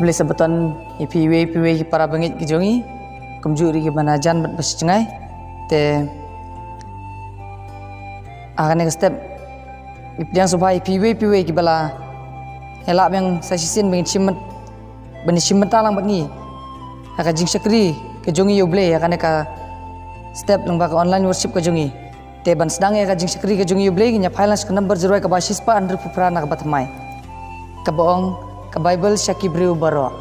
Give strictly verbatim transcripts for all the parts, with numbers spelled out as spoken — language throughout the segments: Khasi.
Khublei Sabaton ïa phi iwei pa iwei ki para bangeit ki jong ngi, kumjuh ruh ki ba na jan bad ba sha jngai. Te ha kane ka step ngi pdiang sngewbha ïa phi iwei pa iwei ki ba la ïalap biang sa shisien ba ngin shim byn-, ba ngin shim bynta lang bad ngi ha ka jingshakri ka jong ngi ïa U Blei ha kane ka step lyngba ka online worship ka jong ngi. Te ban sdang ïa ka jingshakri ka jong ngi ïa U Blei, ngin ïa phai lang sha ka number jingrwai kaba shispah hynriewphew phra na kaba thymmai, kaba ong: Ka Baibl sha ki briew baroh.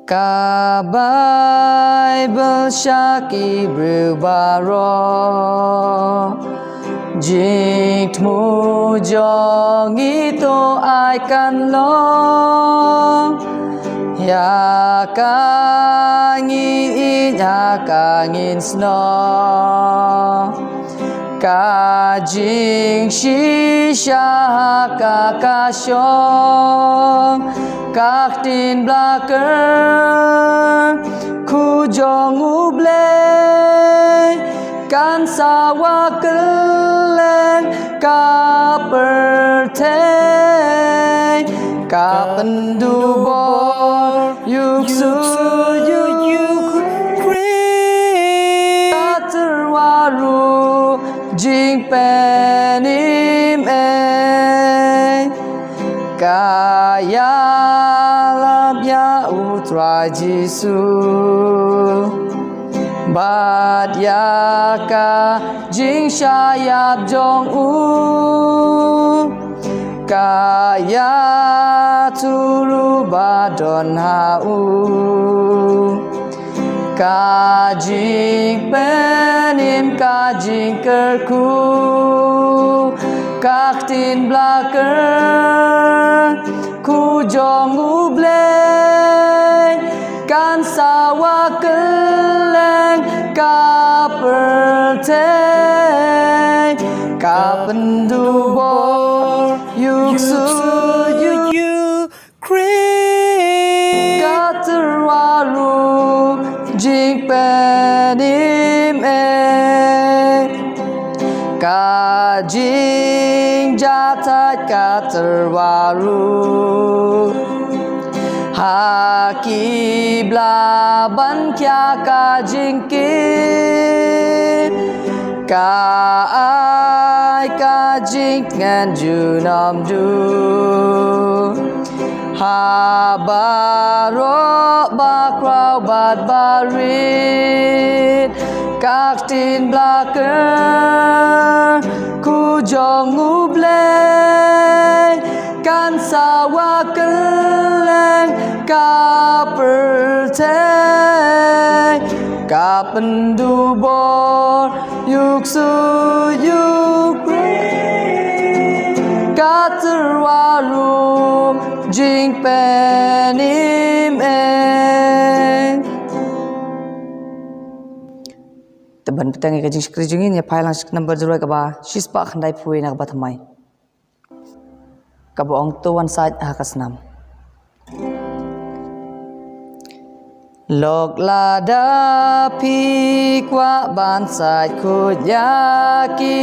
Ka Baibl sha ki briew baroh. Jingthmu jong ngi to ai kan long ïa ka ngi ïeit, ïa ka ngin snoh. Ka jingshisha ha ka ka shong, ka ktien blakyrkhu jong U Blei kan sawa kylleng ka pyrthei. Ka pyndubor ïa u ksuid, ïa u Khrist. Ka tyrwa ruh jingpynim ei, ka ïalap ïa U Trai Jisu bad ïa ka jingshah ïap jong u. Ka ïathuh ruh ba don ha u ka jingpynim, ka jingkyrkhu, ka ktien blakyrkhu jong U Blei kan sawa kylleng ka pyrthei. Ka pyndubor ïa u ksuid, ïa u Khrist. Ka tyrwa ruh jingpynim ei, ka jingjahthait ka tyrwa ruh. Ha ki bla ban khia ka jingkit, ka ai ka jingtngen junom duh. Ha baroh ba khraw bad ba rit, ka ktien blakyrkhu jong U Blei kan sawa kylleng ka pyrthei. Ka pyndubor ïa u ksuid, ïa u Khrist. Ka tyrwa ruh jingpynim ei. Te ban bteng ïa ka jingshakri jong ngi, ngin ïa phai lang sha ka number jingrwai kaba shispah khyndaiphew na kaba thymmai, kaba ong: To wan sait ha ka snam. Lok lada phi kwah ban sait khuid ïa ki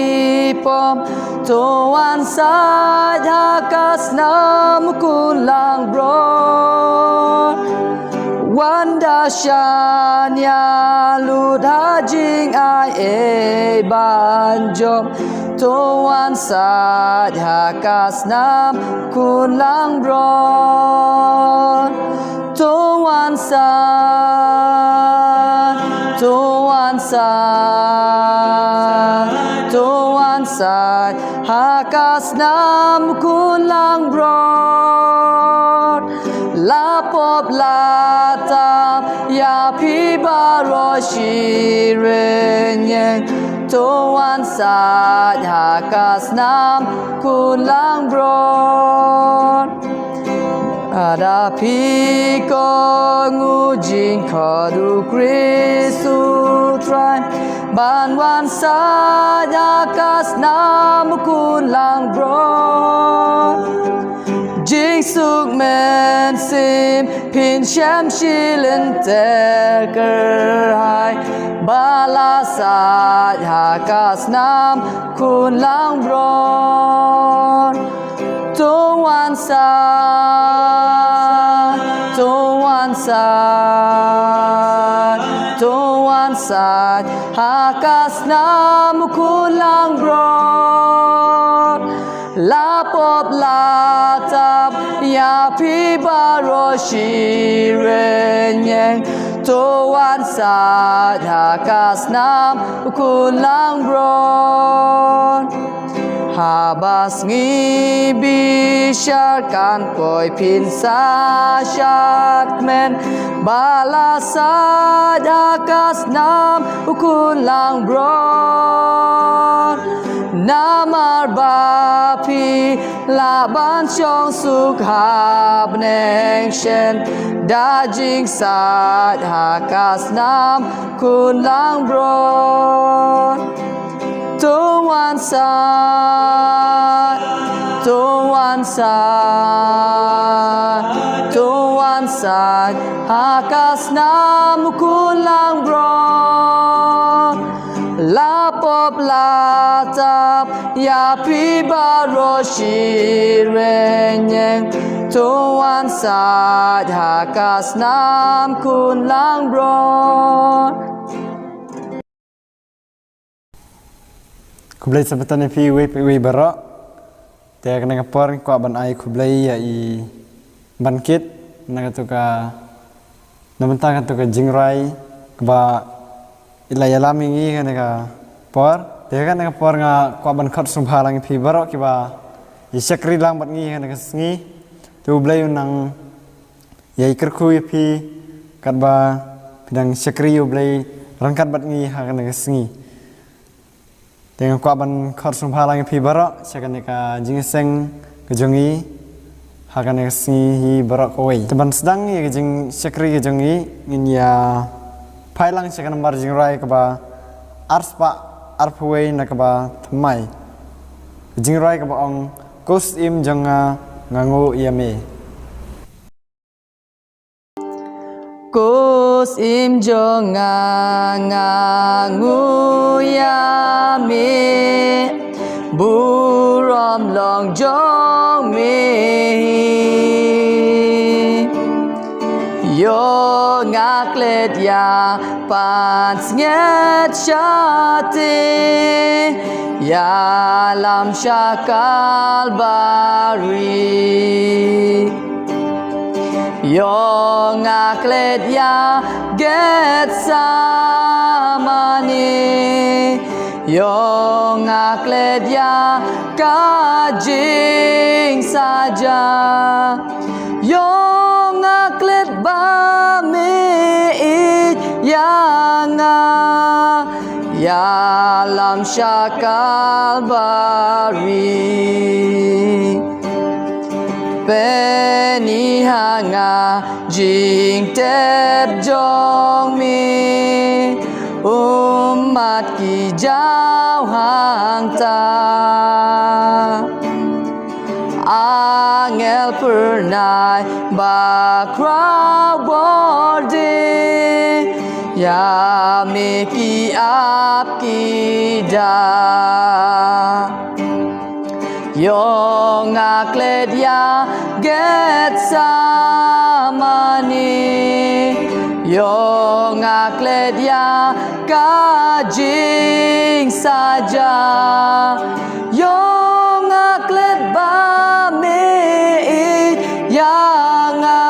pop, to wan sait ha ka snam Khun Langbrot. Wan da shan ïa lut ha jingai ei ban jop, to wan sait ha ka snam Khun Langbrot. To wan sait, to wan sait, to wan sait ha ka snam Khun Langbrot. La pop la tam ïa phi baroh shi rynieng, to wan sait ha ka snam Khun Langbrot. Lada phi kohnguh jingkhot u Khrist U Trai ban wan sait ha ka snam Khun Langbrot, Jingsuk mynsiem phin shem shi lynter kyrhai, ba la sait ha ka snam khun langbrot. To wan sait, to wan sait, to wan sait ha ka snam khun langbrot. La pop la tap ïa phi baroh shi rynieng, to wan sait ha ka snam khun langbrot. Haba sngi bishar kan poi phin sa shad kmen, ba la sait ha ka snam khun langbrot. Namar ba phi lah ban shong suk ha bneng shen da jingsait ha ka snam khun langbrot. To wan sait, to wan sait, to wan sait ha ka snam khun langbrot. La pop la tap ïa phi baroh shi rynieng, to wan sait ha ka snam khun langbrot. Khublei shibun ïa phi uwei pa uwei baroh. Te ha kane ka por ngi kwah ban ai khublei ïa i Bankit na katu ka, na bynta katu ka jingrwai kaba i la ïalam ïa ngi ha kane ka por. Te ha kane ka por nga kwah ban khot sngewbha lang ïa phi baroh kiba i shakri lang bad ngi ha kane ka sngi. Te U Blei un nang ïai kyrkhu ïa phi katba phi dang shakri ïa U Blei ryngkat bad ngi ha kane ka sngi. Te nga kwah ban khot sngewbha lang ïa phi baroh sha kane ka jingïaseng ka jong ngi ha kane ka sngi hi baroh kawei. Te ban sdang ïa ka jingshakri ka jong ngi, ngin ïa phai lang sha ka nambar jingrwai kaba arspah arphew wei na kaba thymmai. Ka jingrwai kaba ong, Ko Syiem jong nga, nga nguh ïa me. Ko Syiem jong nga, nga nguh ïa me, burom long jong me. Ïoh nga klet ïa pansngiat shatei, ïalam sha Kalbari. Ïoh nga klet ïa Getsemani, ïoh nga klet ïa ka jingsaja. Ïoh nga klet ba me ïeit ïa nga, ïalam sha Kalbari. Pynïaid ha nga jingtep jong me, ummat ki jaw hangta. Angel phyrnai bakhraw bording, ïa me ki ap ki dak. Ïoh nga klet ïa Getsemani, ïoh nga klet ïa ka jingsaja. Ïoh nga klet ba me ïeit ïa nga,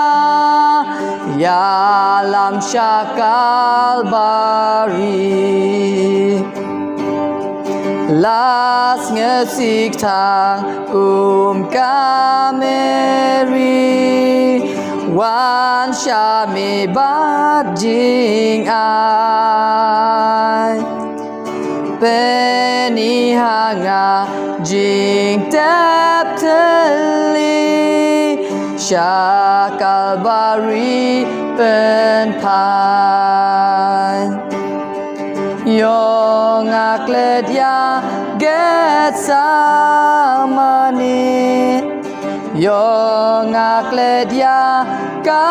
ïalam sha Kalbari. La sngewsih tang kum ka Meri, wan sha me bad jingai. Pynïaid ha nga jingtep thylli, sha Kalbari pynphai. Ïoh nga klet ïa Getsemani, Ïong nga klet ïa ka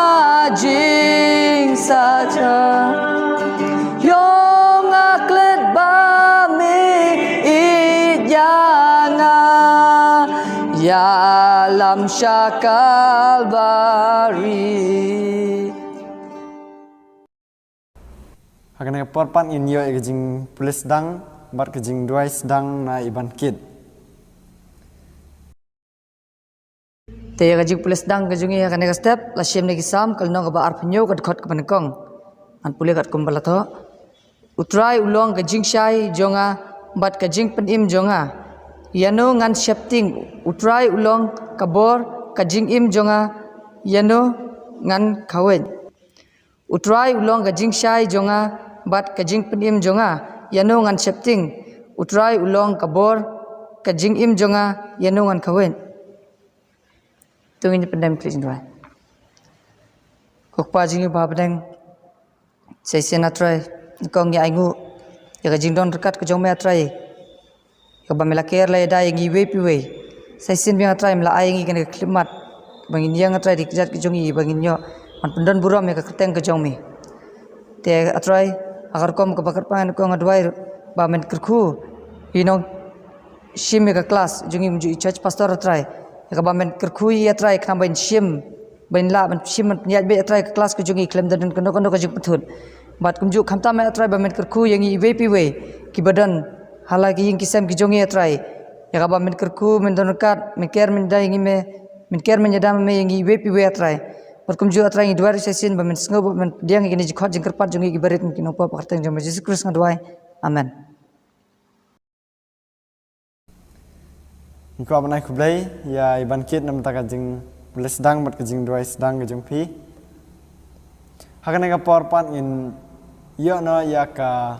jingsacha. Ïong nga klet ba me ïeit ïa nga. Ïalam sha Kalbari. Ha kane ka por pat ngin ïoh ïa ka jingpule sdang bad ka jingduwai sdang na i Bankit. Te ïa ka jingpule sdang ka jong ngi ha kane ka step, la shim na ki Salm, ka lynnong kaba arphew hynñiew, ka dkhot kaba nyngkong. Ngan pule katkum ba la thoh. U Trai u long ka jingshai jong nga bad ka jingpynim jong nga, ïano ngan sheptieng? U Trai u long ka bor ka jingim jong nga, ïano ngan khaweit? U Trai u long ka jingshai jong nga bad ka jingpynim jong nga, ïano ngan sheptieng? U Trai u long ka bor ka jingim jong nga, ïano ngan khaweit? To ngin pyndem klik jingduwai. Ko Kpa jong ngi ba ha bneng, sa shisien A Trai, nyngkong ngi ainguh ïa ka jingdon ryngkat ka jong me A Trai. Ïa kaba me la ker la ïada ïa ngi iwei pa iwei. Sa shisien biang A Trai me la ai ïa ngi kane ka khyllipmat ba ngin ïeng A Trai da ki kjat ki jong ngi ba ngin ïoh ban pyndon burom ïa ka kyrteng ka jong me. Te A Trai, ha ka rukom kaba kyrpang nyngkong nga duwai ba men kyrkhu ïa i nongshim ïa ka klas jong ngi, kumjuh i church pastor A Trai. Ïa kaba men kyrkhu ïa i A Trai khnang ba in shim, ba in lah ban shim ban pynïaid beit A Trai ka klas ka jong ngi khlem da don kano kano ka jingpynthut. Bad kumjuh khamtam A Trai ba men kyrkhu ïa ngi iwei pa iwei kiba don ha la ki ïing ki sem ki jong ngi A Trai. Ïa kaba men kyrkhu, men don ryngkat, men ker men ïada ïa ngi me, men ker men ïada me ïa ngi iwei pa iwei A Trai. Bad kumjuh A Trai ngi duwai sa shisien ba men sngewbha ban pdiang ïa kine ki jingkhot jingkyrpad jong ngi kiba rit, ngi ki nongpop ha ka kyrteng jong me Jisu Khrist nga duwai. Amen. Ngi kwah ban ai khublei ïa i Bankit namar ka jingpule sdang bad ka jingduwai sdang ka jong phi. Ha kane ka por pat ngin ïoh noh ïa ka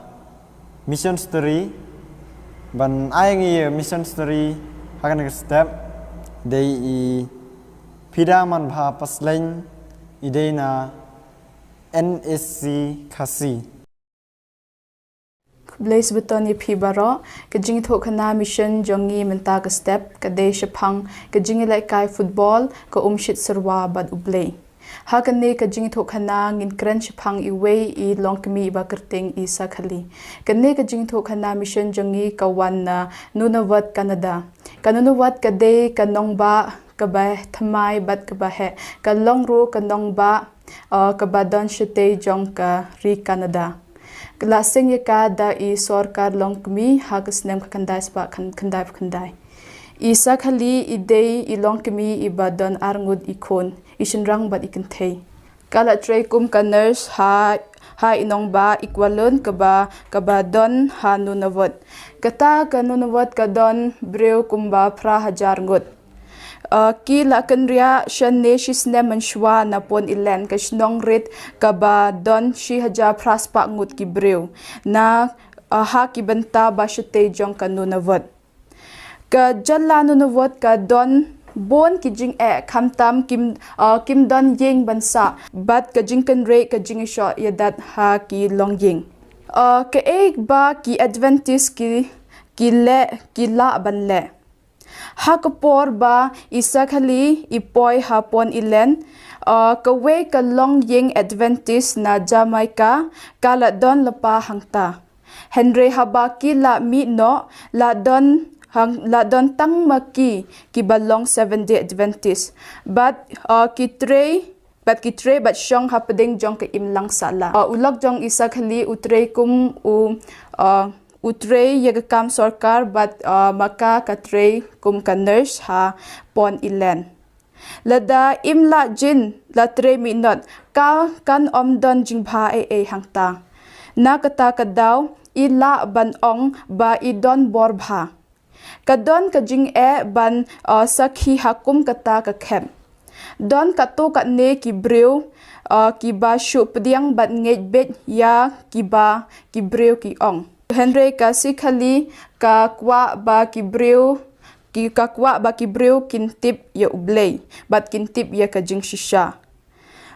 mission story. Ban ai ngi ïa mission story ha kane ka step dei i Pida Manbha Paslein, i dei na N S C Khasi. Khublei shibun ïa phi baroh. Ka jingïathuhkhana mission jong ngi mynta ka step ka dei shaphang ka jingïalehkai football, ka umshit syrwa bad U Blei. Ha kane ka jingïathuhkhana ngin kren shaphang iwei i longkmie iba kyrteng i Sakhali. Kane ka jingïathuhkhana mission jong ngi ka wan na Nunavut, Canada. Ka Nunavut ka dei ka nongbah kaba thymmai bad kaba heh. Ka long ruh ka nongbah, uh, kaba don shatei jong ka ri Canada. La seng ïa ka da i sorkar longkmie ha ka snem ka khyndai spah khyndai phew khyndai. I Sakhali i dei i longkmie iba don arngut i khun, i shynrang bad i kynthei. Ka la trei kum ka nurse ha, ha i nongbah Ikwallon kaba, kaba don ha Nunavut. Kata ka Nunavut ka don briew kumba phra hajar ngut. Uh, ki la kynriah shane shisnem mynshuwa na Pont Inland, ka shnong rit kaba don shi hajar phra spah ngut ki briew na, uh, ha ki bynta ba shatei jong ka Nunavut. Ka jylla Nunavut ka don bun ki jingeh, khamtam kim, uh, kim don ïing ban sah bad ka jingkynrei ka jingïashoh ïadat ha ki longïing. Uh, kaei ba ki Adventist ki, ki leh, ki lah ban leh? Ha ka por ba i Sakhali i poi ha Pont Inland, uh, kawei ka longïing Adventist na Jamaica ka la don lypa hangta. Hynrei haba ki la mih noh, la don hang, la don tang ma ki kiba long Seventh Day Adventist. Bad, uh, ki trei, bad ki trei bad shong hapdeng jong ka imlang sahlang. Uh, u lok jong i Sakhali u trei kum u, uh, u trei ïa ka kam sorkar bad, uh, ma ka ka trei kum ka nurse ha Pont Inland. Lada im lah jin la trei mihnot, ka kan ym don jingbha ei ei hangta. Na kata ka daw i lah ban ong ba i don bor bha. Ka don ka jingeh ban, uh, sakhi ha kum kata ka khep. Don katto katne ki briew, uh, kiba shu pdiang bad ngeit beit ïa kiba ki briew ki ong. Hynrei ka Sakhali ka kwah ba ki briew, ki, ka kwah ba ki briew kin tip ïa U Blei bad kin tip ïa ka jingshisha.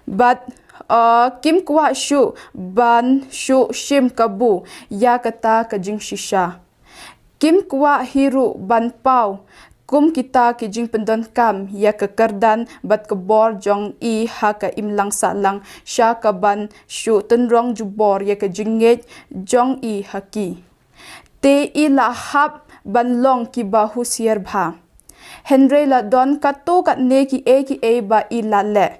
Bad, uh, kim kwah shuh ban shu shim kabu ïa kata ka jingshisha. Kim kwah hi ruh ban paw kum kita ki jingpyndonkam ïa ka kyrdan bad ka bor jong i ha ka imlang sahlang sha ka ban shu tynrong jubor ïa ka jingngeit jong i ha ki. Te i la hap ban long kiba husiar bha. Hynrei la don katto katne kiei kiei ba i la leh.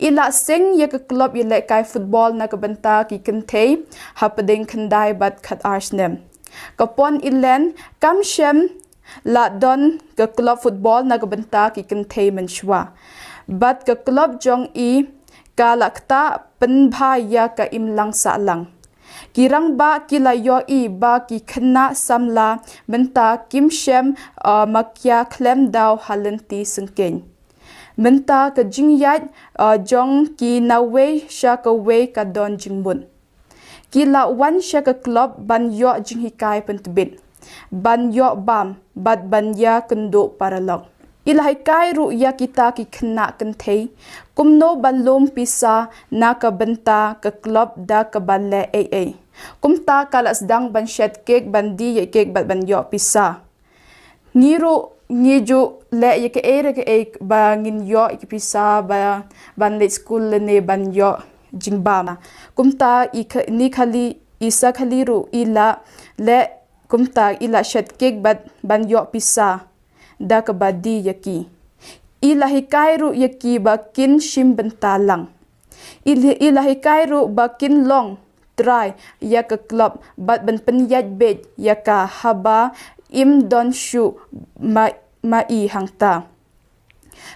I la seng ïa ka klub ïalehkai football na ka bynta ki kynthei hapdeng khyndai bad khatar snem. Ka pon i len kam shym la don ka klub football na ka bynta ki kynthei mynshuwa. Bad ka klub jong i ka la ktah pynbha ïa ka imlang sahlang. Ki rangbah ki la ïohi ba ki khynnah samla mynta kim shym, uh, makia khlem daw ha lynti syngkien. Mynta ka jingïaid, uh, jong ki nawei sha kawei ka don jingmut. Ki la wan sha ka klub ban ïoh jinghikai pyntbit, ban ïoh bam bad ban ïakynduh paralok. I la hikai ruh ïa kita ki khynnah kynthei kumno ban lum pisa na ka bynta ka klub da kaba leh ei ei. Kumta ka la sdang ban shet kek, ban die ïa kek bad ban ïoh pisa. Ngi ruh ngi ju leh ïa kaei re kaei ba ngin ïoh ïa ki pisa ba ban leit skul lane ban ïoh jingbam. Kumta i kha-, ni khali, i Sakhali ruh i la leh kumta, i la shet kek bad ban ïoh pisa da kaba die ïa ki. I la hikai ruh ïa ki ba kin shim bynta lang. I la, i la hikai ruh ba kin long trai ïa ka klub bad ban pynïaid beit ïa ka haba im don shuh ma, ma i hangta.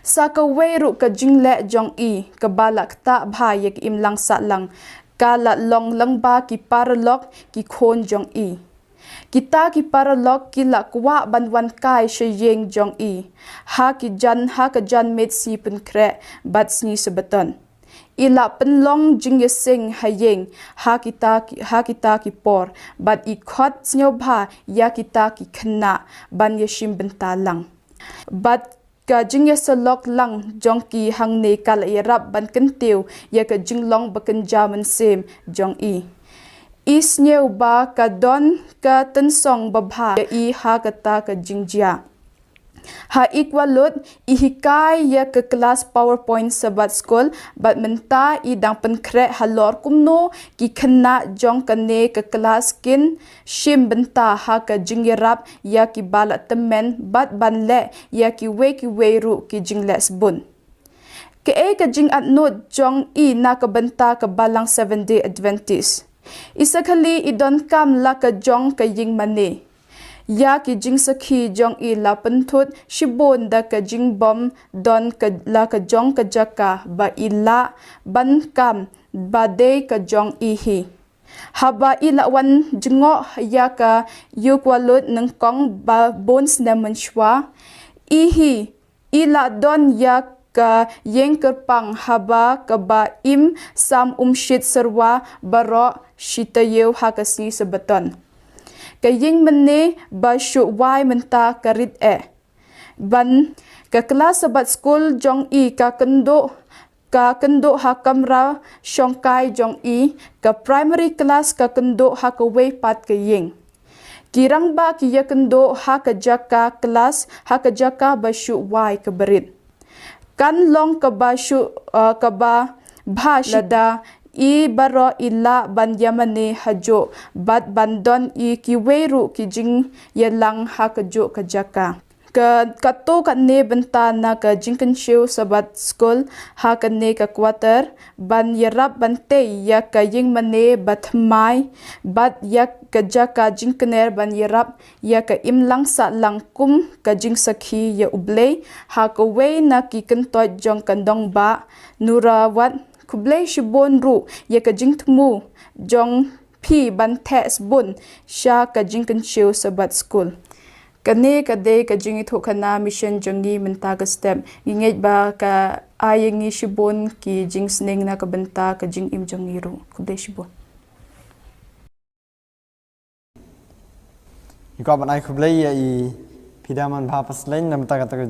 Sa kawei ruh ka jingleh jong i kaba la ktah bha ïa ka imlang sahlang ka la long lyngba ki paralok ki khun jong i. Kita ki paralok ki la kwah ban wan kai sha ïing jong i ha ki jan, ha ka janmiet Sngi Pynkhreh bad Sngi Sabaton. I la pynlong jingïaseng ha ïing ha kita ki, ha kita ki por bad i khot sngewbha ïa kita ki khynnah ban ïashim bynta lang. Bad ka jingïasyllok lang jong ki hangne ka la ïarap ban kyntiew ïa ka jinglong bakynja mynsiem jong i. I sngew ba ka don ka tynsong babha ïa i ha kata ka jingjia. Ha Equalut i hikai ïa ka klas PowerPoint Sabbath School bad mynta i dang pynkhreh halor kumno ki khynnah jong kane ka klas kin shim bynta ha ka jingïarap ïa kiba la tymmen bad ban leh ïa kiwei kiwei ruh ki jingleh sbun. Kaei ka jingatnud jong i na ka bynta ka Balang Seventh Day Adventist? I Sakhali i donkam la ka jong ka ïingmane. Ïa ki jingsakhi jong i la pynthut shibun da ka jingbym don ka, la ka jong ka jaka ba i lah ban kam ba dei ka jong i hi. Haba i la wan jngoh ïa ka Equalut nyngkong ba bun snem mynshuwa, i hi i la don ïa ka ïing kyrpang haba kaba im sam umshit syrwa baroh shi taïew ha ka Sngi Sabaton. Ka ïingmane ba shu wai mynta ka rit eh. Ban ka klas Sabbath School jong i ka kynduh, ka kynduh ha kamra shongkai jong i, ka primary class ka kynduh ha kawei pat ka ïing. Ki rangbah ki ïakynduh ha ka jaka klas, ha ka jaka ba shu wai ka barit. Kan long kaba shu, uh, kaba bha lada i baroh i lah ban ïamane hajuh bad ban don i kiwei ruh ki jingïalang ha kajuh ka jaka. Ka, katto katne bynta na ka jingkynshew Sabbath School ha kane ka quarter ban ïarap ban tei ïa ka ïingmane ba thymmai bad ïa ka jaka jingkner ban ïarap ïa ka imlang sahlang kum ka jingsakhi ïa U Blei ha kawei na ki kyntoit jong ka nongbah Nurawat. Khublei shibun ruh ïa ka jingthmu jong phi ban theh sbun sha ka jingkynshew Sabbath School. Kane ka dei ka jingïathuhkhana mission jong ngi mynta ka step. Ngi ngeit ba ka ai ïa ngi shibun ki jingsneng na ka bynta ka jingim jong ngi ruh. Khublei shibun. Ngi kwah ban ai khublei ïa i Phi Damanbha Paslein na ka bynta kata ka,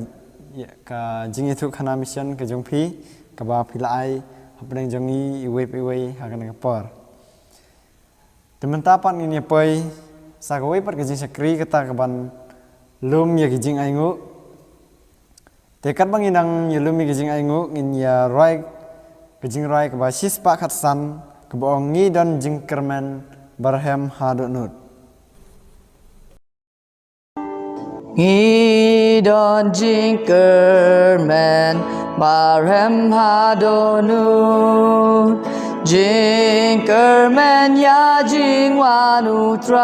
ïa, ka jingïathuhkhana mission ka jong phi kaba phi la ai hapdeng jong ngi iwei pa iwei ha kane ka por. Te mynta pat ngin ïa poi sa kawei pat ka jingshakri kata ka ban lum ïa ki jingainguh Te katba ngi nang ïalum ïa ka jingainguh, ngin ïa rwai ka jingrwai kaba shispah khatsan, kaba ong: Ngi don jingkyrmen barhem haduh nud. Ngi don jingkyrmen barhem haduh nud, jingkyrmen ïa jingwan U Trai.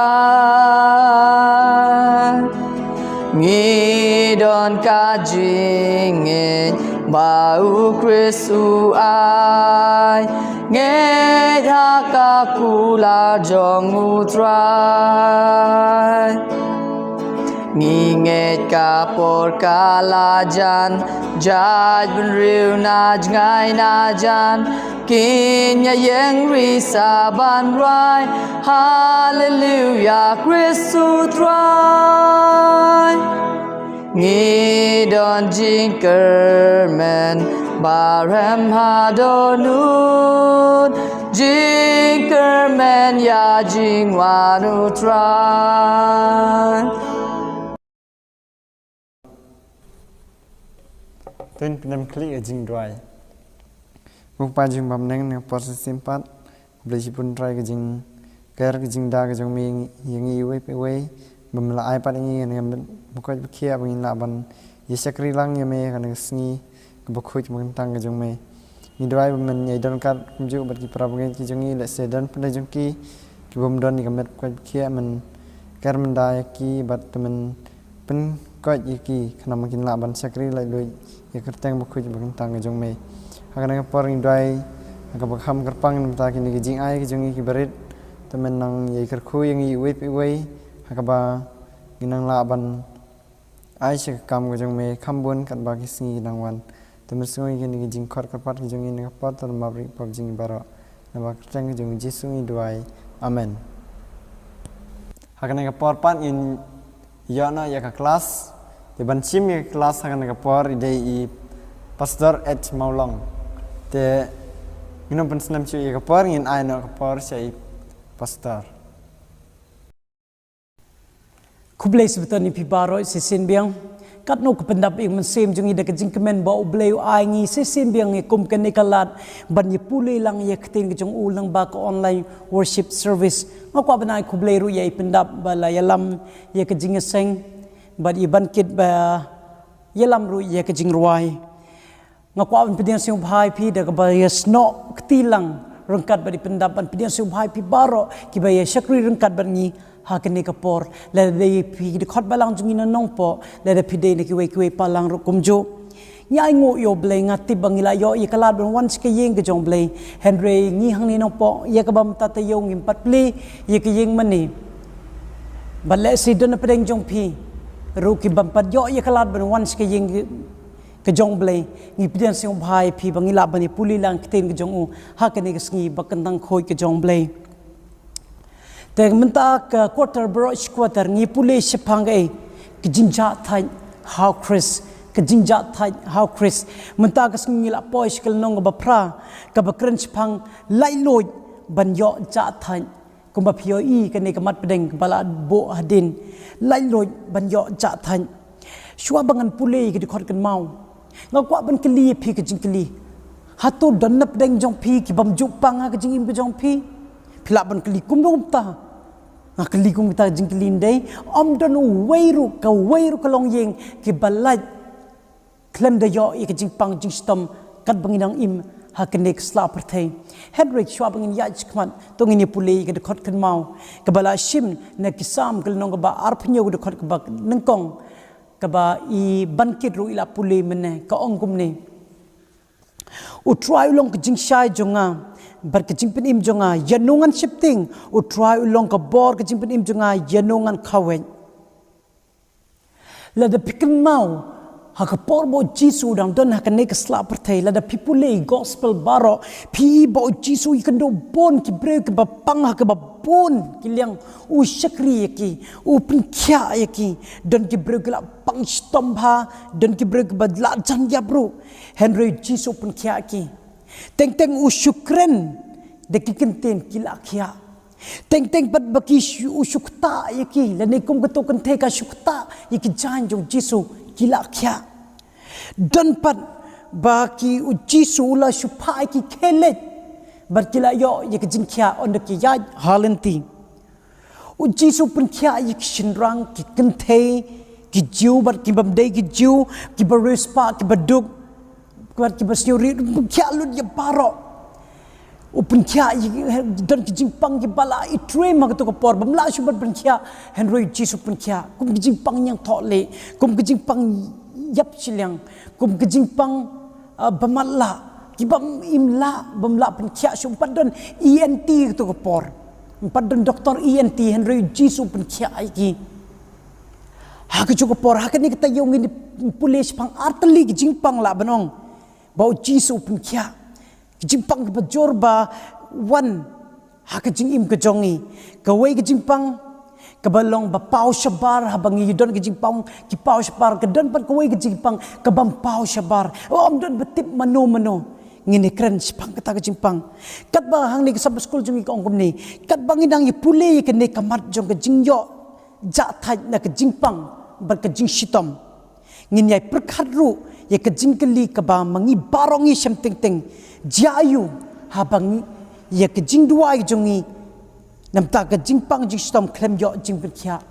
Ngi don ka jingngeit ba U Khrist u ai, ngeit ha ka kular jong U Trai. Ngi ngeit ka por ka la jan, jaitbynriew na jngai na jan kin ïa ïeng ri sa ban rwai: Haleluya, Khrist u Trai. Ngi don jingkyrmen barhem haduh nud, jingkyrmen ïa jingwan U Trai. Tun pyndem khlieh ïa ka jingduwai. Ko Kpa jong ngi ba ha bneng, ha kane ka por shisien pat, khublei shibun Trai ka jingker, ka jingda ka jong me ïa ngi iwei pa iwei, ba me la ai pat ïa ngi ïa ka met bakhuid bakhiah ba ngin lah ban ïa shakri lang ïa me ha kane ka sngi kaba khuid kaba kyntang ka jong me. Ngi duwai ba men ïai don ryngkat kumjuh bad ki para bangeit ki jong ngi, lehse don pynlong jong ki ki bym don ïa ka met bakhuid bakhiah, men ker, men da ïa ki bad te men pynkoit ïa ki, khnang ba kin lah ban shakri laitluid ïa ka kyrteng bakhuid ba kyntang ka jong me. Ha kane ka por ngi duwai ha kaba kham kyrpang na ka bynta kine ki jingai ki jong ngi kiba rit, te men nang ïai kyrkhu ïa ngi iwei pa iwei ha kaba ngin nang lah ban ai sha ka kam ka jong me kham bun katba ki sngi ki nang wan. Te men sngew ïa kine ki jingkhot kyrpad ki jong ngi na ka por, te men map ri pop jong ngi baroh. Namar ka kyrteng ka jong U Jisu ngi duwai. Amen. Ha kane ka por pat ngin ïoh noh ïa ka klas. Te ban shim ïa ka klas ha kane ka por i dei i Pastor H Mawlong. Te ngin ym pynsnem shuh ïa ka por, ngin ai noh ka por sha i Pastor. Khublei shibun ïa phi baroh shisien biang. Katno ka pyndap ïa ka mynsiem jong ngi da ka jingkmen ba U Blei u ai ngi shisien biang ïa kum kane ka lad ban ïa pule lang ïa ka ktien ka jong u lyngba ka online worship service. Nga kwah ban ai khublei ruh ïa i pyndap ba la ïalam ïa ka jingïaseng bad i Bankit ba ïalam ruh ïa ka jingrwai. Nga kwah ban pdiang sngewbha ïa phi da kaba ïasnoh kti lang ryngkat bad i pyndap, ban pdiang sngewbha ïa phi baroh kiba ïa shakri ryngkat bad ngi ha kane ka por. Lada dei phi ki dkhot balang jong ngi na Nongpoh, lada phi dei na kiwei kiwei palang ruh kumjuh. Ngi ainguh ïa U Blei, nga tip ba ngi la ïoh ïa ka lad ban wan sha ka ïing ka jong U Blei. Hynrei ngi hangne Nongpoh, ïa kaba mynta taïew ngim pat plie ïa ka ïing mane. Bad lehse don na pdeng jong phi ruh ki bym pat ïoh ïa ka lad ban wan sha ka ïing ka jong U Blei. Ngi pdiang sngewbha ïa phi ba ngi lah ban ïa pule lang ktien ka jong u ha kane ka sngi ba kyntang khuid ka jong U Blei. Te mynta ka quarter baroh shi quarter ngi pule shaphang kaei? Ka jingjahthait ha U Khrist, ka jingjahthait ha U Khrist. Mynta ka sngi ngi la poi sha ka lynnong kaba phra kaba kren shaphang laitluid ban ïoh jahthait. Kumba phi ïohi kane ka mat pdeng ba la buh hadien, laitluid ban ïoh jahthait. Shuwa ba ngan pule ïa ka dkhot kynmaw, nga kwah ban kylli ïa phi ka jingkylli. Hato don na pdeng jong phi ki bym ju pang ha ka jingim ka jong phi? Phi lah ban kylli kumno kumta. Nga kylli kumta ka jingkylli, ym dei? Ym don uwei ruh, kawei ruh ka longïing kiba lait khlem da ïoh ïa ka jingpang jingshitom katba ngi nang im ha kane ka sla pyrthei. Hynrei shuwa ba ngin ïaid shakhmat, to ngin ïa pule ïa ka dkhot kynmaw kaba la shim na ki Salm ka lynnong kaba arphew hynñiew, ka dkhot kaba nyngkong, kaba i Bankit ruh i la pule mynne, ka ong kumne: U Trai u long ka jingshai jong nga bad ka jingpynim jong nga, ïano ngan sheptieng? U Trai u long ka bor ka jingpynim jong nga, ïano ngan khaweit? Lada phi kynmaw ha ka por ba u Jisu u dang don ha kane ka sla pyrthei, lada phi pule i gospel baroh, phi i ba u Jisu u ïakynduh bun ki briew kiba pang ha kaba bun ki liang. U shakri ïa ki, u pynkhiah ïa ki. Don ki briew ki la pang shitom bha, don ki briew kiba la jan ïap ruh, hynrei u Jisu u pynkhiah ïa ki. Teng teng u shu kren da ki kyntien, ki la khiah. Teng teng pat ba ki shu, u shu ktah ïa ki, lane kum kato kynthei ka shu ktah ïa ki jaiñ jong u Jisu, ki la khiah. Don pat ba ki u Jisu u la shu phah ïa ki khie leit bad ki la ïoh ïa ka jingkhiah, ynda ki ïaid ha lynti. U Jisu u pynkhiah ïa ki shynrang, ki kynthei, ki Jiw bad ki bym dei ki Jiw, ki bariewspah, ki baduk bad ki basniew riewspah, u pynkhiah lut ïa baroh. U pynkhiah ïa, don ki jingpang kiba la ithuh ha kato ka por, bym lah shuh ban pynkhiah, hynrei u Jisu u pynkhiah kum ki jingpang ñiangthohlieh, kum ki jingpang ïap shiliang, kum ki jingpang, ah, ba matlah, ki bym im lah, bym lah pynkhiah shuh. Ym pat don E N T kato ka por, ym pat don doktor E N T, hynrei u Jisu u pynkhiah ïa ki. Ha kato ka por, ha kane ka taïew ngin pule shaphang artylli ki jingpang, lah ban ong ba u Jisu u pynkhiah ki jingpang kiba jur ba wan ha ka jingim ka jong ngi. Kawei ka jingpang kaba long ba paw shabar, haba ngi don ka jingpang ki paw shabar, ka don pat kawei ka jingpang ka bym paw shabar. Ym don ba tip mano mano. Ngin ïa kren shaphang kata ka jingpang. Katba hangne ka Sabbath School jong ngi ka ong kumne, katba ngi dang ïa pule ïa kane ka mat jong ka jingïoh jahthait na ka jingpang bad ka jingshitom, ngin ïai pyrkhat ruh ïa ka jingkylli kaba ma ngi baroh ngi shem teng teng: jia aïu haba ngi, ïa ka jingduwai jong ngi, namar ka jingpang jingshitom khlem ïoh jingpynkhiah?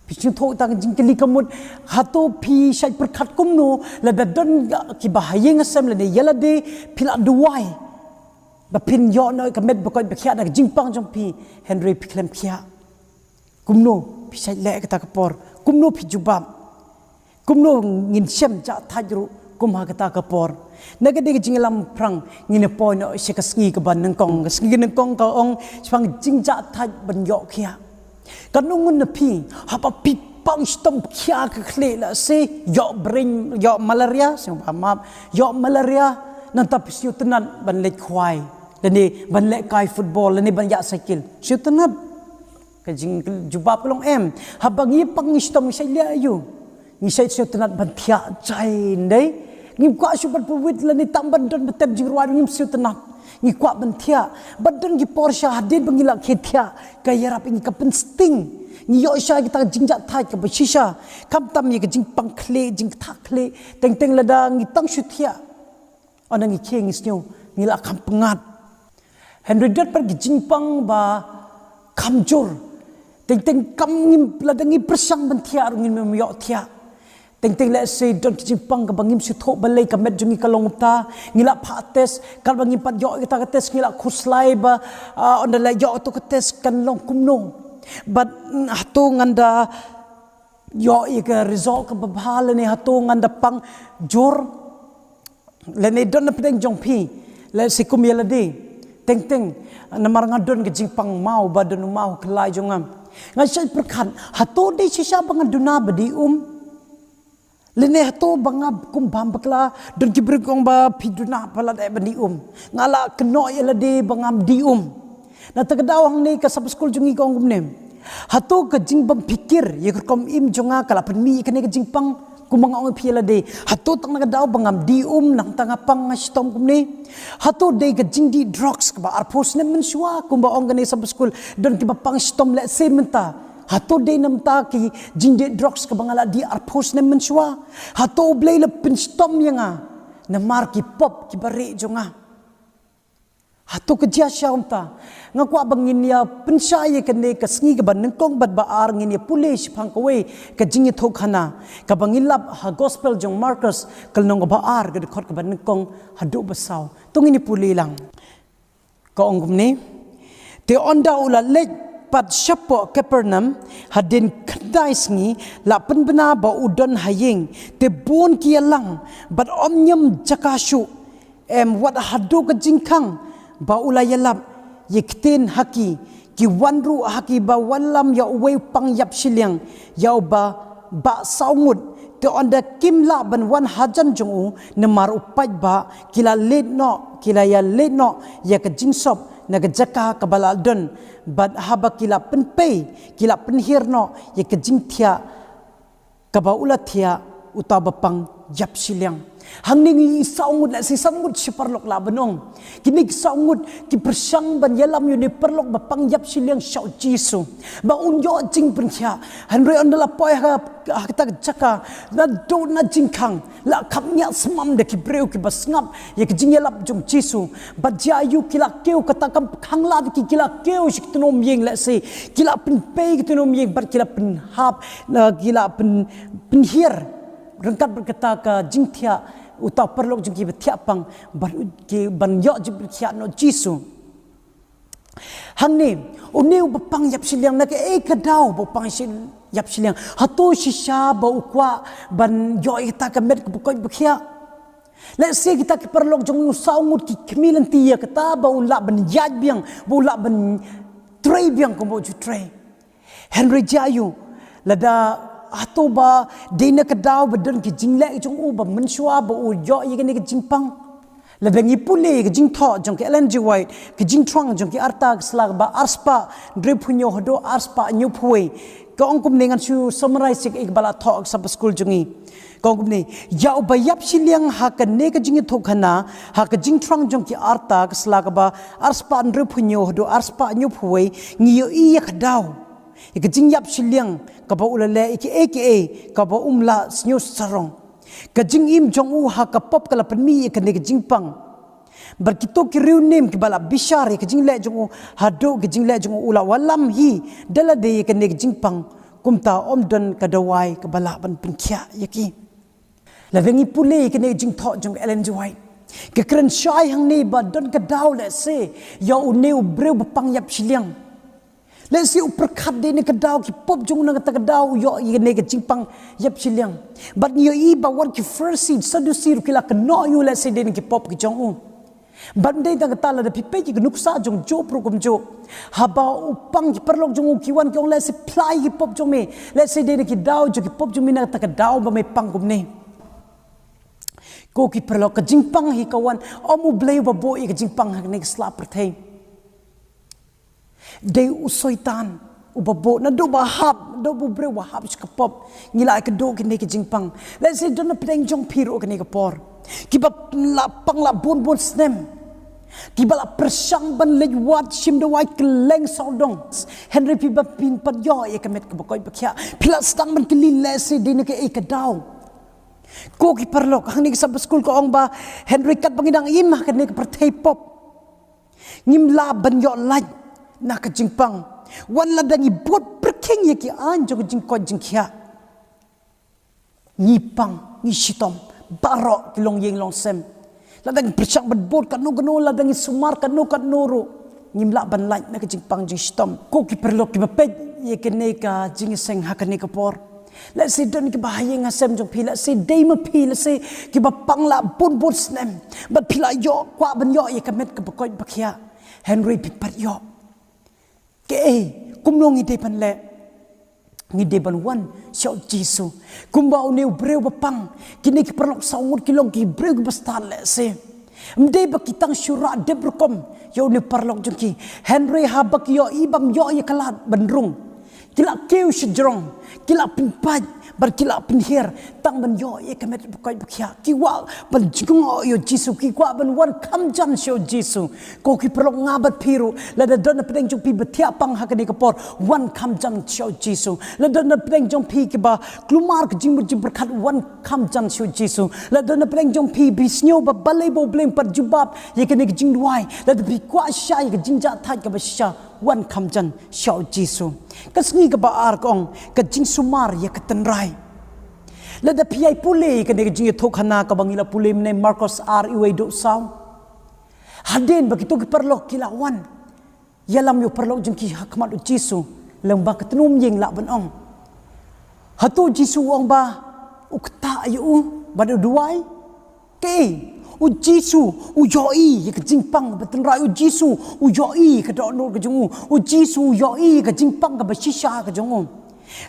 Phi sngewthuh ïa ka jingkylli ka mut, hato phi shait pyrkhat kumno lada don kiba ha ïing ha sem lane ïa lade phi la duwai ba phin ïoh noh ïa ka met ba koit ba khiah na ka jingpang jong phi, hynrei phi khlem khiah? Kumno phi shait leh kata ka por? Kumno phi jubab? Kumno ngin shem jahthait ruh kum ha kata ka por? Na kane ka jingïalam phrang ngin ïa poi noh sha ka sngi kaba nyngkong. Ka sngi kaba nyngkong ka ong shaphang jingjahthait ban ïoh khiah. Katno ngut na phi, haba phi pang shitom khia ka khlieh, lehse ïoh brain, ïoh malaria, sngewbha map, ïoh malaria, nangta phi sngewtynnat ban leit khwai, lane ban lehkai football, lane ban ïaid cycle? Sngewtynnat. Ka jingjubab ka long em. Haba ngi pang ngi shitom ngi shait leh aïu? Ngi shait sngewtynnat ban thiah jai, ym dei? Ngim kwah shuh ban pynwit lane tang ban don ba tem jingrwai, ngim sngewtynnat. Ngi kwah ban thiah. Bad don ki por sha hadien ba ngi la khie thiah, ka ïarap ïa ngi, ka pynsting. Ngi ïoh shisha kita ka jingjahthait kaba shisha. Khamtam ïa ka jingpang khlieh, jingktah khlieh. Teng teng lada ngi tang shu thiah, ynda ngi khie ngi sngew ngi la kham pyngngad. Hynrei don pat ki jingpang ba kham jur. Teng teng kam ngim, lada ngi pyrshang ban thiah ruh ngim ïoh thiah. Teng teng lehse don ki jingpang kaba ngim sngewthuh balei ka met jong ngi ka long kumta. Ngi la phah test, katba ngim pat ïoh ïa kata ka test ngi la khuslai ba, ah, ynda la ïoh ïa kato ka test kan long kumno. Bad, mm, hato ngan da ïoh ïa ka result kaba bha, lane hato ngan da pang jur. Lane don na pdeng jong phi, lehse kum ïa lade, teng teng, namar nga don ka jingpang maw, ba don u maw ha khlai jong nga. Nga shait pyrkhat, hato dei shisha ba nga duna ba die um? Lane hato ba nga kum bam bakla, don ki briew ki ong ba phi duna palat eh ban die um. Nga la kynnoh ïa lade ba ngam die um. Na kata ka daw hangne ka Sabbath School jong ngi ka ong kumne: Hato ka jingbym phikir ïa ka rukom im jong nga ka la pynmih ïa kane ka jingpang? Kumba nga ong ïa phi ïa lade, hato tang na ka daw ba ngam die um nangta nga pang nga shitom kumne? Hato dei ka jingdih drugs kaba arphew snem mynshuwa, kumba ong kane Sabbath School, don kiba pang shitom lehse mynta? Hato dei namar ki jingdih drugs kaba nga la dih arphew snem mynshuwa? Hato U Blei u la pynshitom ïa nga namar ki pop kiba rieh jong nga? Hato ka jia shisha kumta? Nga kwah ba ngin ïa pynshai ïa kane ka sngi kaba nyngkong bad ba ar, ngin ïa pule shaphang kawei ka jingïathuhkhana kaba ngin lap ha Gospel jong Markos, ka lynnong kaba ar, ka dkhot kaba nyngkong haduh ba saw. To ngin ïa pule lang. Ka ong kumne: Te ynda u la leit pat shapoh Kapernaum, hadien khyndai sngi, la pynbna ba u don ha ïing. Te bun ki ïalang bad ym ñiam jaka shuh, em, wat haduh ka jingkhang ba u la ïalap ïa ki ktien ha ki. Ki wan ruh ha ki ba wallam ïa uwei u pang ïap shiliang, ïa uba bah saw ngut. Te ynda kim lah ban wan hajan jong u namar u paidbah, ki la leit noh, ki la ïaleit noh ïa ka jingsop na ka jaka kaba la don. Bad haba ki la pynpei, ki la pynhiar noh ïa ka jingthiah kaba u la thiah uta u ba pang ïap shiliang. Hangne ngi saw ngut, lehse saw ngut shi paralok lah ban ong. Kine ki saw ngut ki pyrshang ban ïalam ïa une u paralok ba pang ïap shiliang sha u Jisu, ba un ïoh jingpynkhiah. Hynrei ynda la poi ha, ha kata ka jaka, naduh na jingkhang la kham ñiah smam da ki briew kiba sngap ïa ka jingïalap jong u Jisu. Bad jia aïu ki la kiew, kata kam khang lad ki, ki la kiew sha ki tnum ïing, lehse ki la pynpei ki tnum ïing bad ki la pynhap, la, ki la pyn, pynhiar ryngkat bad kata ka jingthiah uta u paralok jong ki ba thiah pang, ban, ki, ban ïoh jingpynkhiah na u Jisu. Hangne une u ba pang ïap shiliang, na kaei ka daw ba u pang shi, ïap shiliang? Hato shisha ba u kwah ban ïoh ïa kata ka met kaba koit ba khiah? Lehse kita ki paralok jong u saw ngut ki khmih lynti ïa kata ba un lah ban ïaid biang, ba un lah ban trei biang kumba u ju trei. Hynrei jia aïu, lada, hato ba dei na ka daw ba don ki jingleh jong u ba mynshuwa ba u ïoh ïa kane ka jingpang? Lada ngi pule ïa ka jingthoh jong ka Ellen G. White, ka Jingthrang jong ki Arta, ka sla kaba arspah hynriewphew hynñiew haduh arspah hynñiewphew wei, ka ong kumne, ngan shu summarize ïa kaei kaba la thoh ha ka Sabbath School jong ngi. Ka ong kumne: Ïa u ba ïap shiliang ha kane ka jingïathuhkhana, ha ka Jingthrang jong ki Arta, ka sla kaba arspah hynriewphew hynñiew haduh arspah hynñiewphew wei, ngi ïohi ïa ka daw, ïa ka jingïap shiliang kaba u la leh ïa kiei kiei kaba um lah sniew sarong. Ka jingim jong u ha ka pop ka la pynmih ïa kane ka jingpang. Bad kito ki riewnem kiba la bishar ïa ka jingleh jong u, haduh ka jingleh jong u, u la wallam hi da lade ïa kane ka jingpang, kumta ym don ka dawai kaba lah ban pynkhiah ïa ki. Lada ngi pule ïa kane ka jingthoh jong ka Ellen G. White, ka kren shai hangne ba don ka daw lehse ïa une u briew ba pang ïap shiliang. Lehse u pyrkhat dei na ka daw ki pop jong u, na kata ka daw u ïoh ïa kane ka jingpang ïap shiliang. Bad ngi ïohi ba wat ki Pharisi, Sadusi ruh ki la kynnoh ïa u lehse dei na ki pop ki jong u. Bad dei tang kata, lada phi peit ïa ka nuksa jong Job ruh kumjuh. Haba u pang ki paralok jong u ki wan ki ong, lehse pla ïa ki pop jong me, lehse dei na ki daw jong ki pop jong me na kata ka daw ba me pang kumne. Ko ki paralok, ka jingpang hi ka wan, ym U Blei uba buh ïa ka jingpang ha kane ka sla pyrthei. Dei u Soitan uba buh, naduh ba hap, naduh ba u briew ba hap sha ka pop, ngi la ai ka duh kane ka jingpang. Lehse don na pdeng jong phi ruh kane ka por kiba la pang la bun bun snem, kiba la pyrshang ban leit wad shim dawai kylleng sawdong, hynrei phi ba phin pat ïoh ïa ka met kaba koit ba khiah. Phi la sdang ban kylli lehse dei na kaei ka daw. Ko ki paralok, hangne ka Sabbath School ka ong ba, hynrei katba ngi dang im ha kane ka pyrthei pop, ngim lah ban ïoh lait na ka jingpang. Wat lada ngi bud pyrkhing ïa ki aiñ jong ka jingkoit jingkhiah, ngi pang, ngi shitom baroh ki longïing longsem. Lada ngi pyrshang ban bud katno katno, lada ngi sumar katno katno ruh, ngim lah ban lait na ka jingpang jingshitom. Ko ki paralok kiba peit ïa kane ka jingïaseng ha kane ka por, lehse don kiba ha ïing ha sem jong phi, lehse dei ma phi, lehse kiba pang la bun bun snem, bad phi la ïoh, kwah ban ïoh ïa ka met kaba koit ba khiah, hynrei phi pat ïoh. Kaei, kumno ngi dei ban leh? Ngi dei ban wan sha u Jisu. Kumba une u briew ba pang, kine ki paralok saw ngut ki long ki briew kiba stad lehse. Ym dei ba ki tang shu rah dep rukom ïa une u paralok jong ki, hynrei haba ki ïohi bym ïoh ïa ka lad ban rung, ki la kiew shajrong, ki la pynpait bad ki la pynhiar tang ban ïoh ïa ka met ba koit ba khiah. Ki kwah ban jngoh ïa u Jisu, ki kwah ban wan kham jan sha u Jisu. Ko ki paralok, nga bad phi ruh, lada don na pdeng jong phi ba thiah pang ha kane ka por, wan kham jan sha u Jisu. Lada don na pdeng jong phi kiba kulmar ka jingmut jingpyrkhat, wan kham jan sha u Jisu. Lada don na pdeng jong phi ba sngew ba balei ba U Blei um pat jubab ïa kane ka jingduwai, lada phi kwah shisha ïa ka jingjahthait kaba shisha, wan kham jan sha u Jisu. Ka sngi kaba ar ka ong, ka jingsumar ïa ka tynrai. Lada phi ïai pule ïa kane ka jingïathuhkhana kaba ngi la pule mynne, Markos ar, uwei haduh saw. Hadien ba kito ki paralok ki la wan ïalam ïa u paralok jong ki ha khmat u Jisu, lem bad ka tnum ïing lah ban ong, hato u Jisu u ong ba u ktah ïa u bad u duwai? Kaei, u Jisu u ïohi ïa ka jingpang kaba tynrai, u Jisu u ïohi ïa ka dohnud ka jong u, u Jisu u ïohi ïa ka jingpang kaba shisha ka jong u.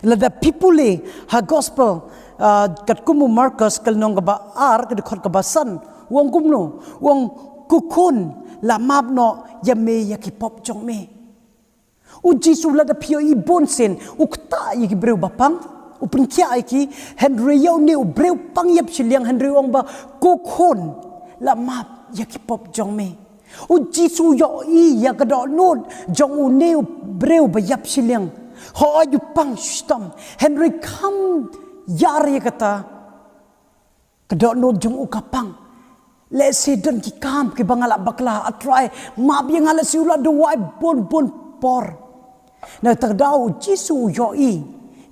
Lada phi pule ha Gospel, ah, katkum u Markos, ka lynnong kaba ar, ka dkhot kaba san, u ong kumno? U ong, ko khun, la map noh ïa me ïa ki pop jong me. U Jisu, lada phi ïohi bunsien, u ktah ïa ki briew ba pang? U pynkhiah ïa ki, hynrei ïa une u briew pang ïap shiliang, hynrei u ong ba, ko khun, la map ïa ki pop jong me. U Jisu u ïohi ïa ka dohnud jong une u briew ba ïap shiliang. Hooid u pang shitom, hynrei kham ïar ïa kata. Ka dohnud jong u ka pang. Lehse don ki kam kiba nga la bakla, A Trai, map ïa nga, lehse u la duwai bun bun por. Na kata ka daw u Jisu u ïohi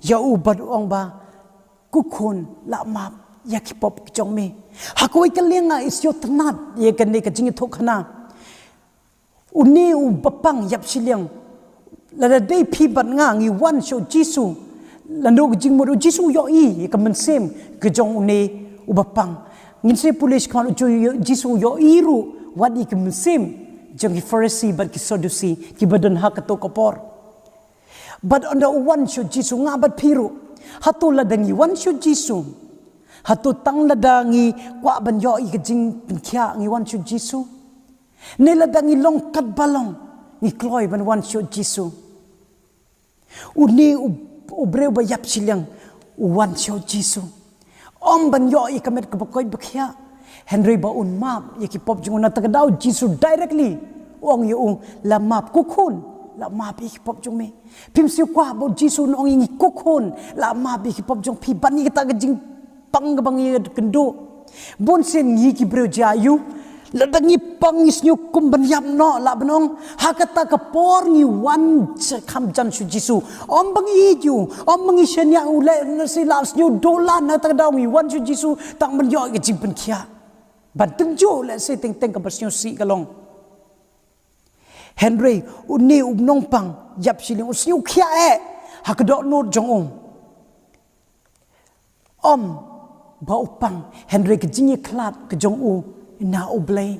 ïa u bad u ong ba, ko khun, la map ïa ki pop ki jong me. Ha kawei ka liang nga sngewtynnat ïa kane ka jingïathuhkhana. Une u bapang ïap shiliang. Lada dei phi bad nga ngi wan sha u Jisu, lano ka jingmut, u Jisu u ïohi ïa ka mynsiem ka jong une u bapang. Ngin sa pule shakhmat, u Ju-, Jisu u ïohi ruh wat ïa ka mynsiem jong ki Pharisi bad ki Sadusi kiba don ha kato ka por. Bad ynda u wan sha u Jisu, nga bad phi ruh, hato lada ngi wan sha u Jisu, hato tang lada ngi kwah ban ïoh ïa ka jingpynkhiah ngi wan sha u Jisu? Ne lada ngi long katba long, ngi kloi ban wan sha u Jisu? Une u, u briew ba ïap shiliang u wan sha u Jisu, ym ban ïoh ïa ka met kaba koit ba khiah, hynrei ba un map ïa ki pop jong u. Na kata ka daw u Jisu directly u ong ïa u, la map, ko khun, la map ïa ki pop jong me. Phim sngewkwah ba u Jisu un ong ïa ngi, ko khun, la map ïa ki pop jong phi, ban ïa kata ka jingpang kaba ngi ïakynduh. Bun sien ngi ki briew jia aiu? Lada ngi pang ngi sngew kum ban ïap noh, lah ban ong, ha kata ka por ngi wan sha kham jan sha u Jisu. Ym ba ngi ïeit ïa u, ym ba ngi shaniah ïa u, lehse la sngew dolan, na kata ka daw ngi wan sha u Jisu tang ban ïoh ïa ka jingpynkhiah. Ban tynjuh lehse teng teng kaba sngewsih ka long. Hynrei une u nongpang ïap shiliang u sngewkhiah eh ha ka dohnud jong u. Ym ba u pang, hynrei ka jingïakhlad ka jong u na U Blei.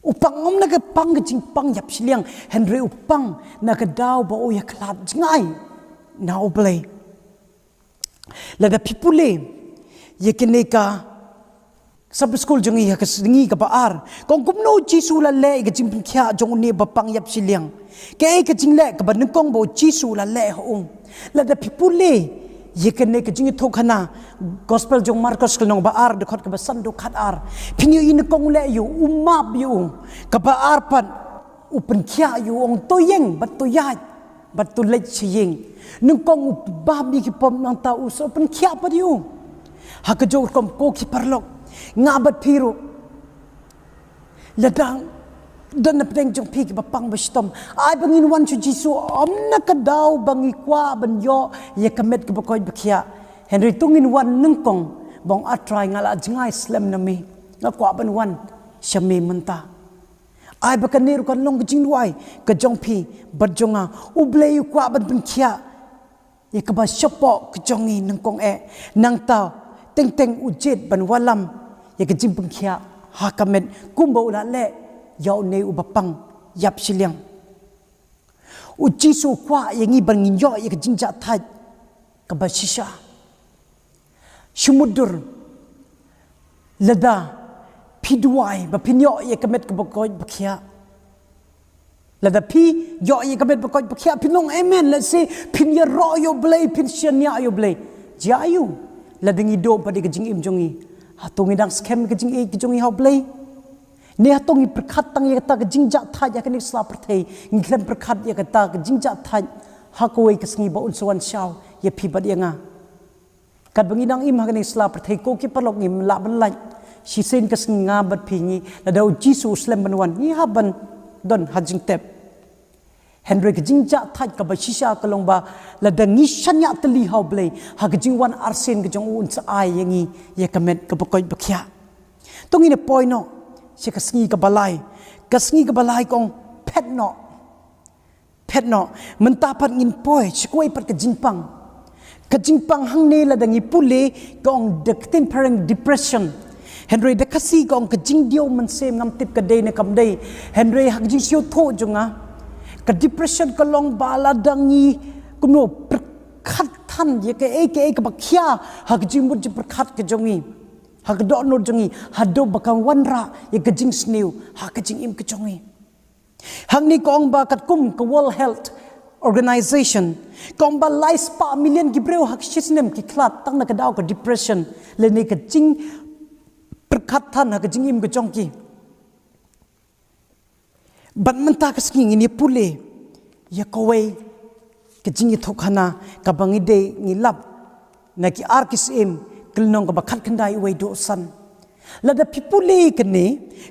U pang ym na ka pang ka jingpang ïap shiliang, hynrei u pang na ka daw ba u ïakhlad jngai na U Blei. Lada phi pule ïa kane ka Sabbath School jong ngi ha ka sngi kaba ar, ka ong kumno u Jisu u la leh ïa ka jingpynkhiah jong une u bapang ïap shiliang. Kaei ka jingleh kaba nyngkong ba u Jisu u la leh ha u? Lada phi pule ïa kane ka jingïathuhkhana, Gospel jong u Markos ka lynnong ba ar, dkhot kaba san haduh khatar, phin ïohi nyngkong u leh ïa u, u map ïa u. Kaba ar pat, u pynkhiah ïa u, u ong to ïeng bad to ïaid bad to leit sha ïing. Nyngkong u map ïa ki pop, nangta u sa pynkhiah pat ïa u. Ha kajuh rukom ko ki paralok, nga bad phi ruh, lada don na pdeng jong phi ki bapang bashitom, ai ba ngin wan sha u Jisu ym na ka daw ba ngi kwah ban ïoh ïa ka met kaba koit ba khiah. Hynrei to ngin wan nyngkong, ba ong, A Trai, nga la jngai slem na me, nga kwah ban wan sha me mynta. Ai ba kane ruh kan long ka jingduwai ka jong phi bad jong nga. U Blei u kwah ban pynkhiah ïa kaba shapoh ka jong ngi nyngkong eh. Nangta teng teng u jied ban wallam ïa ka jingpynkhiah ha ka met kumba u la leh ïa une u bapang ïap shiliang. U Jisu u kwah ïa ngi ban ngin ïoh ïa ka jingjahthait kaba shisha. Shu mutdur lada phi duwai ba phin ïoh ïa ka met kaba koit ba khiah. Lada phi ïoh ïa ka met ba koit ba khiah, phin ong amen, lehse phin ïaroh ïa U Blei, phin shaniah ïa U Blei. Jia aiu lada ngi duh pat ïa ka jingim jong ngi? Hato ngi dang skhem ïa ka jingïeit ka jong ngi ha U Blei? Ne hato ngi pyrkhat tang ïa kata ka jingjahthait ha kane ka sla pyrthei, ngi khlem pyrkhat ïa kata ka jingjahthait ha kawei ka sngi ba un sa wan shaw ïa phi bad ïa nga? Katba ngi dang im ha kane ka sla pyrthei, ko ki paralok, ngim lah ban lait. Shisien ka sngi nga bad phi ngi, lada u Jisu u slem ban wan, ngi hap ban don ha jingtep. Hynrei ka jingjahthait kaba shisha ka long ba lada ngi shaniah tylli ha U Blei, ha ka jingwan arsien ka jong u, un sa ai ïa ngi ïa ka met kaba koit ba khiah. To ngin ïa poi noh sha ka sngi kaba lai. Ka sngi kaba lai ka ong phet noh. Phet noh. Mynta pat ngin poi sha kawei pat ka jingpang. Ka jingpang hangne lada ngi pule ka ong the ktien phareng depression. Hynrei da Khasi ka ong ka jingdiaw mynsiem, ngam tip ka dei ne kam dei. Hynrei ha ka jingsngewthuh jong nga, ka depression ka long ba lada ngi kumno pyrkhat than ïa kaei kaei kaba khia ha ka jingmut jingpyrkhat ka jong ngi, ha ka dohnud jong ngi, haduh ba kan wanrah ïa ka jingsniew ha ka jingim ka jong ngi. Hangne ka ong ba katkum ka World Health organization, ka ong ba lai spah million ki briew ha ka shi snem ki khlad tang na ka daw ka depression lane ka jingpyrkhat than ha ka jingim ka jong ki. Bad mynta ka sngi ngin ïa pule ïa kawei ka jingïathuhkhana kaba ngi dei ngi lap na ki ar ki syiem, ka lynnong kaba khatkhyndai, uwei haduh san. Lada phi pule kane,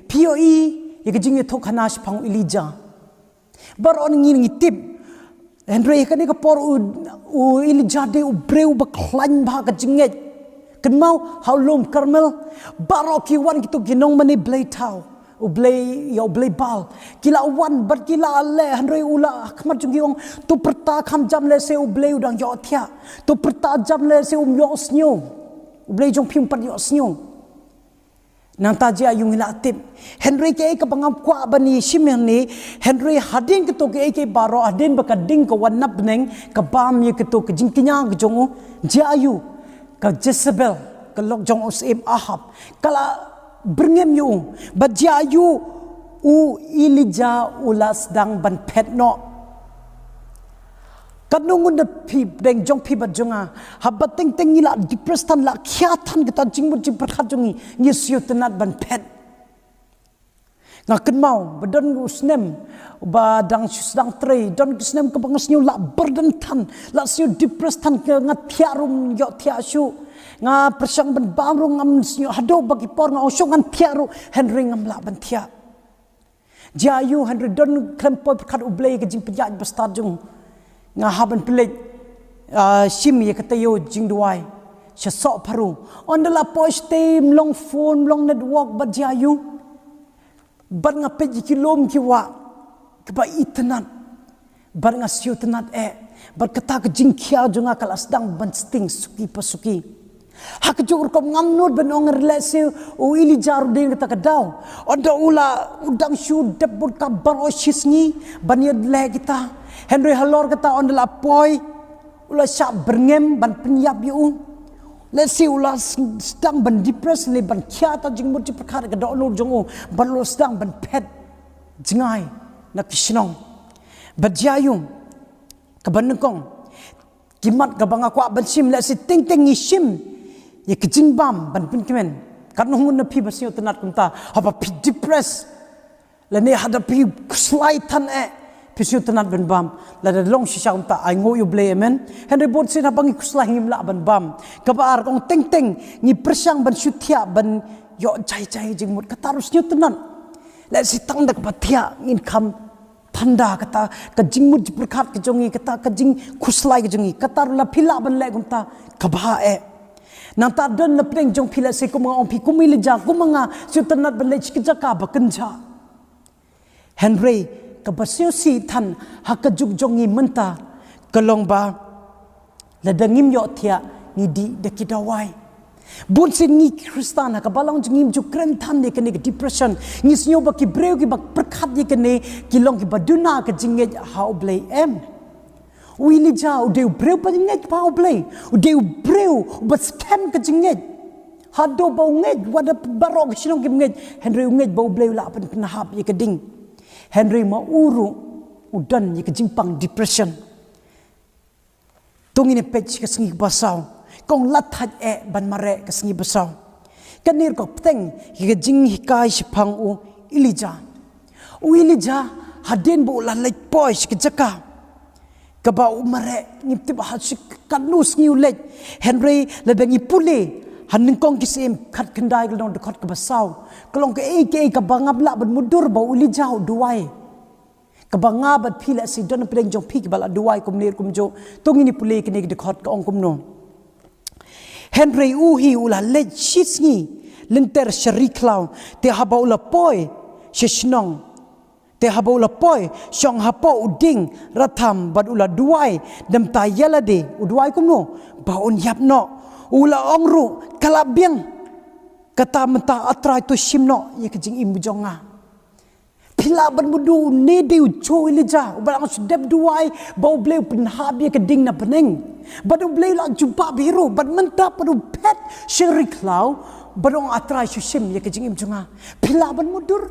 phi ïohi ïa ka jingïathuhkhana shaphang u Elijah. Baroh ngi ngi tip. Hynrei ha kane ka por u, u Elijah dei u briew ba khlaiñ bha ka jingngeit. Kynmaw ha u lum Karmel, baroh ki wan kito ki nongmane blei thaw, u blei, ïa u blei Baal. Ki la wan bad ki la leh, hynrei u la ha khmat jong ki ong, to pyrta kham jam lehse u Blei u dang ïohthiah. To pyrta jam lehse um ïohsngew. U Blei jong phi um pat ïohsngew. Nangta jia aïu ngi la tip. Hynrei kaei kaba ngam kwah ban ïa shim hangne, hynrei hadien kito kaei kaei baroh, hadien ba ka ding ka wan na bneng ka bam ïa kito ka jingkñia ka jong u, jia aïu ka Jezebel, ka lok jong u syiem Ahab, ka la byrngem ïa u. Bad jia aïu u Elijah u la sdang ban phet noh. Katno ngut na phi, pdeng jong phi bad jong nga, haba teng teng ngi la depressed than, la khia than kata jingmut jingpyrkhat jong ngi, ngi sngewtynnat ban phet. Nga kynmaw ba don u snem ba dang shu sdang trei, don ki snem kaba nga sngew la burden than, la sngew depressed than, ka nga thiah ruh ym ïohthiah shuh. Nga pyrshang ban bam ruh ngam sngew, haduh ba ki por nga ong shuh ngan thiah ruh, hynrei ngam lah ban thiah. Jia aïu hynrei don khlem poi pyrkhat u Blei ka jingpynïaid bastad jong nga, hap ban pynleit, ah, shim ïa ka taïew jingduwai sha Sohpharu. Ynda la poi shatei ym long phone, ym long network, bad jia aïu. Bad nga peit ïa ki lum ki wah kiba itynnat. Bad nga sngewtynnat eh. Bad kata ka jingkhia jong nga ka la sdang ban sting suki pa suki. Ha kajuh rukom ngam nud ban ong lehse u Elijah ruh dei na kata ka daw. Ynda u la, u dang shu dep bun ka baroh shi sngi ban ïaleh kita. Hynrei halor kata ynda la poi, u la shah byrngem ban pynïap ïa u. Lehse u la s-, sdang ban depressed lane ban khia ta jingmut jingpyrkhat ka dohnud jong u, bad u la sdang ban phet jngai na ki shnong. Bad jia aïu, kaba nyngkong, ki mat kaba nga kwah ban shim, lehse teng teng ngi shim ïa ka jingbam ban pynkmen. Katno ngut na phi ba sngewtynnat kumta, haba phi depressed lane haba phi khuslai than eh, phi sngewtynnat ban bam. Lada long shisha kumta, ai nguh ïa u Blei, amen. Hynrei bun sien haba ngi khuslai ngim lah ban bam. Kaba ar, ka ong teng teng ngi pyrshang ban shu thiah ban ïoh jai jai jingmut, kata ruh sngewtynnat. Lehse tang da kaba thiah ngin kham thanda, kata ka jingmut jingpyrkhat ka jong ngi, kata ka jingkhuslai ka jong ngi, kata ruh la phi lah ban leh kumta, kaba eh. Nangta don na pdeng jong phi lehse kum nga ong phi kum Elijah, kum nga sngewtynnat ban leit sha ka jaka ba kynjah. Hynrei kaba sngewsih than ha ka juk jong ngi mynta ka long ba lada ngim ïohthiah ngi dih da ki dawai. Bun sien ngi Khristan ha ka balang jong ngi ym ju kren than ïa kane ka depression. Ngi sngew ba ki briew kiba pyrkhat ïa kane ki long kiba duna ka jingngeit ha u Blei, em. U Elijah u dei u briew ba ngeit ha u Blei. U dei u briew uba skhem ka jingngeit. Haduh ba u ngeit, wat la baroh ka shnong kim ngeit, hynrei u ngeit ba u Blei u lah ban pynhap ïa ka ding. Hynrei ma u ruh u don ïa ka jingpang depression. To ngin ïa peit ka sngi ba saw. Ka ong la thait eh ban mareh ka sngi ba saw. Kane ruh ka bteng ïa ka jinghikai shaphang u Elijah. U Elijah hadien ba u la leit poi sha ka jaka kaba u mareh, ngim tip ha shi katno sngi u leit. Hynrei lada ngi pule ha Nyngkong ki Syiem khatkhyndai ka lynnong, dkhot kaba saw, ka long kaei kaei kaba ngam lah ban mutdur ba u Elijah u duwai. Kaba nga bad phi lehse don na pdeng jong phi kiba la duwai kumne kumjuh. To ngin ïa pule kine ki dkhot, ka ong kumno. Hynrei u hi u la leit shisngi lynter sha ri khlaw, te haba u la poi sha shnong, te haba u la poi shong hapoh u dieng ratham bad u la duwai da mynta ïa lade, u duwai kumno, ba un ïap noh. U la ong ruh, ka la biang. Kata mynta A Trai to shim noh ïa ka jingim jong nga. Phi lah ban mutdur, une dei u Elijah uba la shu dep duwai ba u Blei u pynhap ïa ka ding na bneng. Bad u Blei u la jubab hi ruh, bad mynta pat u phet sha ri khlaw bad u ong A Trai shu shim ïa ka jingim jong nga. Phi lah ban mutdur.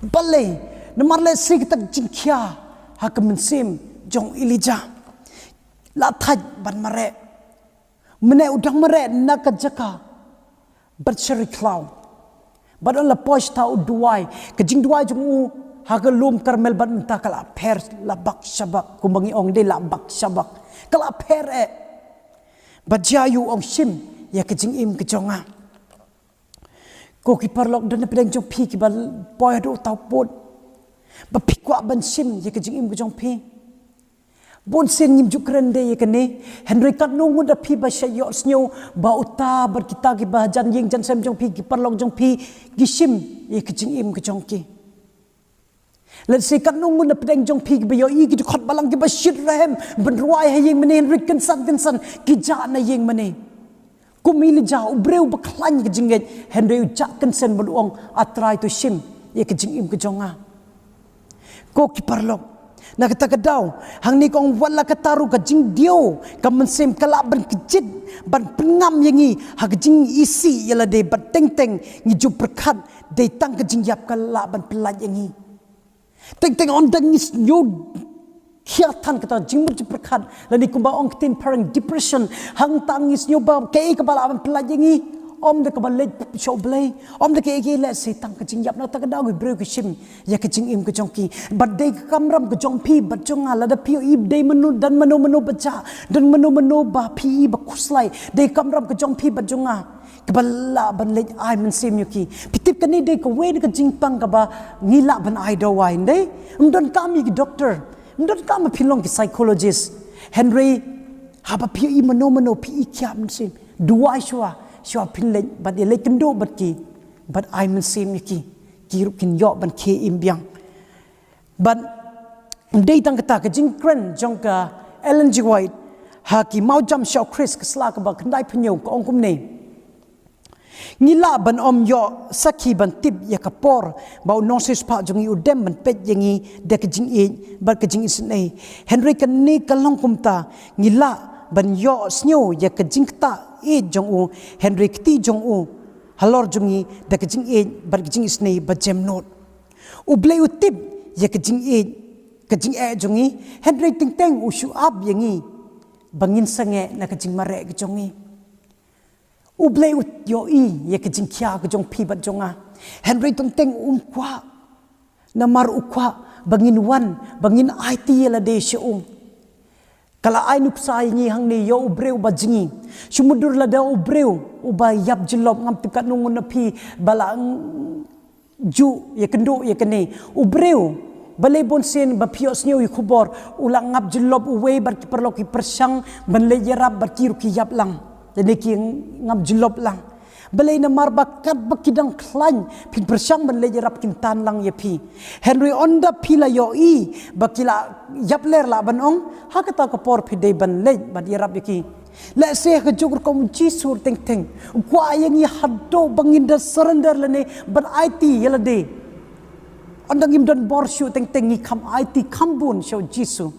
Balei? Namar lehse kata ka jingkhia ha ka mynsiem jong Elijah. La thait ban mareh. Mynne u dang mareh na ka jaka bad sha ri khlaw. Bad ynda la poi sha u duwai, ka jingduwai jong u ha ka lum Karmel bad mynta ka la pher, la bak sha bak, kumba ngi ong dei la bak sha bak. Ka la pher eh. Bad jia ïa u ong shim ïa ka jingim ka jong nga. Ko ki paralok, don na pdeng jong phi kiba poi haduh uta u pud ba phi kwah ban shim ïa ka jingim ka jong phi. Bun sien ngim ju kren de ïa kane, hynrei katno ngut na phi ba shu ïohsngew ba uta bad kita kiba jan ïing jan sem jong phi, ki paralok jong phi, ki shim ïa ka jingim ka jong ki. Let's say katno ngut na pdeng jong phi kiba ïohi ki dkhot balang kiba shit rhem ban rwai ha ïing mane, hynrei kynsan kynsan ki jah na ïing mane. Kum Elijah, u briew ba khlaiñ ka jingngeit, hynrei u jah kynsan bad u ong, A Trai, to shim ïa ka jingim ka jong nga. Ko ki paralok, na kata ka daw, hangne ka ong wat la katta ruh ka jingdiaw ka mynsiem ka lah ban kjit ban pynngam ïa ngi ha ka jingisih ïa lade, bad teng teng ngi ju pyrkhat dei tang ka jingïap ka lah ban pyllait ïa ngi. Teng teng ynda ngi sngew khia than kata jingmut jingpyrkhat, lane kumba ong ktien phareng depression, hangta ngi sngew ba kaei kaba lah ban pyllait ïa ngi, ym dei kaba leit sha U Blei, ym dei kaei kaei, lehse tang ka jingïap. Na kata ka daw ki briew ki shim ïa ka jingim ka jong ki. Bad dei ka kamram ka jong phi bad jong nga, lada phi ïohi dei mano, don mano mano ba jah, don mano mano ba phi ïohi ba khuslai, dei ka kamram ka jong phi bad jong nga kaba lah ban leit ai mynsiem ïa ki. Phi tip kane dei kawei na ka jingpang kaba ngi lah ban ai dawai, ym dei? Ym donkam ïa ki doktor, ym donkam ba phi long ki psychologist. Hynrei haba phi ïohi mano mano, phi ïohi khia mynsiem, duwai shuwa, shuwa phin leit bad ïaleit kynduh bad ki bad ai mynsiem ïa ki, ki ruh kin ïoh ban khie im biang. Bad ym dei tang kata, ka jingkren jong ka Ellen G. White ha Ki Mawjam sha U Khrist, ka sla kaba khyndaiphew hynñiew, ka ong kumne: Ngi lah ban ym ïoh sakhi ban tip ïa ka por ba u nongsiewspah jong ngi u dem ban peit ïa ngi da ka jingïeit bad ka jingisynei. Hynrei kane ka long kumta, ngi lah ban ïohsngew ïa ka jingktah ïeit jong u, hynrei kti jong u halor jong ngi da ka jingïeit bad ka jingisynei ba jem nud. U Blei u tip ïa ka jingïeit, ka jingeh jong ngi, hynrei teng teng u shu ap ïa ngi ba ngin sangeh na ka jingmareh ka jong ngi. U Blei u ïohi ïa ka jingkhia ka jong phi bad jong nga, hynrei teng teng um kwah. Namar u kwah ba ngin wan, ba ngin aiti ïa lade sha u. Ka la ai nuksa ïa ngi hangne ïa u briew ba jngi. Shu mutdur lada u briew uba ïap jyllop, ngam tip katno ngut na phi ba la, mm, ju ïakynduh ïa kane. U briew, balei bun sien ba phi ïohsngew ïa khubor, u la ngap jyllop uwei bad ki paralok ki pyrshang ban leit ïarap bad ki ruh ki ïap lang, lane ki ngap jyllop lang. Balei? Namar ba katba ki dang khlaiñ, phin pyrshang ban leit ïarap, kin tan lang ïa phi. Hynrei ynda phi la ïohi ba ki la ïap ler, lah ban ong, ha kata ka por phi dei ban leit bad ïarap ïa ki. Lehse ha ka juk rukom u Jisu teng teng u kwah ïa ngi haduh ba ngin da surrender lane ban aiti ïa lade. Ynda ngim don bor shuh teng teng ngi kham aiti kham bun sha u Jisu.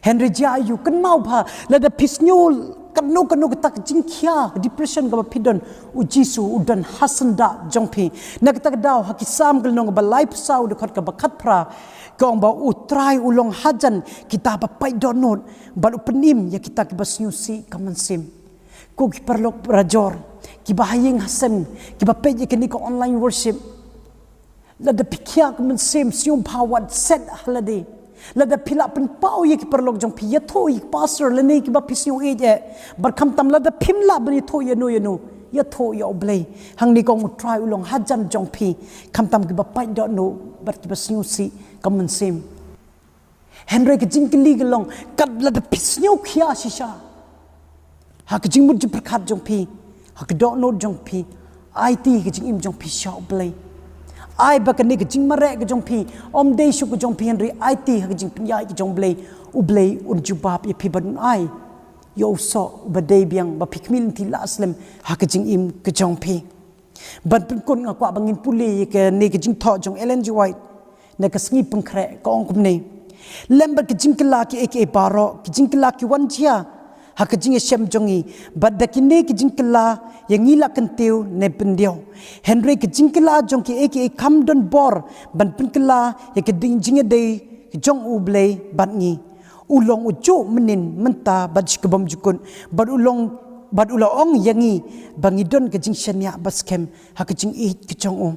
Hynrei jia aiu, kynmaw ba lada phi sngew kano kano kata ka jingkhia, depression kaba phi don, u Jisu u don ha syndah jong phi. Na kata ka daw ha Ki Salm ka lynnong kaba laiphew saw, dkhot kaba khatphra, ka ong ba U Trai u long hajan kita ba pait dohnud bad u pynim ïa kita kiba sngewsih ka mynsiem. Ko ki paralok barajor kiba ha ïing ha sem, kiba peit ïa kane ka online worship, lada phi khia ka mynsiem, sngewbha wat set ha lade. Lada phi lah pynpaw ïa ki paralok jong phi, ïathuh ïa ki pastor lane kiba phi sngew ïeit eh. Bad khamtam lada phim lah ban ïathuh ïano ïano, ïathuh ïa U Blei. Hangne ka ong U Trai u long hajan jong phi, khamtam kiba pait dohnud bad kiba sngewsih ka mynsiem. Hynrei ka jingkylli ka long, kat lada phi sngew khia shisha ha ka jingmut jingpyrkhat jong phi, ha ka dohnud jong phi, aiti ka jingim jong phi sha U Blei. Ai ba kane ka jingmareh ka jong phi ym dei shuh ka jong phi, hynrei aiti ha ka jingpynïaid ka jong U Blei. U Blei un jubab ïa phi bad un ai ïa u soh uba dei biang ba phi khmih lynti la slem ha ka jingim ka jong phi. Ban pynkut, nga kwah ba ngin pule ïa kane ka jingthoh jong Ellen G. White na ka Sngi Pynkhreh, ka ong kumne: Lem bad ka jingkylla kiei kiei baroh, ki jingkylla ki wan jia ha ka jingïashem jong ngi, bad da kine ki jingkylla ïa ngi la kyntiew ne pyndiaw. Hynrei ka jingkylla jong kiei kiei kam don bor ban pynkylla ïa ka ding jingïadei jong U Blei bad ngi. U long u juh mynnin, mynta bad shi kbym jukut. Bad u long, bad u la ong ïa ngi ba ngi don ka jingshaniah ba skhem ha ka jingïeit ka jong u.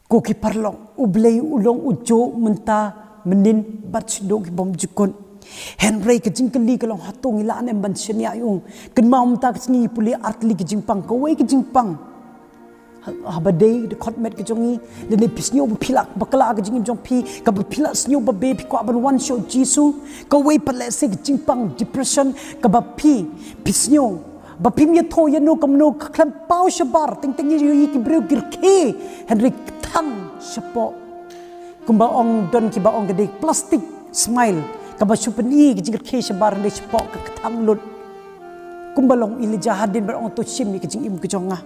Ko ki paralok, U Blei u long u juh mynta, mynnin bad shaduh kbym jukut. Hynrei ka jingkylli ka long, hato ngi lah ne em ban shaniah ïa u? Kynmaw mynta ka sngi ngi pule artylli ki jingpang, kawei ka jingpang. Ha, haba dei da khot met ka jong ngi, lane phi sngew ba phi la bakla ka jingim jong phi, kaba phi la sngew ba bha, phi kwah ban wan sha u Jisu. Kawei pat lehse ka jingpang depression, kaba phi, phi sngew ba phim ïathuh ïano kumno, ka khlem paw shabar, teng teng ïohi ki briew ki rkhie, hynrei ka thang shapoh. Kumba ong, don kiba ong ka dei plastic smile, kaba shu pyni ka jingrkhie shabar hynrei shapoh ka thang lut. Kumba long Elijah hadien ba ong, to shim ïa ka jingim ka jong nga.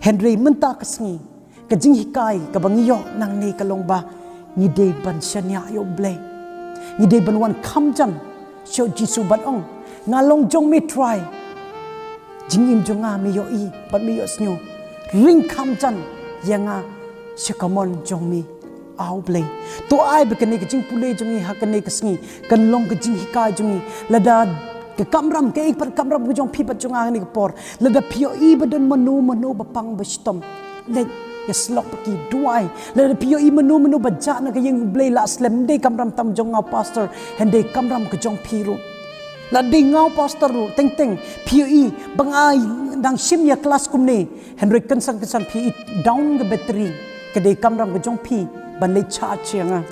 Hynrei mynta ka sngi, ka jinghikai kaba ngi ïoh nangne ka long ba ngi dei ban shaniah ïa U Blei. Ngi dei ban wan kham jan sha u Jisu bad ong, nga long jong me Trai. Jingim jong nga me ïohi bad me ïohsngew. Ring kham jan ïa nga sha ka mon jong me, A U Blei. To ai ba kane ka jingpule jong ngi ha kane ka sngi kan long ka jinghikai jong ngi. Lada ka kamram, kaei pat ka kamram ka jong phi bad jong nga ha kane ka por, lada phi ïohi ba don mano mano ba pang ba shitom, leit ïasyllok bad ki, duwai. Lada phi ïohi mano mano ba jah na ka ïing U Blei, la slem, ym dei kamram tam jong nga u pastor, hynrei kamram ka jong phi ruh. Lada dei nga u pastor ruh, teng teng phi ïohi ba nga dang shim ïa klas kumne, hynrei kynsan kynsan phi ïohi down ka battery, ka dei kamram ka jong phi ban leit charge ïa nga.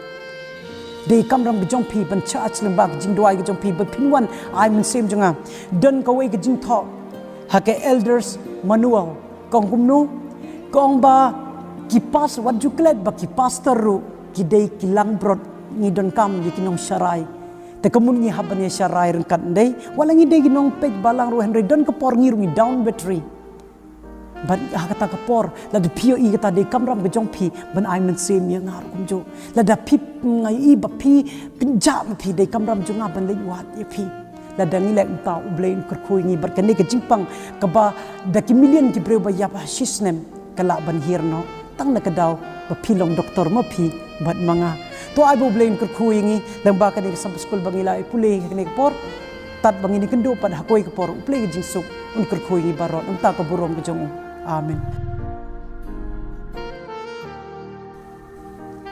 Dei kamram ka jong phi ban charge lyngba ka jingduwai ka jong phi, ba phin wan ai mynsiem jong nga. Don kawei ka jingthoh ha ka Elders Manual, ka ong kumno? Ka ong ba ki pas-, wat ju klet ba ki pastor ruh ki dei ki langbrot, ngi donkam ïa ki nongsharai. Te ka mut ngi hap ban ïasharai ryngkat, ym dei? Wat la ngi dei ki nongpeit balang ruh, hynrei don ka por ngi ruh ngi down battery. Bad ha kata ka por, lada phi ïohi kata, dei kamram ka jong phi ban ai mynsiem ïa nga ruh kumjuh. Lada phi, nga ïohi ba phi pynjah ma phi, dei kamram jong nga ban leit wad ïa phi. Lada ngi leh kumta, U Blei un kyrkhu ïa ngi bad kane ka jingpang kaba da ki million ki briew ba ïap ha shisnem ka lah ban hiar noh, tang na ka daw ba phi long doktor ma phi bad ma nga. To ai ba U Blei un kyrkhu ïa ngi lyngba kane ka Sabbath School ba ngi la ïa pule ha kane ka por. Tad ba ngin ïakynduh pat ha kawei ka por, U Blei ka jingsuk un kyrkhu ïa ngi baroh, na ka bynta ka burom ka jong u. Amen.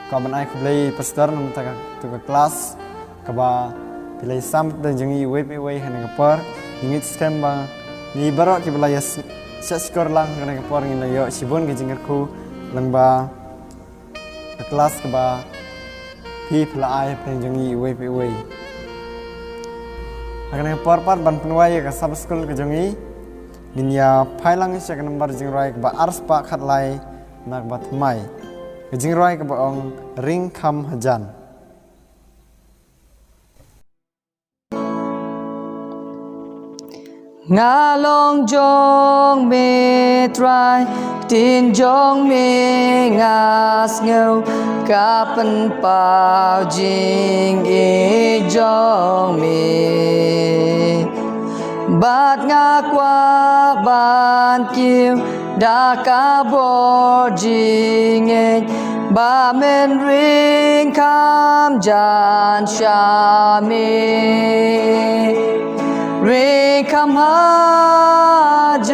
Ka ban ai khublei pastor, na ka bynta ka, to ka klas kaba phi la ïasam da jong ngi iwei pa iwei ha kane ka por. Ngi ngeit skhem ba ngi baroh kiba la ïa s-, shah shkor lang ha kane ka por ngin la ïoh shibun ka jingkyrkhu lyngba ka klas kaba phi, phi la ai hapdeng jong ngi iwei pa iwei. Ha kane ka por pat ban pynwai ïa ka Sabbath School ka jong ngi, ngin ïa phai lang sha ka nambar jingrwai kaba arspah khatlai na kaba thymmai. Ka jingrwai kaba ong Ring Kham Hajan. Nga long jong me Trai, ktien jong me nga sngew, ka pynpaw jingïeit jong me. Bad nga kwah ban kiew da ka bor jingngeit, ba men ring kham jan sha me. Ring kham hajan,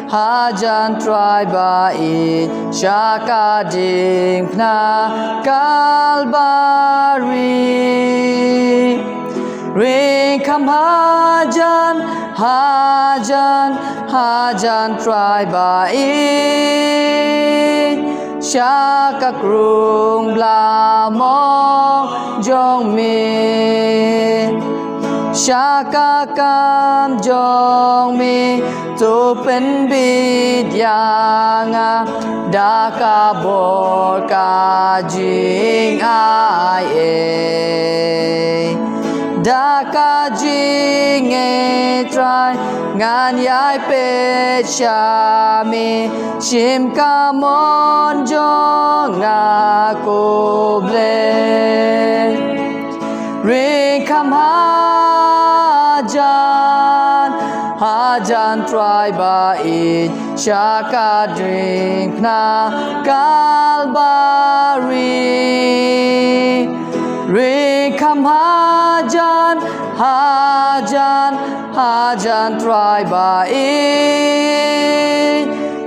hajan Trai ba ïeit, sha ka diengphna Kalbari. Ring kham hajan, hajan, hajan Trai ba ïeit, sha ka krung blamong jong me. Sha ka kam jong me, to pynbit ïa nga da ka bor ka jingai ei. Da ka jingngeit Trai ngan ïai peit sha me, shim ka mon jong nga ko Blei. Ring kham hajan, hajan Trai ba ïeit, sha ka diengphna Kalbari. Ri kham hajan, hajan, hajan Trai ba i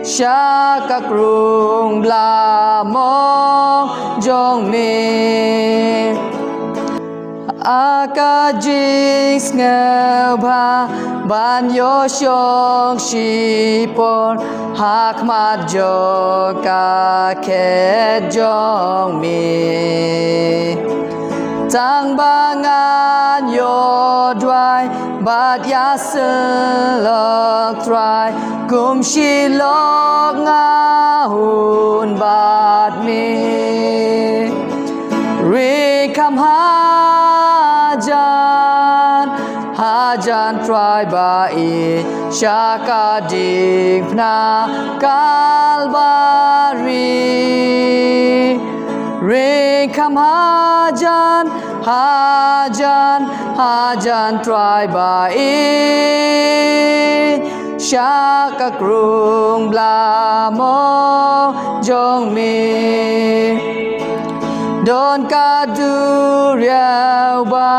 sha ka krung bla mong jong mi. A ka jingsngewbha ban ïoh shong shipor ha khmat jong ka khet jong mi. Tang ba ngan ïoh duwai bad ïasyllok Trai, kum shi lok nga hun bad mi. Ri kham hajan, hajan Trai ba i sha ka diengphna Kalbari. Ri kham hajan, hajan, hajan Trai ba i sha ka krung bla mong jong mi. Don ka duriaw ba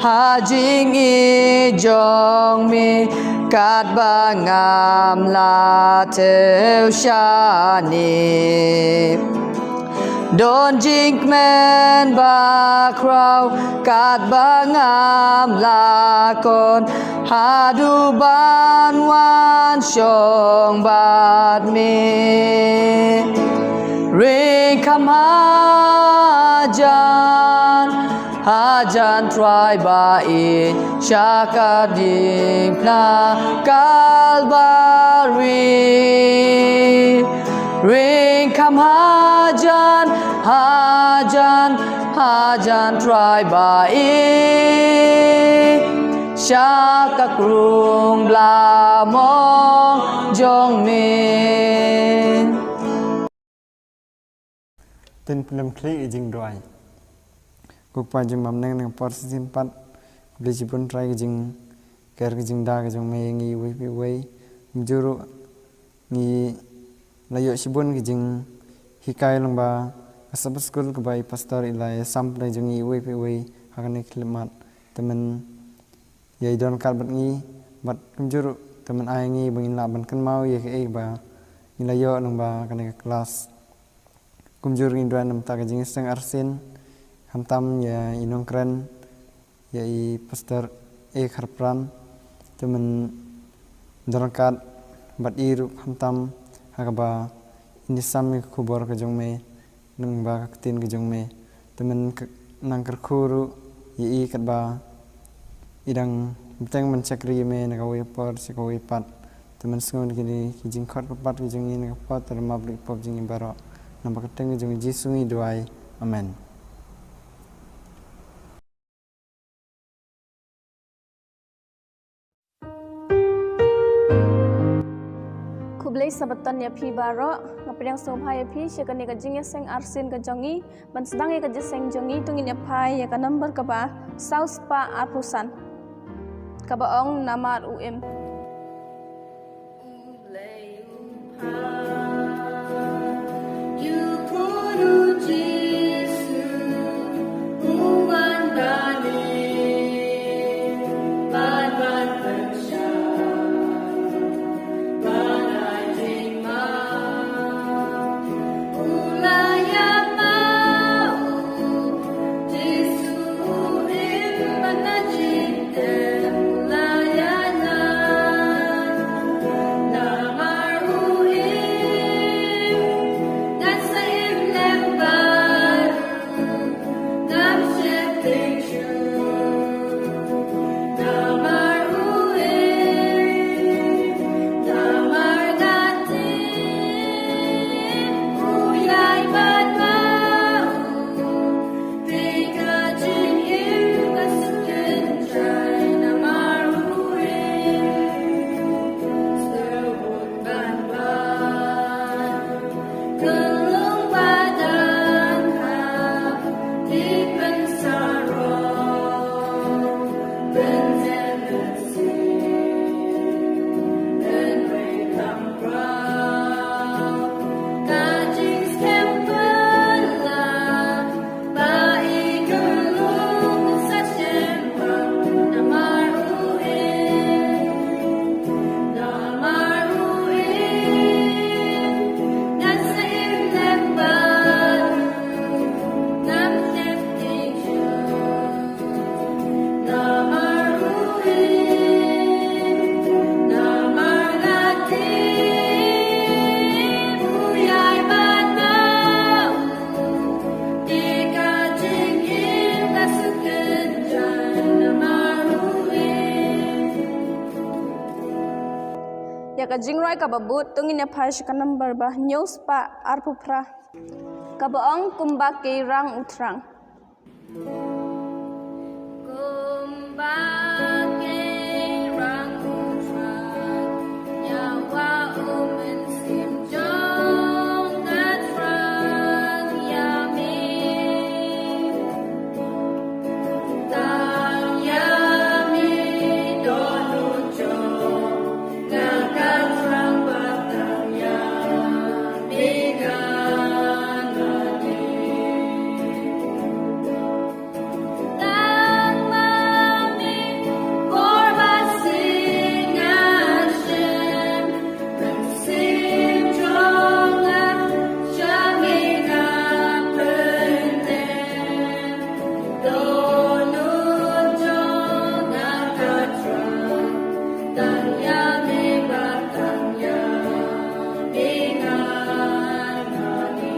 ha jingïeit jong mi, katba ngam la thew shane. Don jingkmen bakhraw katba ngam la kon, haduh ban wan shong bad mi. Ri kham hajan, hajan Trai ba i sha ka diengphna Kalbari. Ri kham hajan, hajan, hajan Trai ba i sha ka krung bla mong jong mi. Tin pynlem khlieh ïa jingduwai. Ko Kpa jong ngi ba ha bneng, ha ka por shisien pat, khublei shibun Trai ka jingker ka jingda ka jong me ïa ngi iwei pa iwei. Kumjuh ruh ngi la ïoh shibun ka jinghikai lyngba ka Sabbath School kaba i Pastor i la ïasam pynlong jong ngi iwei pa iwei ha kane ka khyllipmat. Te men ïa i don ryngkat bad ngi, bad kumjuh ruh te men ai ngi ba ngin lah ban kynmaw ïa kaei ba ngi la ïoh lyngba kane ka klas. Kumjuh ruh ngi duwai na ka bynta ka jingïaseng arsien, khamtam ïa i nongkren, ïa i Pastor A Kharpran, te men don ryngkat bad i ruh khamtam ha kaba in ïasam ïa ka khubor ka jong me, lyngba ka ktien ka jong me. Te men k-, nang kyrkhu ruh ïa i katba i dang bteng ban shakri ïa me na kawei ka por sha kawei pat. Te men sngew ïa kine ki jingkhot kyrpad ka jong ngi na ka por, te men map ïa ki pop jong ngi baroh. Namar ka kyrteng ka jong u Jisu ngi duwai. Amen. Khublei Sabbaton ïa phi baroh, nga pdiang sngewbha ïa phi sha kane ka jingïaseng arsien ka jong ngi, ban sdang ïa ka jingïaseng jong ngi to ngin ïa phai ïa ka number kaba saw spah arphew san, kaba ong namar u im. Ka jingrwai kaba bud, to ngin ïa phai sha ka number ba hynñiew spah arphew phra, kaba ong Kumba Kei Rang U Thrang. Kumba Kei Rang U Thrang, ïa wah u mynsiem jong ka thrang ïa me. Tang ïa me don u jong nga ka thrang, bad tang ïa me ngan mane. Tang ma me por ba shisha ngan shim, mynsiem jong nga sha me nga pyndem. Don u jong nga ka thrang, tang ïa me bad tang ïa me ngan mane.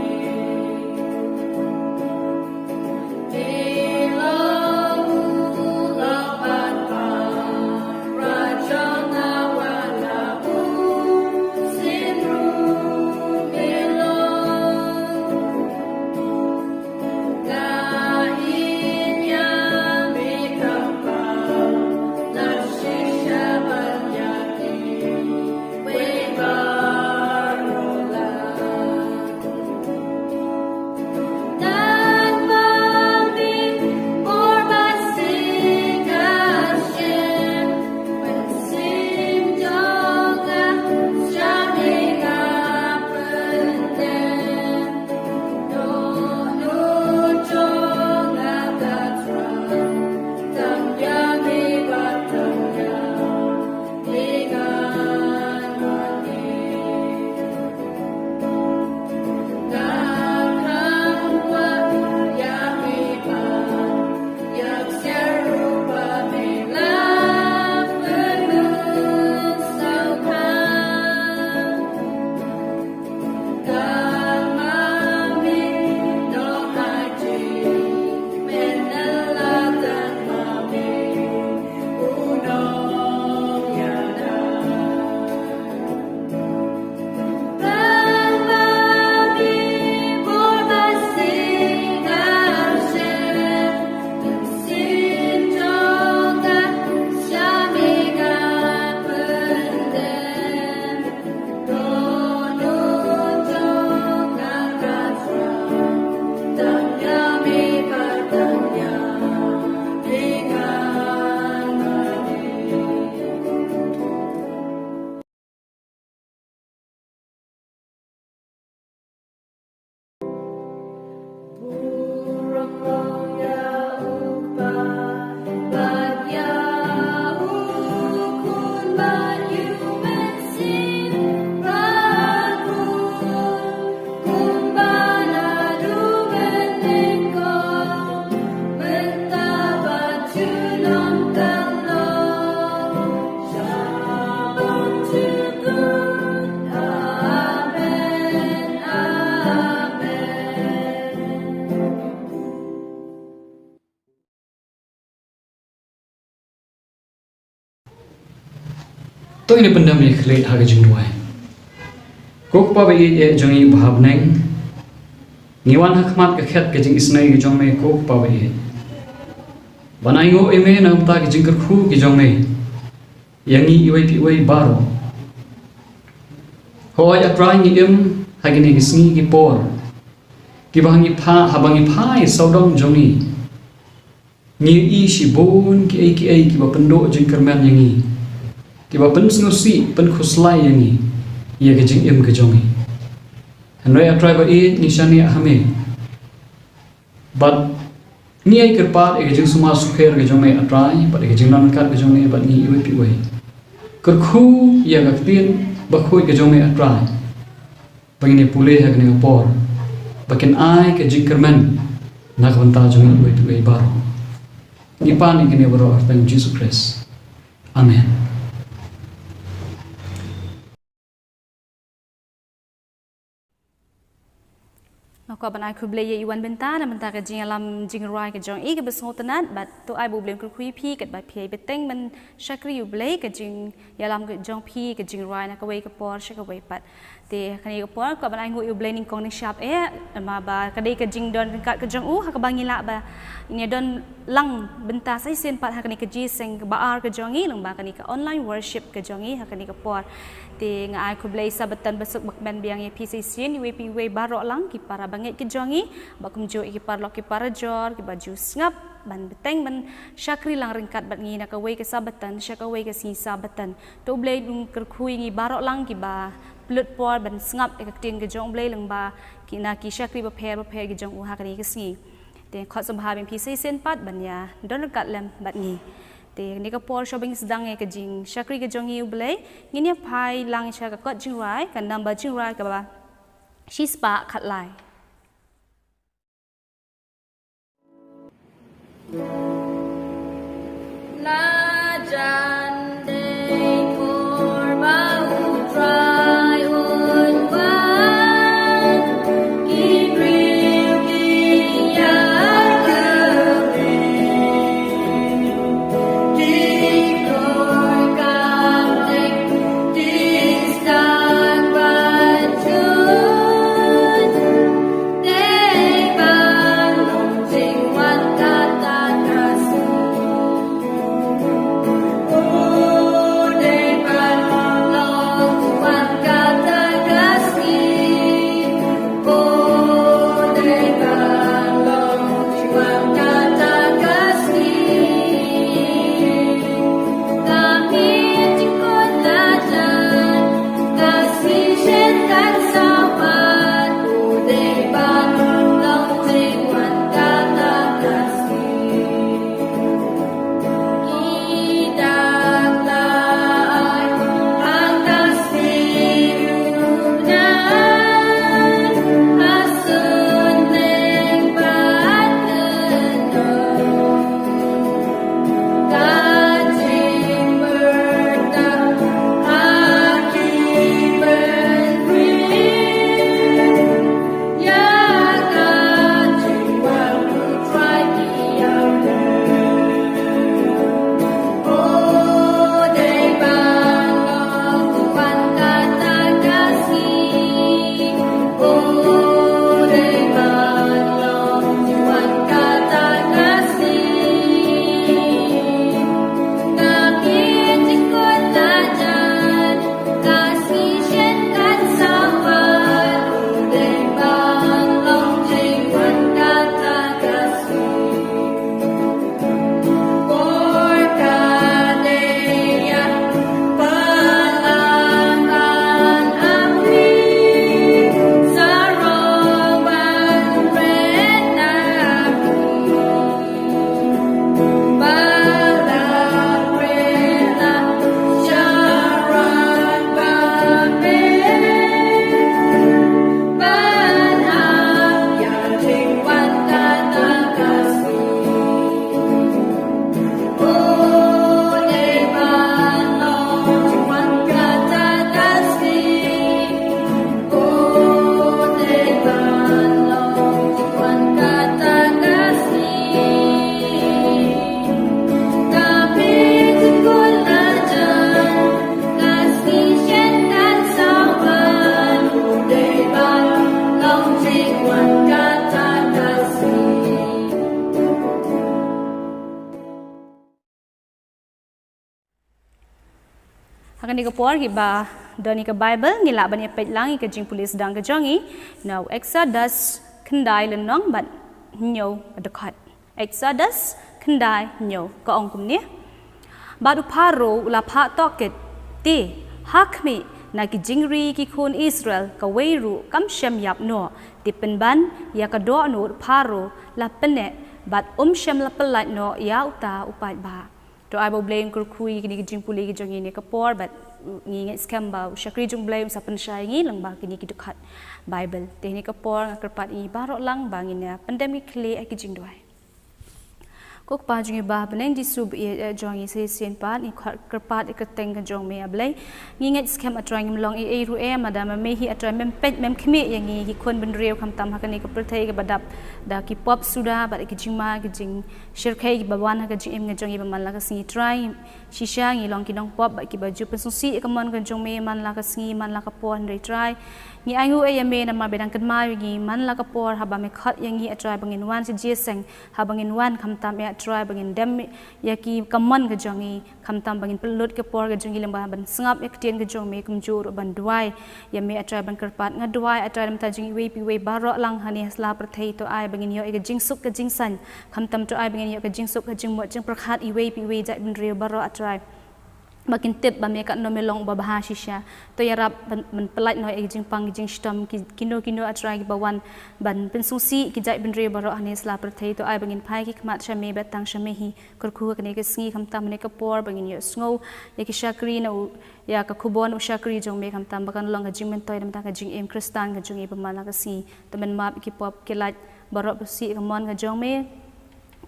To ngin ïa pyndem ïa ka khlieh ha ka jingduwai. Ko Kpa ba ïeit jong ngi uba ha bneng, ngi wan ha khmat ka khet ka jingisynei ka jong me ko Kpa ba ïeit, ban ainguh ïa me na ka bynta ki jingkyrkhu ki jong me ïa ngi iwei pa iwei baroh. Hooid A Trai, ngi im ha kine ki sngi ki por kiba ha ngi pha, haba ngi phai sawdong jong ngi, ngi ïohi shibun kiei kiei kiba pynduh jingkyrmen ïa ngi, kiba pynsngewsih, pynkhuslai ïa ngi, ïa ka jingim ka jong ngi. Hynrei A Trai ba ïeit, ngi shaniah ha me bad ngi ai kyrpad ïa ka jingsumar sukher ka jong me A Trai, bad ïa ka jingdon ryngkat ka jong me bad ngi iwei pa iwei. Kyrkhu ïa ka ktien bakhuid ka jong me A Trai, ba ngin ïa pule ha kane ka por, ba kin ai ka jingkyrmen na ka bynta jong ngi iwei pa iwei baroh. Ngi pan ïa kane baroh ha kyrteng Jisu Khrist. Amen. Na Kwah ban ai khublei ïa i Wanbynta na bynta ka jingïalam jingrwai ka jong i kaba sngewtynnat, bad to ai ba U Blei un kyrkhu ïa phi katba phi ïai bteng ban shakri U Blei, ka jingïalam ka jong phi, ka jingrwai na kawei ka por sha kawei pat. Te ha kane ka por kwah ban ai nguh ïa U Blei nyngkong nyngshap eh, namar ba ka dei ka jingdon ryngkat ka jong u ha kaba ngi lah ba ngin ïa don lang bynta sa shisien pat ha kane ka jingïaseng kaba ar ka jong i, lyngba kane ka online worship ka jong i ha kane ka por. Te nga ai khublei sabatan basuk bakmen biang ïa phi sa shisien, iwei pa iwei baroh lang ki para bangeit ki jong ngi, bad kumjuh ïa ki paralok ki parajor kiba ju sngap ban bteng ban shakri lang ryngkat bad ngi na kawei ka sabatan sha kawei ka sngi sabatan. To U Blei un kyrkhu ïa ngi baroh lang kiba pynlut por ban sngap ïa ka ktien ka jong U Blei lyngba ki na ki shakri bapher bapher ki jong u ha kane ka sngi. Te khot sngewbha biang phi sa shisien pat ban ïa don ryngkat lem bad ngi. Te kane ka por shuwa ba ngin sdang ïa ka jingshakri ka jong ngi U Blei, ngin ïa phai lang sha ka kot jingrwai, ka number jingrwai kaba shispah khatlai. La jan dei por ba U Trai un wan, ki briew ki ïa Ha kane ka por kiba don ïa ka Bible, ngi lah ban ïa peit lang ïa ka jingpule sdang ka jong ngi na u Exodus khyndai lynnong bad hynñiew ka dkhot. Exodus khyndai hynñiew ka ong kumne: Bad u Pharaoh u la phah tohkit, te ha khmih, na ki jingri ki khun Israel kawei ruh kam shym ïap noh. Te pynban ïa ka dohnud u Pharaoh la pynneh, bad um shym la pyllait noh ïa uta u paidbah. To ai ba U Blei un kyrkhu ïa kine ki jingpule ki jong ngi ha kane ka por, bad ngi ngeit skhem ba u shakri jong U Blei un sa pynshai ïa ngi lyngba kine ki dkhot Bible. Te ha kane ka por nga kyrpad ïa ngi baroh lang ba ngin ïa pyndem ki khlieh ha ki jingduwai. Ko Kpa jong ngi ba ha bneng, Jisu ba ïeit jong ngi, sa shisien pat ngi kyrpad ïa ka kyrteng ka jong me, A Blei. Ngi ngeit skhem, A Trai, ngim long ei ei ruh em lada ma me hi, A Trai, mem peit, mem khmih ïa ngi ki khun bynriew khamtam ha kane ka pyrthei kaba dap da ki pop suda bad ki jingma ki jingshyrkhei kiba wan ha ka jingim ka jong ngi ba man la ka sngi, Trai. Shisha ngi long ki nongpop bad kiba ju pynsngewsih ïa ka mon ka jong me man la ka sngi man la ka por, hynrei Trai, ngi ainguh ïa me namar ba me dang kynmaw ïa ngi man la ka por haba me khot ïa ngi, A Trai, ba ngin wan sha jingïaseng, haba ngin wan khamtam, A Trai, ba ngin dem ïa ki, ka mon ka jong ngi, khamtam ba ngin pynlut ka por ka jong ngi lyngba ban sngap ïa ka ktien ka jong me, kumjuh ruh ban duwai ïa me, A Trai, ban kyrpad. Nga duwai, A Trai, na ka bynta jong iwei pa iwei baroh lang hangne ha sla pyrthei, to ai ba ngin ïoh ïa ka jingsuk ka jingsain, khamtam to ai ba ngin ïoh ka jingsuk ka jingmut jingpyrkhat iwei pa iwei, jait bynriew baroh, A Trai, ba kin tip ba me katno me long uba bha shisha. To ïarap ban, ban pyllait noh ïa ki jingpang ki jingshitom, ki, kino kino, A Trai, kiba wan ban pynsngewsih ki jait bynriew baroh hangne ha sla pyrthei, to ai ba ngin phai ki khmat sha me bad tang sha me hi. Kyrkhu ha kane ka sngi khamtam ha kane ka por ba ngin ïohsngew ïa ki shakri na u, ïa ka khubor na u shakri jong me, khamtam ba kan long ka jingmyntoi na ka bynta ka jingim Khristan ka jong ngi ba man la ka sngi. To men map ïa ki pop ki lait baroh, pynsih ïa ka mon ka jong me.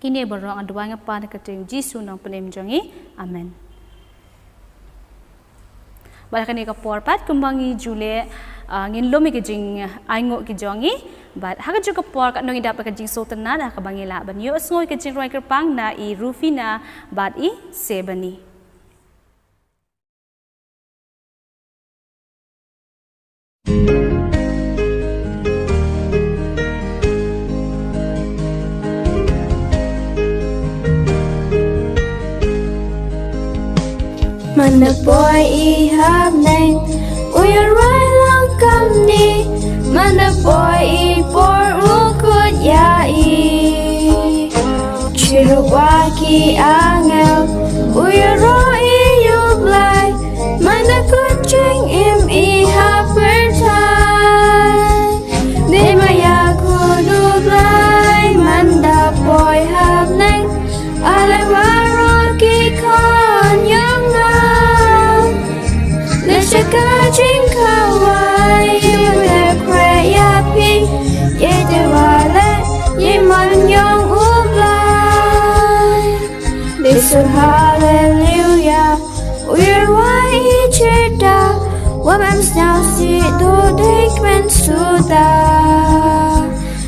Kine baroh nga duwai, nga pan ha ka kyrteng Jisu, Nongpynim jong ngi. Amen. Bad ha kane ka por pat kumba ngi ju leh, ah, ngin lum ïa ka jingainguh ka jong ngi. Bad ha kajuh ka por katno ngi dap da ka jingsngewtynnad, ha kaba ngi lah ban ïohsngew ïa ka jingrwai kyrpang na i Rufina bad i Sebani. Manda poi i ha bneng, u ïarwai lang kamni. Manda poi i por u kut ïa i, shu ruh wa ki angel, u ïaroh i ïa u Blai. Manda kut jingim i ha pyrthei, dei ma ïa kut u Blai. Manda poi ha bneng, ale waroh ki khon ïong nga. Leit sha ka jingkhawai, dei wa dep khreh ïa phi. Ïeit dei wa leh ïa i mon ïong u Blai. Dei sur haleluya, u ïarwai i jingda. Wa mem sngewsih, to dei kmen suda.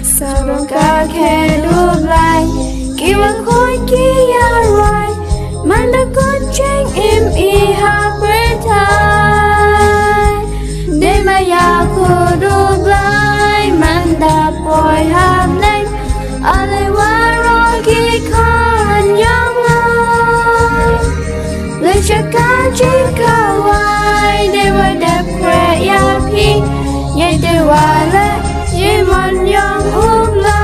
Sa ruh ka khet u Blai, ki wa khot ki ïarwai. Manda kut jingim i ha pyrthei, dei ma ïa kut u Blai. Manda poi ha bneng, ale waroh ki khon ïong nga. Leit sha ka jingkhawai, dei wa dep khreh ïa phi. Ïeit dei wa leh ïa i mon ïong u Blai.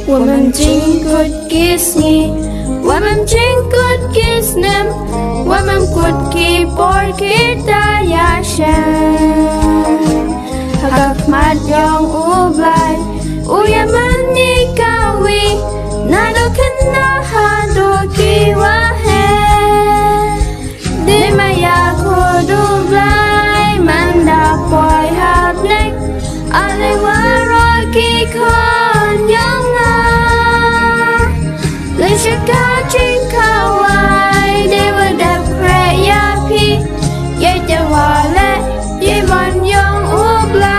Wa mem jingkut ki sngi, wa mem jingkut ki snem, wa mem kut ki por ki da ïashem. Ha ka khmat ïong u Blai, u ïa mane kawi, naduh khynnah haduh ki waheh. Dei ma ïa kut u Blai, manda poi ha bneng, ale waroh ki khon ïong nga. Leit sha ka jingkhawai, dei wa dep khreh ïa phi. Ïeit dei wa leh ïa i mon ïong u Blai.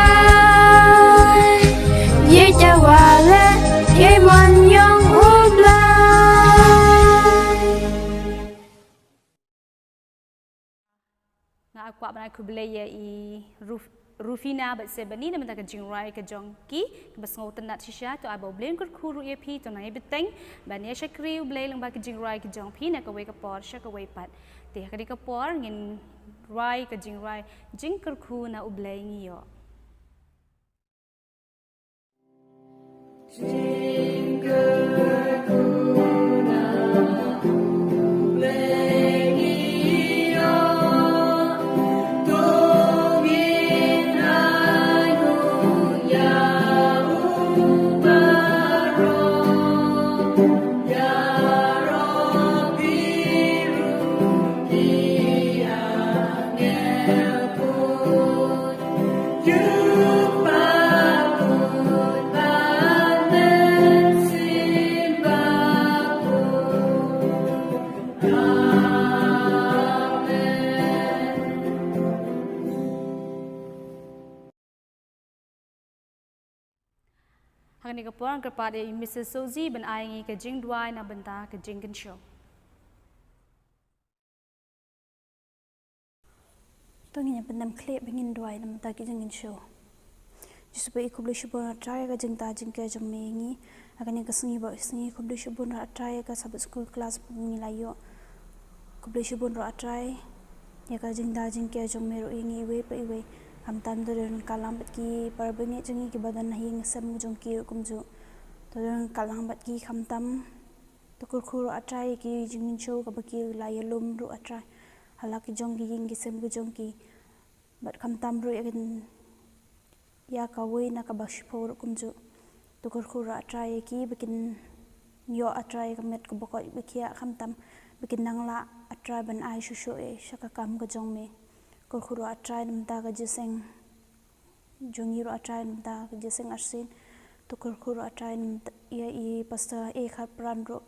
Ïeit dei wa leh ïa i mon ïong u Blai. Nga kwah ban ai khublei ïa i Ruf-, Rufina bad Sebani na bynta ka jingrwai ka jong ki kaba sngewtynnad shisha. To ai ba u Blei un kyrkhu ruh ïa phi, to nang ïa bteng ban ïa shakri u Blei lyngba ka jingrwai ka jong phi na kawei ka por sha kawei pat. Te ha kane ka por ngin rwai ka jingrwai Jingkyrkhu na u Blei ngi ïoh. Kane ka por kyrpad ïa i Missus Sozi ban ai ngi ka jingduwai na bynta ka jingkynshew. To ngin ïa pyndem khlieh ba ngin duwai na bynta ka jingkynshew. Jisu ba i khublei shibun A Trai ka jingda jingker jong me ngi. Ha kane ka sngi ba sngi khublei shibun A Trai ka Sabbath school class ba ngi la ïoh. Khublei shibun A Trai ïa ka jingda jingker jong me ruh ïa ngi iwei pa iwei. Khamtam to don ka lang bad ki para bangeit jong ngi kiba don ha ïing sem jong ki ruh kumjuh. To don ka lang bad ki khamtam. To kyrkhu ruh A Trai ïa ki jingkynshew kaba ki la ïalum ruh A Trai. Ha la ki jong ki ïing ki sem ki jong ki. Bad khamtam ruh ïa kin ïa kawei na kaba shiphew ruh kumjuh. To kyrkhu ruh A Trai ïa ki ba kin ïoh A Trai ka met kaba koit ba khiah khamtam ba kin nang lah A Trai ban ai shuh shuh ïa sha ka kam ka jong me. Kyrkhu ruh A Trai na bynta ka jingïaseng jong ngi ruh A Trai na bynta ka jingïaseng arsien. To kyrkhu ruh A Trai na bynta ïa i Pastor A Kharpran ruh.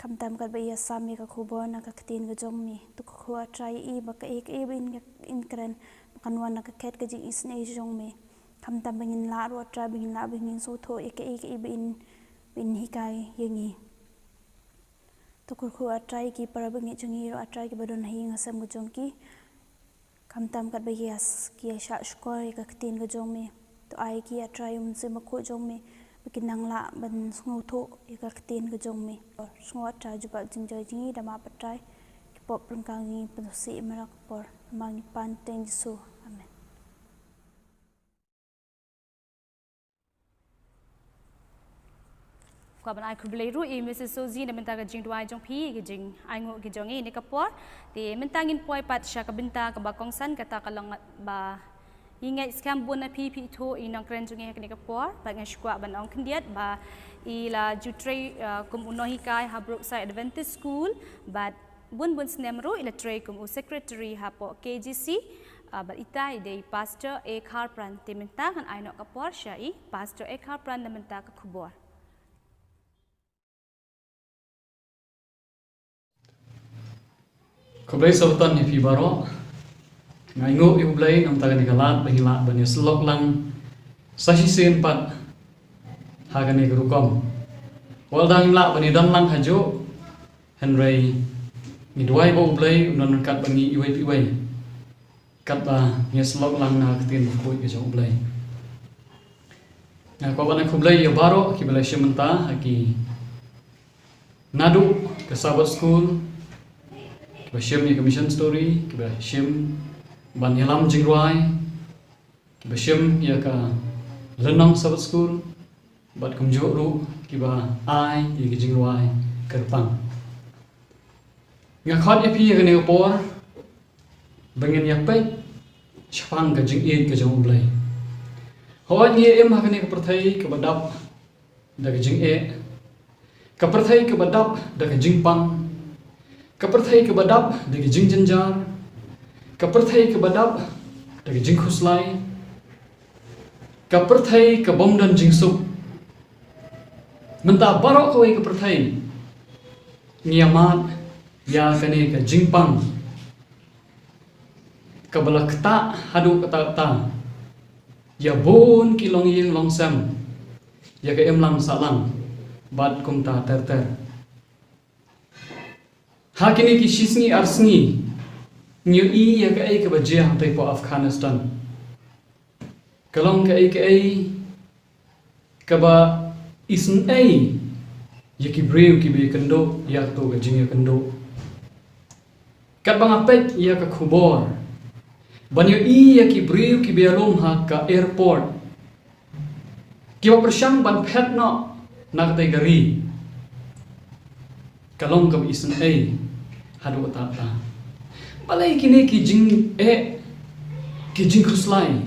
Khamtam katba i ïasam ïa ka khubor na ka ktien ka jong me. To kyrkhu A Trai ïa i ba kaei kaei ba in, in kren ba kan wan na ka khet ka jingisynei jong me. Khamtam ba ngin lah ruh A Trai ba ngin lah ba ngin sngewthuh ïa kaei kaei ba in, ba in hikai ïa ngi. To kyrkhu A Trai ïa ki para bangeit jong ngi ruh A Trai kiba don ha ïing ha sem ka jong ki. Khamtam katba ki ïa s-, ki ïa shah shkor ïa ka ktien ka jong me. To ai ki A Trai ïa u Mynsiem Bakhuid jong me ba kin nang lah ban sngewthuh ïa ka ktien ka jong me. Sngew A Trai jubab jingjia jong ngi da map A Trai. Ki pop ryngkang ngi pynsih ïa me ha ka por. Namar ngi pan teng Jisu. Amen. Kwah ban ai khublei ruh i Missus Sozi na bynta ka jingduwai jong phi, ka jingainguh ka jong i ha kane ka por. Te mynta ngin poi pat sha ka bynta kaba kongsan, kata ka long ba ngi ngeit skhem bun na phi phi ithuh i nongkren jong ngi ha kane ka por, bad nga sngewkwah ban ong khyndiat ba i la ju trei, uh, kum u nonghikai ha Brookside Adventist School, bad bun bun snem ruh i la trei kum u secretary hapoh K G C, uh, bad ita i dei Pastor A Kharpran. Te mynta ngan ai noh ka por sha i Pastor A Kharpran na bynta ka khubor. Khublei Sabbaton ïa phi baroh. Nga ainguh ïa u Blei namar kane ka lad ba ngi lah ban ïasyllok lang sa shisien pat ha kane ka rukom. Wat la ngim lah ban ïadon lang hajuh, hynrei ngi duwai ba u Blei un don ryngkat bad ngi iwei pa iwei katba ngi ïasyllok lang na ka ktien bakhuid ka jong u Blei. Nga kwah ban ai khublei ïa baroh kiba la shim bynta ha ki naduh ka Sabbath School, kiba shim ïa ka Mission Story, kiba shim ban ïalam jingrwai, kiba shim ïa ka lynnong Sabbath School, bad kumjuh ruh kiba ai ïa ka jingrwai kyrpang. Nga khot ïa phi ha kane ka por ba ngin ïa peit shaphang ka jingïeit ka jong u Blei. Hooid ngi im ha kane ka pyrthei kaba dap da ka jingeh, ka pyrthei kaba dap da ka jingpang, ka pyrthei kaba dap da ka jingjynjar, ka pyrthei kaba dap da ka jingkhuslai, ka pyrthei ka bym don jingsuk. Mynta baroh kawei ka pyrthei ngi ïa mad ïa kane ka jingpang kaba la ktah haduh katta katta ïa bun ki longïing longsem, ïa ka imlang sahlang bad kumta ter ter. Ha kine ki shisngi ar sngi ngi ïohi ïa kaei kaba jia hangtei hapoh Afghanistan. Ka long kaei kaei kaba isynei ïa ki briew kiba ïakynduh ïa kato ka jingïakynduh. Katba nga peit ïa ka khubor ban ïohi ïa ki briew kiba ïalum ha ka airport, kiba pyrshang ban phet noh na katei ka ri, ka long kaba isynei haduh katta katta. Balei kine ki jingeh, ki jingkhuslai,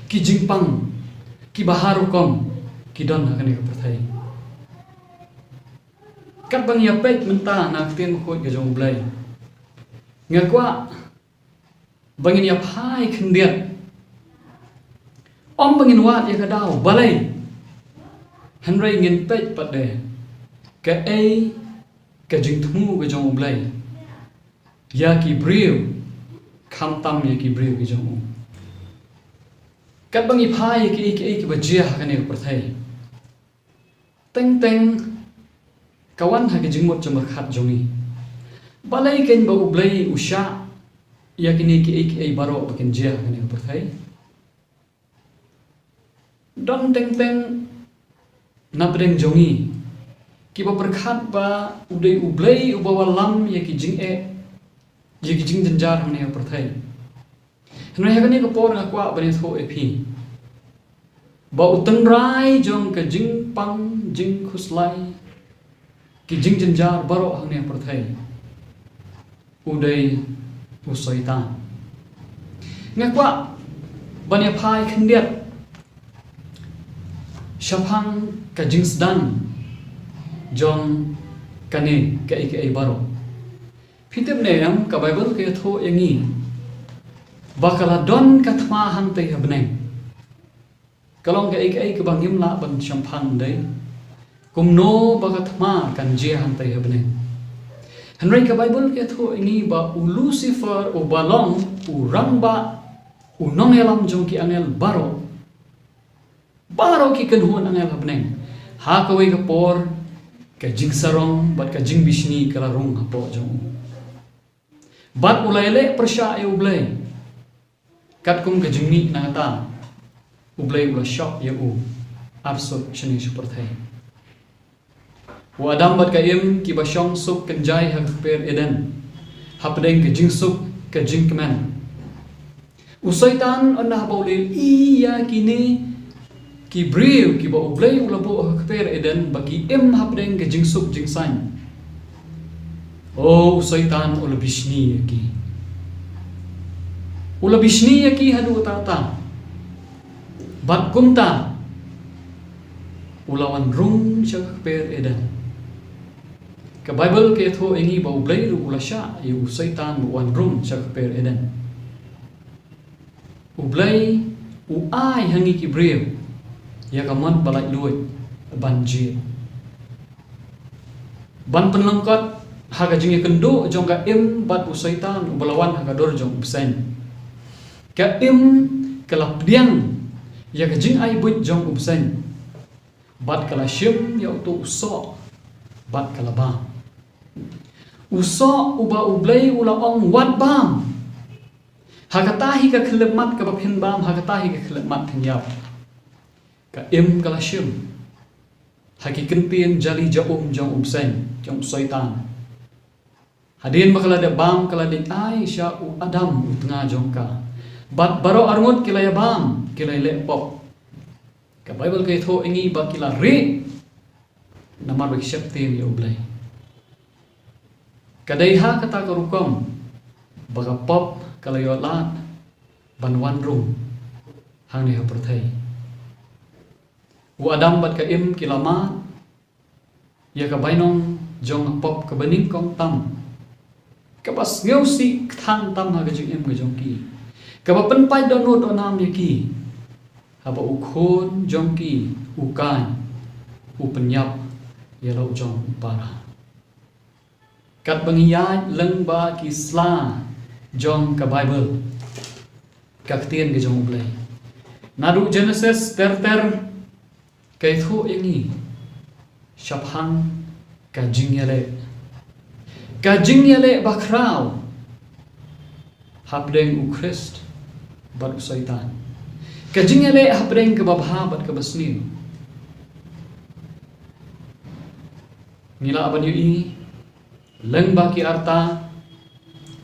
ki jingpang kiba har rukom ki don ha kane ka pyrthei? Katba ngi ïa peit mynta na ka ktien bakhuid ka jong u Blei, nga kwah ba ngin ïa phai khyndiat. Ym ba ngin wad ïa ka daw balei, hynrei ngin peit pat de kaei ka jingthmu ka jong u Blei ïa ki briew, khamtam ïa ki briew ki jong u. Katba ngi phai ïa kiei kiei kiba jia ha kane ka pyrthei, Teng teng ka wan ha ki jingmut jingpyrkhat jong ngi. Balei kein ba U Blei u shah ïa kine kiei kiei baroh ba kin jia ha kane ka pyrthei? Don teng teng na pdeng jong ngi kiba pyrkhat ba u dei U Blei uba wallam ïa ki jingeh, ïa ki jingjynjar hangne ha pyrthei. Hynrei ha kane ka por nga kwah ban ïathuh ïa phi ba u tynrai jong ka jingpang jingkhuslai, ki jingjynjar baroh hangne ha pyrthei, u dei u Soitan. Nga kwah ban ïa phai khyndiat shaphang ka jingsdang jong kane kaei kaei baroh. Phi tip ne em, ka Baibl ka ïathuh ïa ngi ba ka la don ka thma hangtei ha bneng. Ka long kaei kaei kaba ngim lah ban shemphang dei, kumno ba ka thma kan jia hangtei ha bneng. Hynrei ka Baibl ka ïathuh ïa ngi ba u Lucifer uba long u rangbah, u nongïalam jong ki angel baroh, baroh ki kynhun angel ha bneng, ha kawei ka por ka jingsarong bad ka jingbishni ka la rung hapoh jong u. Bad u la ïaleh pyrshah ïa U Blei. Katkum ka jingmih na kata, U Blei u la shop ïa u arsut shane sha pyrthei. U Adam bad ka Im kiba shong suk kynjai ha ka kper Eden, hapdeng ka jingsuk ka jingkmen. U Soitan ynda haba u la ïohi ïa kine ki briew kiba U Blei u la buh ha ka kper Eden ba ki im hapdeng ka jingsuk jingsaiñ, o, u Soitan u la bishni ïa ki. U la bishni ïa ki haduh katta katta. Bad kumta u la wan rung sha ka kper Eden. Ka Baibl ka ïathuh ïa ngi ba U Blei ruh u la shah ïa u Soitan ba u wan rung sha ka kper Eden. U Blei u ai ha ngi ki briew ïa ka mon ba laitluid ban jied, ban pynlyngkot ha ka jingïakynduh jong ka Im bad u Soitan uba la wan ha ka dur jong u bseiñ. Ka Im ka la pdiang ïa ka jingai buit jong u bseiñ, bad ka la shim ïa uto u soh bad ka la bam. U soh uba U Blei u la ong, wat bam. Ha kata hi ka khyllipmat kaba phin bam, ha kata hi ka khyllipmat phin ïap. Ka Im ka la shim ha ki kyntien jali ja um jong u bseiñ, jong u Soitan. Hadien ba ka la dep bam, ka la dep ai sha u Adam u tnga jong ka. Bad baroh arngut ki la ïa bam, ki la ïa leh pop. Ka Baibl ka ïathuh ïa ngi ba ki la rieh namar ba ki sheptieng ïa U Blei. Ka dei ha kata ka rukom ba ka pop ka la ïoh lad ban wan rung hangne ha pyrthei. U Adam bad ka Im ki la mad ïa ka bainong jong ka pop kaba nyngkong tam, kaba sngewsih kthang tam ha ka jingim ka jong ki, kaba pynpait dohnud dohnam ïa ki, haba u khun jong ki u Kain u pynïap ïa la u jong u para. Katba ngi ïaid lyngba ki sla jong ka Baibl, ka ktien ka jong U Blei, naduh Genesis ter ter, ka ïathuh ïa ngi shaphang ka jingïaleh, ka jingïaleh bakhraw hapdeng u Khrist bad u Soitan, ka jingïaleh hapdeng kaba bha bad kaba sniew. Ngi lah ban ïohi lyngba ki arta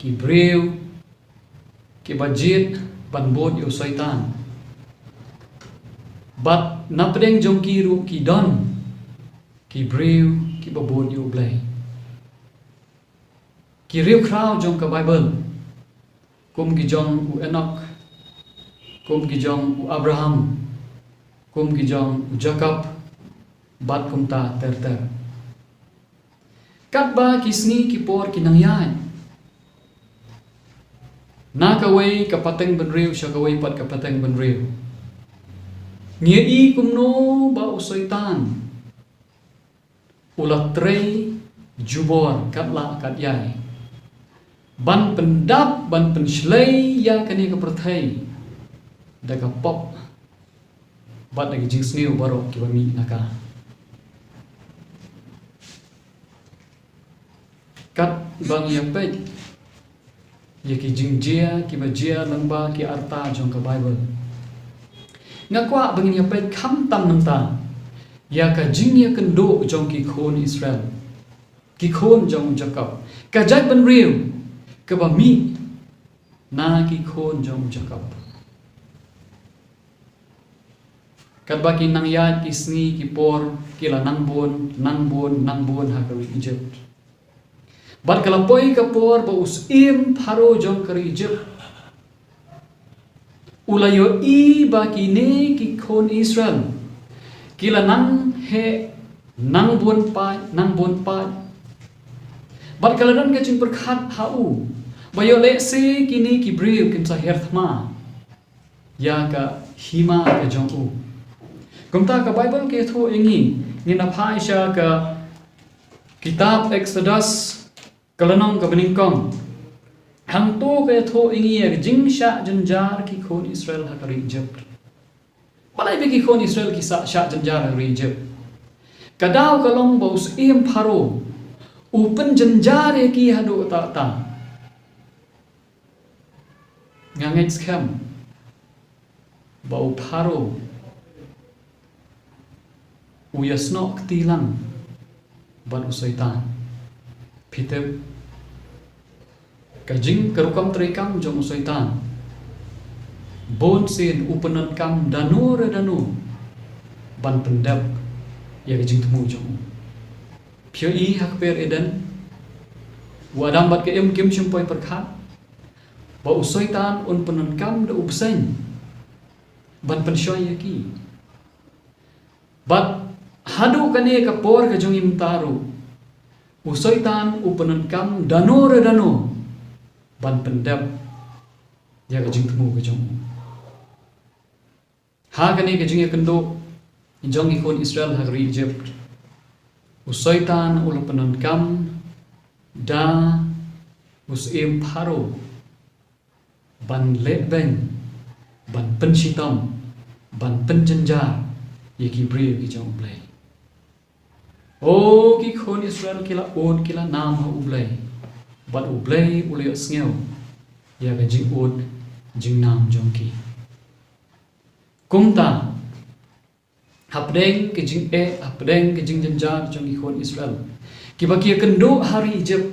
ki briew kiba jied ban bud ïa u Soitan, bad napdeng jong ki ruh ki don ki briew kiba bud ïa U Blei. Ki riewkhraw jong ka Baibl, kum ki jong u Enok, kum ki jong u Abraham, kum ki jong u Jakob, bad kumta ter ter. Katba ki sngi ki por ki nang ïaid na kawei ka pateng bynriew sha kawei pat ka pateng bynriew, ngi ïohi kumno ba u Soitan u la trei jubor katba kat ïai ban pyndap, ban pynshlei ïa kane ka pyrthei da ka pop bad da ki jingsniew baroh kiba mih na ka. Katba ngi ïa peit ïa ki jingjia kiba jia lyngba ki arta jong ka Baibl, nga kwah ba ngin ïa peit khamtam mynta ïa ka jingïakynduh jong ki khun Israel, ki khun jong u Jakob, ka jaitbynriew kaba mih na ki khun jong u Jakob. Katba ki nang ïaid ki sngi ki por, ki la nang bun, nang bun, nang bun ha ka ri Egypt. Bad ka la poi ka por ba u syiem Pharaoh jong ka ri Egypt u la ïohi ba kine ki khun Israel ki la nang heh, nang bun paid, nang bun paid. Bad ka la don ka jingpyrkhat ha u ba ïoh lehse kine ki briew kin sa her thma ïa ka hima ka jong u. Kumta ka Baibl ka ïathuh ïa ngi, ngin ïa phai sha ka kitab Exodus, ka lynnong kaba nyngkong. Hangto ka ïathuh ïa ngi ïa ka jingshah jynjar ki khun Israel ha ka ri Egypt. Balei ba ki khun Israel ki sa shah jynjar ha ka ri Egypt? Ka daw ka long ba u syiem Pharaoh u pynjynjar ïa ki haduh katta katta. Nga ngeit skhem ba u Pharaoh u ïasnoh kti lang bad u Soitan. Phi tip, ka jing ka rukom treikam jong u Soitan, bun sien u pyndonkam dano re dano ban pyndep ïa ka jingthmu jong u. Phi ïohi ha kper Eden, u Adam bad ka Im kim shym poi pyrkhat ba u Soitan un pyndonkam da u bseiñ ban pynshoi ïa ki. Bad haduh kane ka por ka jong ngi mynta ruh, u Soitan u pyndonkam dano re dano ban pyndep ïa ka jingthmu ka jong u. Ha kane ka jingïakynduh jong ki khun Israel ha ka ri Egypt, u Soitan u la pyndonkam da u syiem Pharaoh ban leh beiñ, ban pynshitom, ban pynjynjar ïa ki briew ki jong U Blei. O, ki khun Israel ki la ud, ki la nam ha U Blei, bad U Blei u la ïohsngew ïa ka jingud jingnam jong ki. Kumta, hapdeng ka jingeh, hapdeng ka jingjynjar jong ki khun Israel kiba ki ïakynduh ha ri Egypt,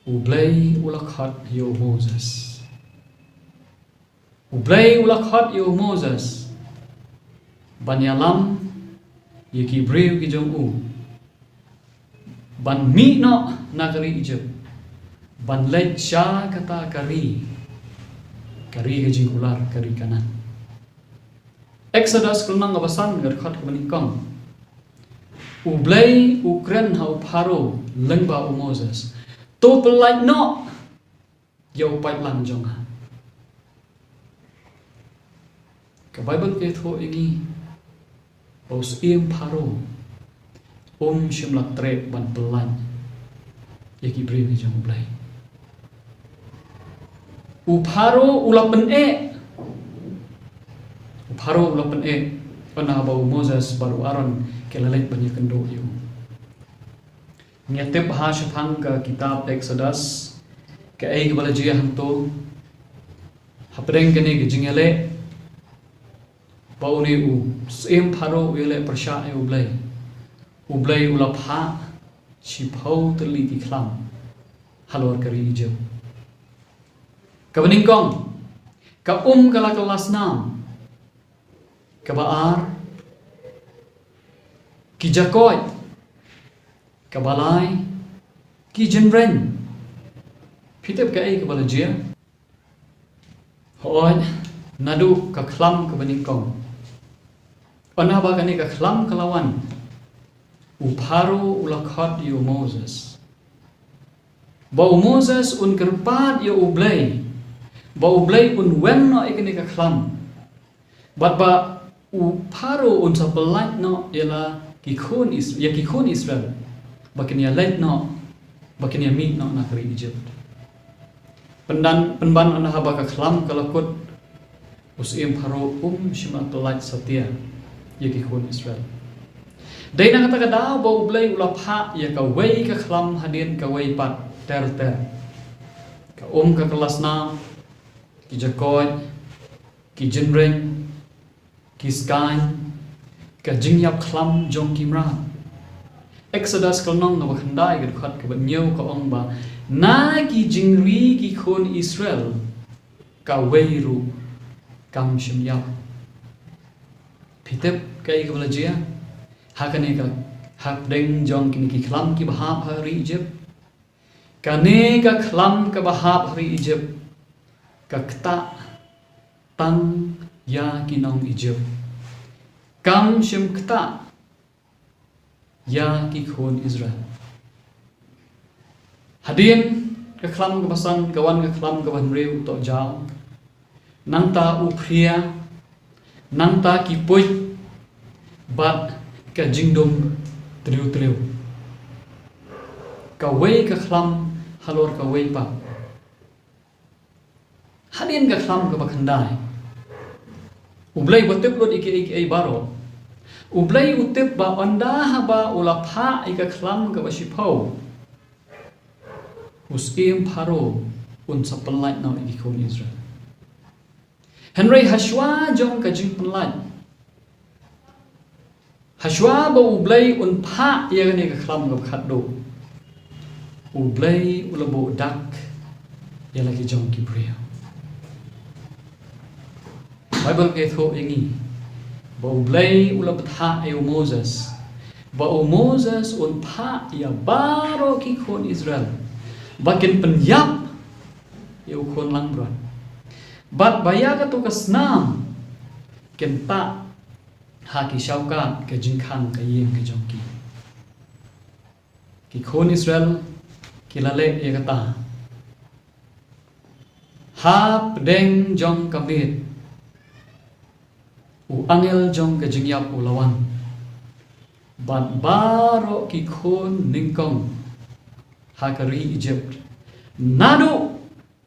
U Blei u la khot ïa u Moses. U Blei u la khot ïa u Moses ban ïalam ïa ki briew ki jong u ban mih noh na ka ri Egypt, ban leit sha kata ka ri, ka ri ka jingkular, ka ri Kanaan. Exodus ka lynnong kaba san, ka dkhot kaba nyngkong. U Blei u kren ha u Pharaoh lyngba u Moses: To pyllait noh ïa u paidlang jong nga. Ka Baibl ka ïathuh ïa ngi ba u syiem Pharaoh um shym la treh ban pyllait ïa ki briew ki jong U Blei. U Pharaoh u la pyneh. U Pharaoh u la pyneh ynda ba u Moses bad u Aaron ki la leit ban ïakynduh ïa u. Ngi tip ha shaphang ka kitab Exodus, kaei kaba la jia hangto. Hapdeng kane ka jingïaleh, ba une u syiem Pharaoh u ïaleh pyrshah ïa U Blei, U Blei u la phah shiphew tylli ki khlam halor ka ri Egypt. Kaba nyngkong, ka um ka la kylla snam. Kaba ar, ki jakoit. Kaba lai, ki jynreng. Phi tip kaei kaba la jia? Hooid, naduh ka khlam kaba nyngkong. Ynda ba kane ka khlam ka la wan, u Pharaoh u la khot ïa u Moses, ba u Moses un kyrpad ïa U Blei ba U Blei un weng noh ïa kane ka khlam. Bad ba u Pharaoh un sa pyllait noh ïa la ki khun Is-, ïa ki khun Israel, ba kin ïaleit noh, ba kin ïamih noh na ka ri Egypt. Pynban, pynban ynda haba ka khlam ka la kut, u syiem Pharaoh um shym la pyllait satia ïa ki khun Israel. Dei na kata ka daw ba U Blei u la phah ïa kawei ka khlam hadien kawei pat ter ter. Ka um ka kylla snam, ki jakoit, ki jingreng, ki skaiñ, ka jingïap khlam jong ki mrad. Exodus ka lynnong kaba khyndai ka dkhot kaba hynñiew ka ong ba na ki jingri ki khun Israel kawei ruh kam shym ïap. Phi tip kaei kaba la jia ha kane ka hapdeng jong kine ki khlam kiba hap ha ri Egypt? Kane ka khlam kaba hap ha ri Egypt ka ktah tang ïa ki nong Egypt, kam shym ktah ïa ki khun Israel. Hadien ka khlam kaba san ka wan ka khlam kaba hynriew, to jaw, nangta u phria, nangta ki puit bad ka jingdum tyriew tyriew. Kawei ka khlam halor kawei pat. Hadien ka khlam kaba khyndai, U Blei ba tip lut ïa kiei kiei baroh, U Blei u tip ba ynda haba u la phah ïa ka khlam kaba shiphew, u syiem Pharaoh un sa pynlait noh ïa ki khun Israel. Hynrei hashwa jong ka jingpynlait, hashwa ba U Blei un phah ïa kane ka khlam kaba khatduh, U Blei u la buh dak ïa la ki jong ki briew. Baibl ka ïathuh ïa ngi ba U Blei u la bthah ïa u Moses, ba u Moses un phah ïa baroh ki khun Israel ba kin pynïap ïa u khun langbrot, bad ba ïa kato ka snam kin tah ha ki shawkat ka jingkhang ka ïing ka jong ki. Ki khun Israel ki la leh ïa kata. Hapdeng jong ka miet, u angel jong ka jingïap u la wan bad baroh ki khun nyngkong ha ka ri Egypt, naduh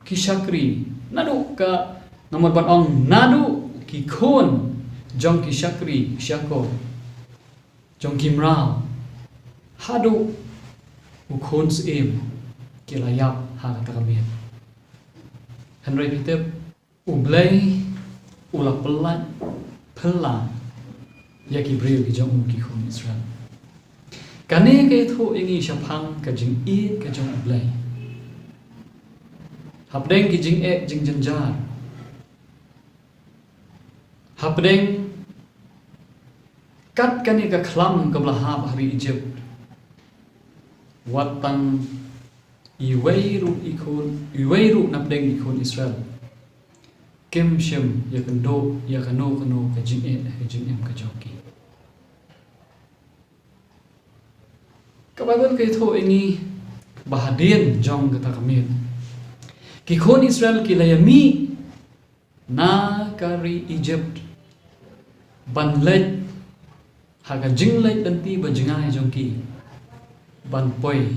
ki shakri, naduh ka, namar ban ong naduh ki khun jong ki shakri shakor, jong ki mraw, haduh u khun syiem, ki la ïap ha kata ka miet. Hynrei phi tip, U Blei u la pynlait pynlang ïa ki briew ki jong u, ki khun Israel. Kane ka ïathuh ïa ngi shaphang ka jingïeit ka jong U Blei. Hapdeng ki jingeh jingjynjar, hapdeng kat kane ka khlam kaba la hap ha ri Egypt, wat tang iwei ruh i khun, iwei ruh napdeng i khun Israel kim shym ïakynduh ïa kano kano ka jingeh, ka jingim ka jong ki. Ka Baibl ka ïathuh ïa ngi ba hadien jong kata ka miet, ki khun Israel ki la ïamih na ka ri Egypt ban leit ha ka jingleit lynti ba jngai jong ki ban poi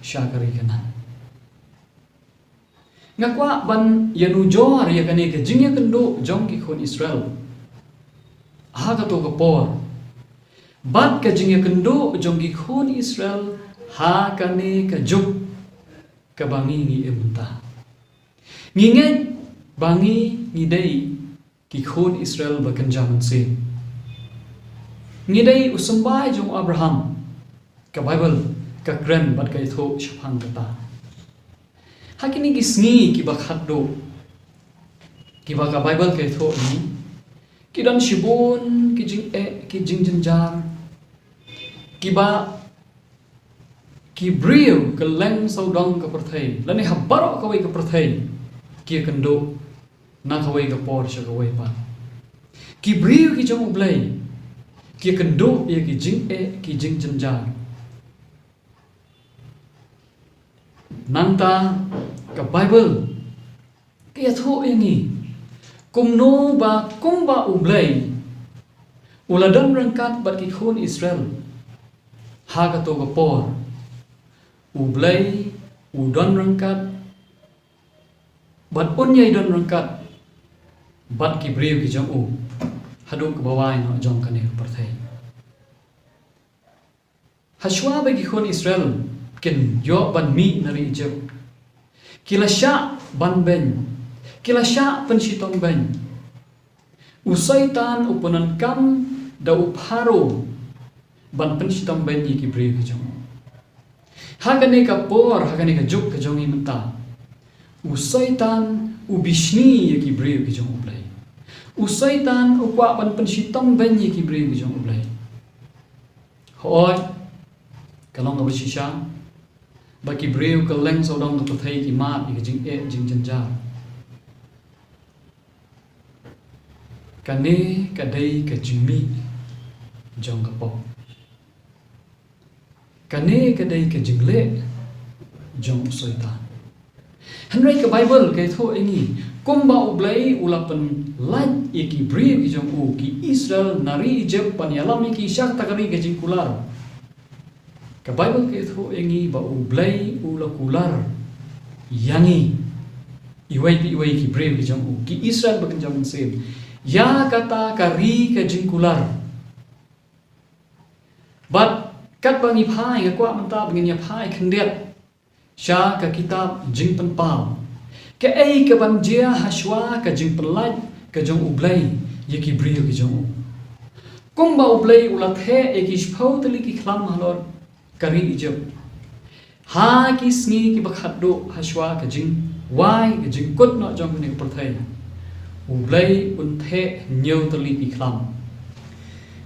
sha ka ri Kanaan. Nga kwah ban ïanujor ïa kane ka jingïakynduh jong ki khun Israel ha kato ka por, bad ka jingïakynduh jong ki khun Israel ha kane ka juk kaba ngi ngi im mynta. Ngi ngeit ba ngi ngi dei ki khun Israel ba kynja mynsiem. Ngi dei u symbai jong u Abraham. Ka Baibl ka kren bad ka ïathuh shaphang kata. Ha kine ki sngi kiba khatduh kiba ka Baibl ka ïathuh ïa ngi, ki don shibun ki jingeh, ki jingjynjar kiba ki briew kylleng sawdong ka pyrthei lane ha baroh kawei ka pyrthei ki ïakynduh na kawei ka por sha kawei pat. Ki briew ki jong U Blei ki ïakynduh ïa ki jingeh, ki jingjynjar. Nangta ka Baibl ka ïathuh ïa ngi kumno ba kumba U Blei u la don ryngkat bad ki khun Israel ha kato ka por. U Blei u don ryngkat bad un ïai don ryngkat bad ki briew ki jong u haduh kaba wai noh jong kane ka pyrthei. Hashwa ba ki khun Israel kin ïoh ban mih na ri Ijipt, ki la shah ban beiñ, ki la shah pynshitom beiñ. U Soitan u pyndonkam da u Pharaoh ban pynshitom beiñ ïa ki briew ki jong u. Ha kane ka por, ha kane ka juk ka jong ngi mynta, u Soitan u bishni ïa ki briew ki jong U Blei. U Soitan u kwah ban pynshitom beiñ ïa ki briew ki jong U Blei. Hooid, ka long kaba shisha ba ki briew kylleng sawdong ka pyrthei ki mad ïa ka jingeh jingjynjar. Kane ka dei ka jingmih jong ka pop. Kane ka dei ka jingleh jong u Soitan. Hynrei ka Baibl ka ïathuh ïa ngi kumba U Blei u la pynlait ïa ki briew ki jong u, ki Israel, na ri Ijipt, ban ïalam ïa ki sha kata ka ri ka jingkular. Ka Baibl ka ïathuh ïa ngi ba U Blei u la kular ïa ngi, iwei pa iwei ki briew ki jong u, ki Israel ba kynja mynsiem, ïa kata ka ri ka jingkular. Bad katba ngi phai, nga kwah mynta ba ngin ïa phai khyndiat sha ka kitab Jingpynpaw. Kaei kaban jia hashwa ka jingpynlait ka jong U Blei ïa ki briew ki jong u. Kumba U Blei u la theh ïa ki shiphew tylli ki khlam halor ka ri Ijipt. Ha ki sngi kiba khatduh hashwa ka jingwai, ka jingkut noh jong kane ka pyrthei, U Blei un theh hynñiew tylli ki khlam.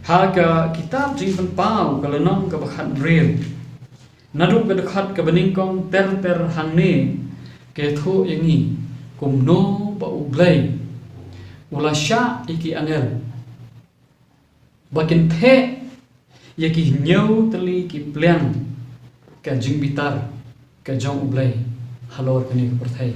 Ha ka kitab Jingpynpaw, ka lynnong kaba khathynriew, naduh ka dkhot kaba nyngkong ter ter hangne, ka ïathuh ïa ngi kumno ba U Blei u la shah ïa ki angel ba kin theh ïa ki hynñiew tylli ki pliang ka jingbitar ka jong U Blei halor kane ka pyrthei.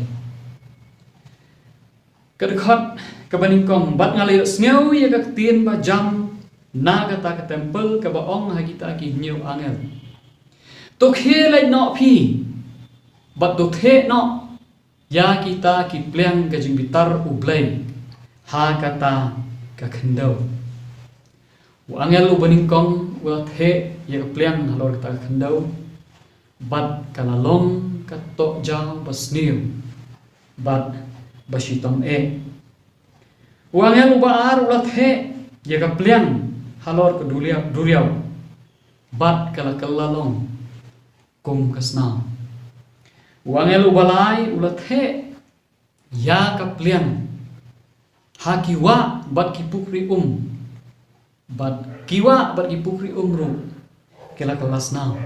Ka dkhot kaba nyngkong: Bad nga la ïohsngew ïa ka ktien ba jam na kata ka templ kaba ong ha kita ki hynñiew angel: To khie leit noh phi bad to theh noh ïa kita ki pliang ka jingbitar U Blei ha kata ka khyndew. U angel uba nyngkong u la theh ïa ka pliang halor kata ka khyndew, bad ka la long ka tohjaw ba sniew bad ba shitom eh. U angel uba ar u la theh ïa ka pliang halor ka duriaw, duriaw, bad ka la kylla long kum ka snaw. U angel uba lai u la theh ïa ka pliang ha ki wah bad ki pukri um, bad ki wah bad ki pukri um ruh ki la kylla snaw.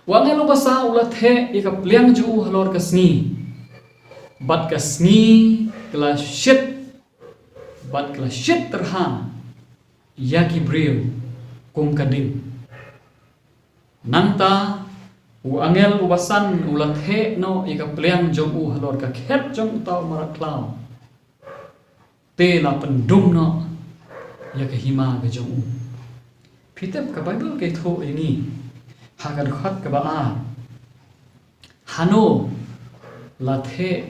U angel uba saw u la theh ïa ka pliang jong u halor ka sngi, bad ka sngi ka la shit, bad ka la shit tyrha ïa ki briew kum ka ding. Nangta u angel uba san u la theh noh ïa ka pliang jong u halor ka khet jong uta u mrad khlaw, te la pyndum noh ïa ka hima ka jong u. Phi tip, ka Baibl ka ïathuh ïa ngi ha ka dkhot kaba ar hano la theh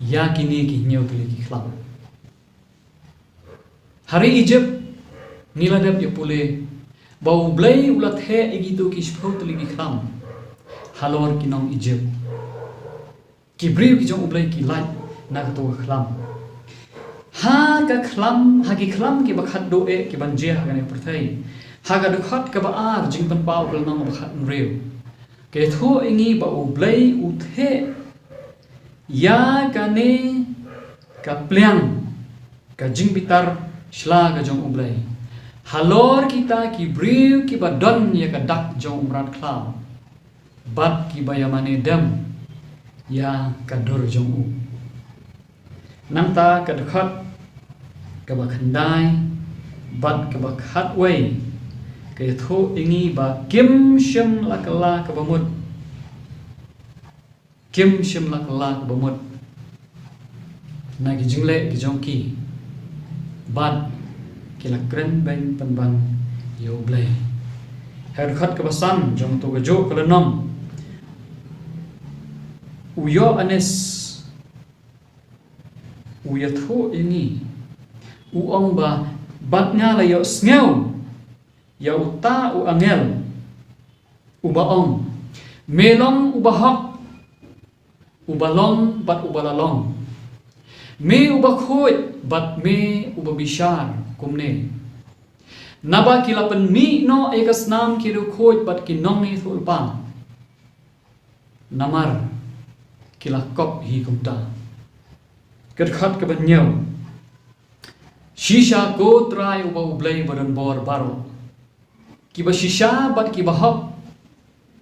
ïa kine ki hynñiew tylli ki khlam. Ha ri Ijipt, ngi la dep ïa pule ba U Blei u la theh ïa kito ki shiphew tylli ki khlam halor ki nong Ijipt, ki briew ki jong U Blei ki lait na kato ka khlam. Ha ka khlam, ha ki khlam kiba khatduh eh kiban jia ha kane ka pyrthei, ha ka dkhot kaba ar, Jingpynpaw ka lynnong ba khathynriew, ka ïathuh ïa ngi ba U Blei u theh ïa kane ka pliang ka jingbitar shla ka jong U Blei halor kita ki briew kiba don ïa ka dak jong u mrad khlaw bad kiba ïa mane dem ïa ka dur jong u. Nangta ka dkhot kaba khyndai bad kaba khatwei ka ïathuh ïa ngi ba kim shym la kylla kaba mut. Kim shym la kylla kaba mut na ki jingleh ki jong ki, bad ki la kren beiñ pynban ïa U Blei. Ha ka dkhot kaba san jong kato kajuh ka lynnong, u Ïoannis u ïathuh ïa ngi, u ong ba, bad nga la ïohsngew ïa uta u angel Uba ong, me long uba hok, uba long bad uba la long. Me uba khuid bad me uba bishar kumne. Naba ki la pynmih noh ïa ka snam ki riewkhuid bad ki nongïathuhlypa. Namar ki la kop hi kumta. Ka dkhot kaba hynñiew. Shisha ko Trai uba U Blei badonbor baroh. Kiba shisha bad kiba hok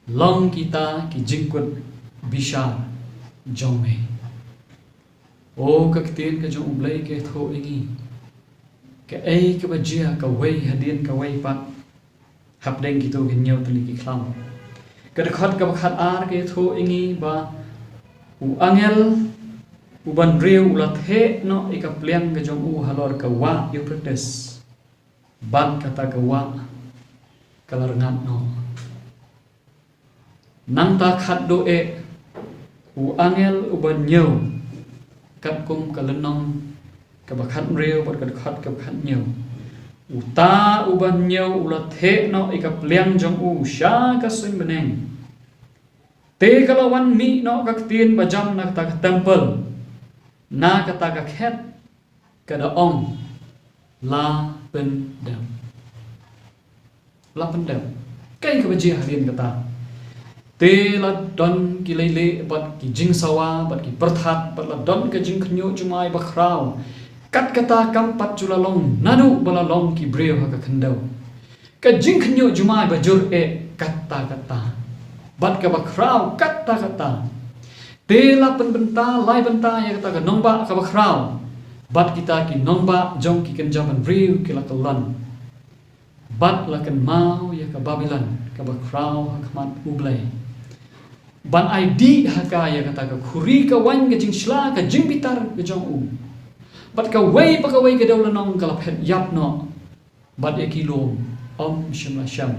long kita ki jingkut bishar jong me. O ka ktien ka jong U Blei ka ïathuh ïa ngi. Kaei kaba jia kawei hadien kawei pat. Hapdeng kito ki hynñiew tylli ki khlam. Ka dkhot kaba khatar ka ïathuh ïa ngi ba u angel uba hynriew u la theh noh ïa ka pliang ka jong u halor ka wah Euphrates. Bad kata ka wah ka la rngat noh. Nangta khatduh eh u angel uba hynñiew katkum ka lynnong kaba khathynriew bad ka dkhot kaba khathynñiew. Uta uba hynñiew u la theh noh ïa ka pliang jong u sha ka suiñ bneng. Te ka la wan mih noh ka ktien ba jam na kata ka templ, na kata ka khet, ka da ong, la pyndep. La pyndep. Kaei kaba jia hadien kata? Te la don ki leilieh bad ki jingsawa bad ki pyrthat bad la don ka jingkhynñiuh jumai bakhraw. Kat kata kam pat ju la long naduh ba la long ki briew ha ka khyndew. Ka jingkhynñiuh jumai bajur eh katta katta bad kaba khraw katta katta. Te la pynbynta lai bynta ïa kata ka nongbah kaba khraw bad kita ki nongbah jong ki kynja bynriew ki la kyllon. Bad la kynmaw ïa ka Babilon kaba khraw ha khmat U Blei, ban ai dih ha ka ïa kata ka khuri ka waiñ ka jingshla ka jingbitar ka jong u. Bad kawei pa kawei ka dewlynnong ka la phet ïap noh. Bad ïa ki lum ym shym la shem.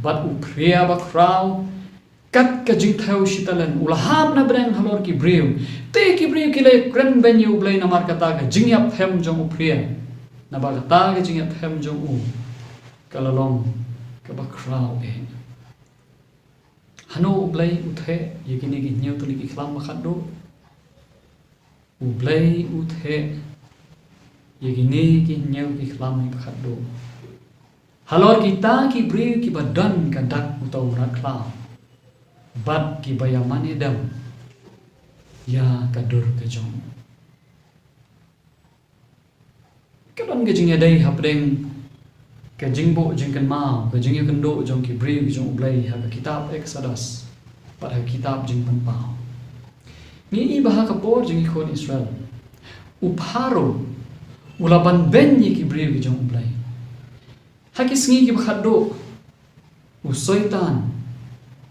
Bad u phria bakhraw kat ka jingthew shi talent u la hap na bneng halor ki briew. Te ki briew ki la kren beiñ ïa U Blei namar kata ka jingïap them jong u phria. Naba kata ka jingïap them jong u ka la long kaba khraw eh. Hano U Blei u theh ïa kine ki hynñiew tylli ki khlam ba khatduh? U Blei u theh ïa kine ki hynñiew ki khlam ba khatduh halor kita ki briew kiba don ka dak uta u mrad khlaw bad kiba ïa mane dem ïa ka dur ka jong u. Ka don ka jingïadei hapdeng ka jingbuh jingkynmaw, ka jingïakynduh jong ki briew ki jong U Blei ha ka kitab Exodus bad ha ka kitab Jingpynpaw. Ngi i ba ha ka por jong ki khun Israel, u Pharaoh u la ban beiñ ïa ki briew ki jong U Blei. Ha ki sngi kiba khatduh, u Soitan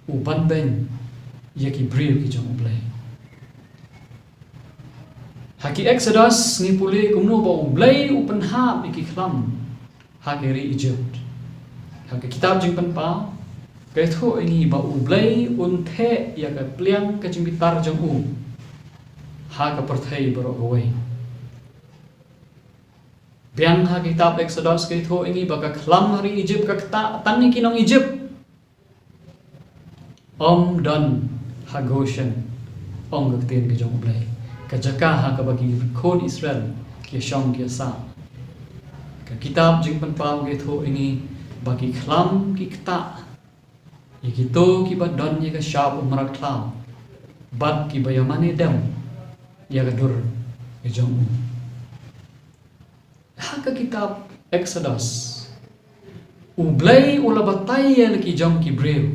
u ban beiñ ïa ki briew ki jong U Blei. Ha ki Exodus ngi pule kumno ba U Blei u pynhap ïa ki khlam ha ka ri Egypt. Ha ka kitab Jingpynpaw ka ïathuh ïa ngi ba U Blei un theh ïa ka pliang ka jingbitar jong u ha ka pyrthei baroh kawei. Biang ha ka kitab Exodus ka ïathuh ïa ngi ba ka khlam ha ri Egypt ka ktah tang ïa ki nong Egypt. Ym don ha Goshen, ong ka ktien ka jong U Blei, ka jaka ha kaba ki khun Israel ki shong ki sah. Ka kitab Jingpynpaw ka ïathuh ïa ngi ba ki khlam ki ktah ïa kito kiba don ïa ka shap u mrad khlaw bad kiba ïa mane dem ïa ka dur ka jong u. Ha ka kitab Exodus, U Blei u la batai ïa la ki jong ki briew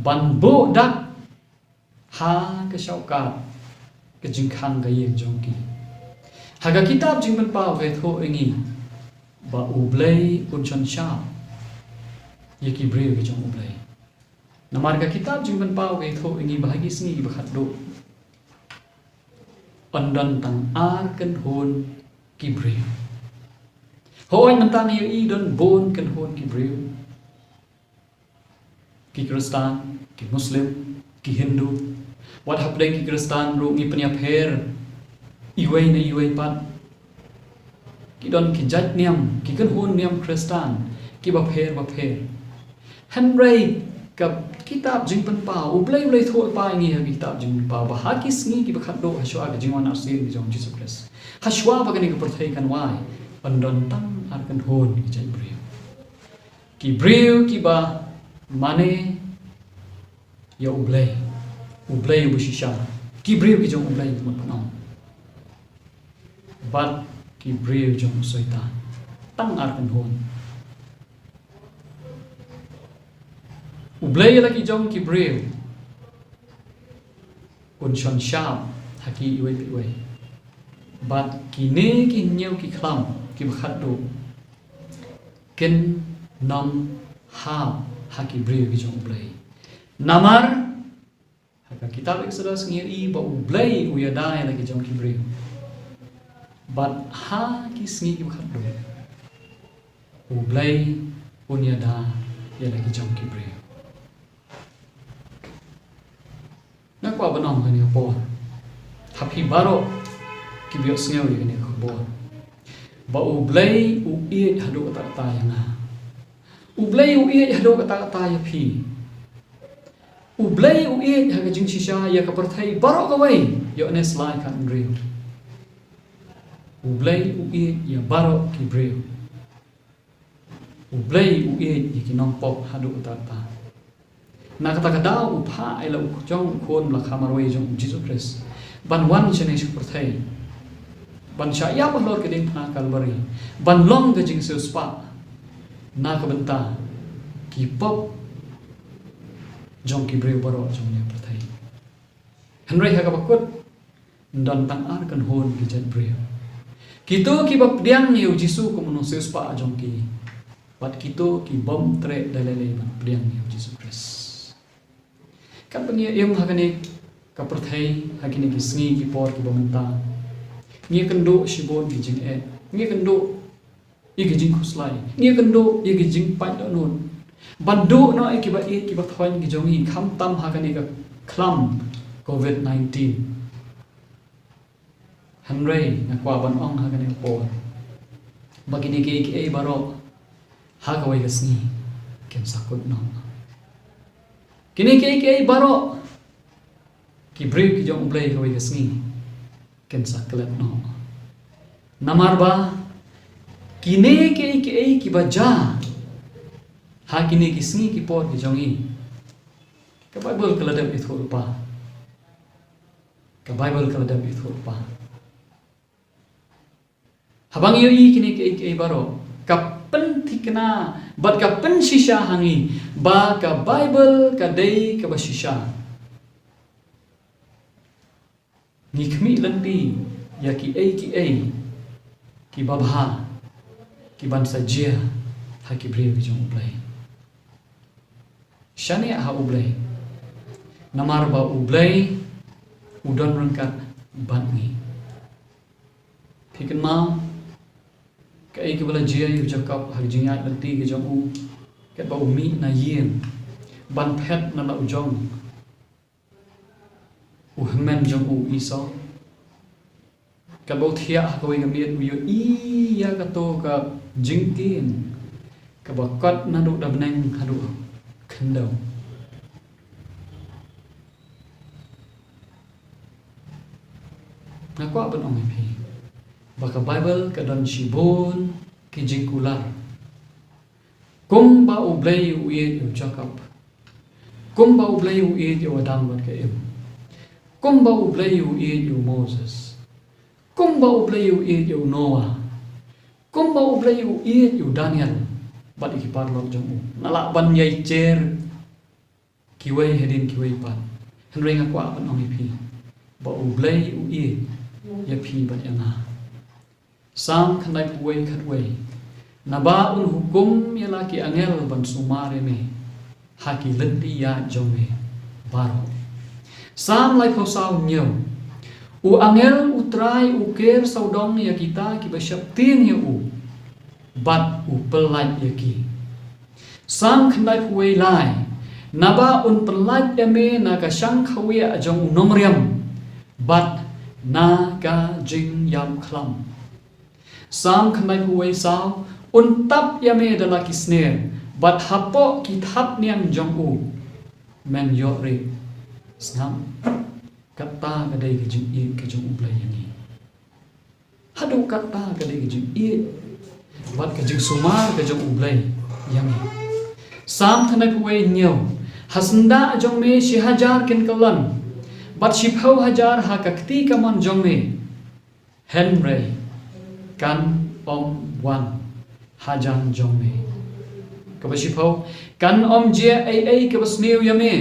ban buh dak ha ka shawkar ka jingkhang ka ïing jong ki. Ha ka kitab Jingpynpaw ka ïathuh ïa ngi ba U Blei un shon shap ïa ki briew ki jong U Blei. Namar ka kitab Jingpynpaw ka ïathuh ïa ngi ba ha ki sngi ba khatduh, yn don tang ar kynhun ki briew. Hooid, mynta ngi ïohi don bun kynhun ki briew. Ki Khristan, ki Muslim, ki Hindu. Wat hapdeng ki Khristan ruh ngi pynïapher iwei na iwei pat. Ki don ki jait niam, ki kynhun niam Khristan kiba pher ba pher. Hynrei ka kitab Jingpynpaw, U Blei u la ïathuh lypa ïa ngi ha ka kitab Jingpynpaw ba ha ki sngi kiba khatduh hashwa ka jingwan arsien ka jong u Jisu Khrist, hashwa ba kane ka pyrthei kan wai, yn don tang ar kynhun ki jait briew. Ki briew kiba mane ïa U Blei, U Blei uba shisha, ki briew ki jong U Blei, kumno ban ong, bad ki briew jong u Soitan. Tang ar kynhun. U Blei ïa la ki jong ki briew un shon shap ha ki iwei pa iwei. Bad kine ki hynñiew ki khlam kiba khatduh kin nym hap ha ki briew ki jong U Blei. Namar ha ka kitab Exodus ngi ïohi ba U Blei u ïada ïa la ki jong ki briew. Bad ha ki sngi kiba khatduh, U Blei un ïada ïa la ki jong ki briew. Nga kwah ban ong ha kane ka por ha phi baroh kiba ïohsngew ïa kane ka khubor, ba U Blei u ïeit haduh katta katta ïa nga. U Blei u ïeit haduh katta katta ïa phi. U Blei u ïeit ha ka jingshisha ïa ka pyrthei baroh kawei, ïa une u sla kynriew. U Blei u ïeit ïa baroh ki briew. U Blei u ïeit ïa ki nongpop haduh katta katta. Na kata ka daw u phah ïa la u jong u khun ba la kha marwei jong u Jisu Khrist ban wan shane sha pyrthei, ban shah ïap halor ka diengphna Kalbari, ban long ka jingsiewspah na ka bynta ki pop jong ki briew baroh jong ïa pyrthei. Hynrei ha kaba kut, don tang ar kynhun ki jait briew. Kito kiba pdiang ïa u Jisu kum u nongsiewspah jong ki, bad kito ki bym treh da lei lei ban pdiang ïa u Jisu Khrist. Katba ngi im ha kane ka pyrthei ha kine ki sngi ki por kiba mynta, ngi kynduh shibun ki jingeh, ngi kynduh ïa ki jingkhuslai, ngi kynduh ïa ki jingpait dohnud ban duh noh ïa kiba ïeit kiba thoiñ ki jong ngi, khamtam ha kane ka khlam covid nineteen. Hynrei nga kwah ban ong ha kane ka por ba kine kiei kiei baroh ha kawei ka sngi kin sa kut noh. Kine kiei kiei baroh, ki briew ki jong U Blei kawei ka sngi kin sa klet noh. Namar ba kine kiei kiei kiba jia ha kine ki sngi ki por ki jong ngi, ka Baibl ka la dep ïathuh lypa. Ka Baibl ka la dep ïathuh lypa. Haba ngi ïohi kine kiei kiei baroh, ka pynthikna bad ka pynshisha ha ngi ba ka Baibl ka dei kaba shisha. Ngi khmih lynti ïa kiei kiei kiba bha kiban sa jia ha ki briew ki jong U Blei. Shaniah ha U Blei, namar ba U Blei u don ryngkat bad ngi. Phi kynmaw kaei kaba la jia ïa u Jakob ha ka jingïaid lynti ka jong u, katba u mih na ïing ban phet na la u jong u hynmen jong u, u Esau. Katba u thiah ha kawei ka miet, u ïohi ïa kato ka jingkieng kaba kot naduh da bneng haduh khyndew. Nga kwah ban ong ïa phi ba ka Baibl ka don shibun ki jingkular. Kumba U Blei u ïeit ïa u Jakob. Kumba U Blei u ïeit ïa u Adam bad ka Eve. Kumba U Blei u ïeit ïa u Moses. Kumba U Blei u ïeit ïa u Noah. Kumba U Blei u ïeit ïa u Daniel bad ïa ki paralok jong u. Nga lah ban ïai jer kiwei hadien kiwei pat. Hynrei nga kwah ban ong ïa phi ba U Blei u ïeit ïa phi bad ïa nga. Salm khyndaiphew wei khatwei. Naba un hukum ïa la ki angel ban sumar ïa me ha ki lynti ïaid jong me baroh. Salm laiphew saw hynñiew. U angel U Trai u ker sawdong ïa kita kiba sheptieng ïa u bad u pyllait ïa ki. Salm khyndaiphew wei lai. Naba un pyllait ïa me na ka shang khawiah jong u nongriam bad na ka jingïap khlam. Salm khyndaiphew wei saw. Un tap ïa me da la ki sner Bad hapoh ki thapniang jong u men ïoh rieh. Sngap, kata ka dei ka jingïeit ka jong U Blei ïa ngi. Haduh kata ka dei ka jingïeit bad ka jingsumar ka jong U Blei ïa ngi. Salm khyndai phew wei hynñiew. Ha syndah jong me shi hajar kin kyllon, bad shiphew hajar ha ka kti kamon jong me, hynrei kan ym wan hajan jong me. Kaba shiphew, kan ym jia ei ei kaba sniew ïa me,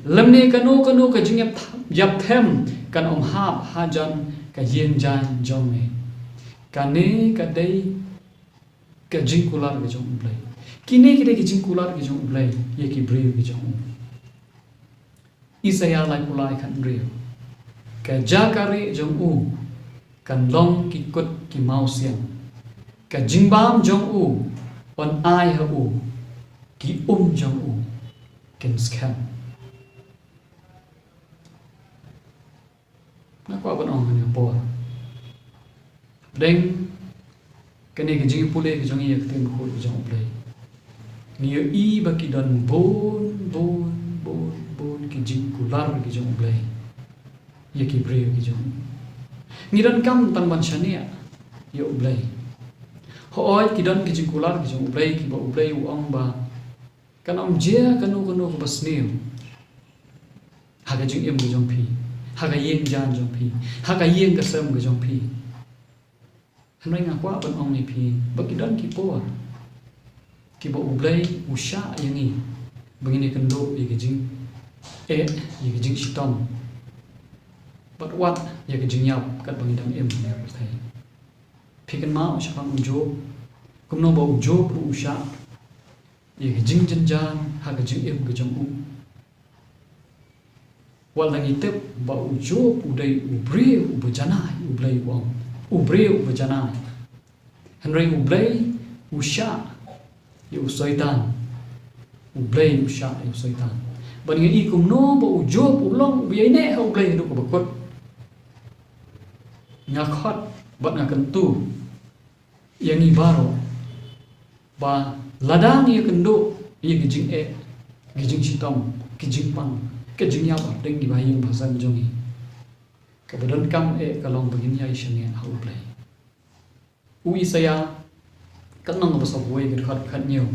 lymne kano kano ka jingïap, ïap them kan ym hap hajan ka ïing jaiñ jong me. Kane ka dei ka jingkular ka jong U Blei. Kine ki dei ki jingkular ki jong U Blei ïa ki briew ki jong u. Isaïah laiphew lai khathynriew. Ka jaka rieh jong u kan long ki kut ki mawsiang. Ka jingbam jong u yn ai ha u, ki um jong u kin skhem. Nga kwah ban ong ha kane ka por, hapdeng kane ka jingpule ka jong ngi ïa ka ktien bakhuid ka jong U Blei, ngi ïohi ba ki don bun bun bun bun ki jingkular ki jong U Blei ïa ki briew ki jong ngi. Ngi donkam tang ban shaniah ïa U Blei. Hooid, ki don ki jingkular ki jong U Blei kiba U Blei u ong ba kan ym jia kano kano kaba sniew ha ka jingim ka jong phi, ha ka ïing jaiñ jong phi, ha ka ïing ka sem ka jong phi. Hynrei nga kwah ban ong ïa phi ba ki don ki por kiba U Blei u shah ïa ngi ba ngin ïakynduh ïa ka jingeh, ïa ka jingshitom, bad wat ïa ka jingïap katba ngi dang im ha kane ka pyrthei. Phi kynmaw shaphang u Job, kumno ba u Job ruh u shah ïa ka jingjynjar ha ka jingim ka jong u. Wat la ngi tip ba u Job u dei u briew uba janai, U Blei u ong, u briew uba janai. Hynrei U Blei u shah ïa u Soitan. U Blei u shah ïa u Soitan. Bad ngi i kumno ba u Job u long uba ïaineh ha U Blei haduh kaba kut. Nga khot bad nga kyntu ïa ngi baroh ba lada ngi ïakynduh ïa ki jingeh, ki jingshitom, ki jingpang, ki jingïap hapdeng ki bahaïing bahasem jong ngi, kaba donkam eh ka long ba ngin ïai shaniah ha U Blei. U Isaïah ka lynnong kaba sawphew wei, ka dkhot khathynñiew.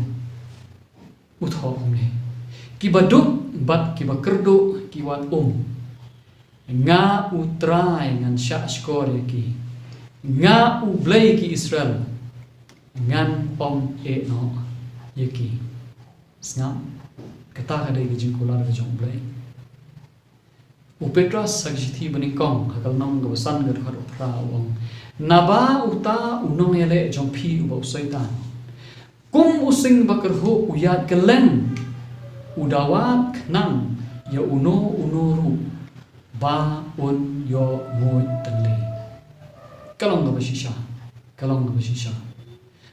U thoh kumne: Kiba duk bad kiba kyrduh ki wad um, nga U Trai ngan shah shkor ïa ki. Nga U Blei ki Israel, ngan ym eh noh ïa ki. Sngap, kata ka dei ka jingkular ka jong U Blei. U Petros ha ka shithi banyngkong, ha ka lynnong kaba san, ka dkhot kaba phra, u ong: Naba uta u nongïaleh jong phi uba u Soitan, kum u sing ba kyrhuh u ïaid kylleng, u da wad khnang ïa uno uno ruh ba un ïoh nguid tylli. Ka long kaba shisha, ka long kaba shisha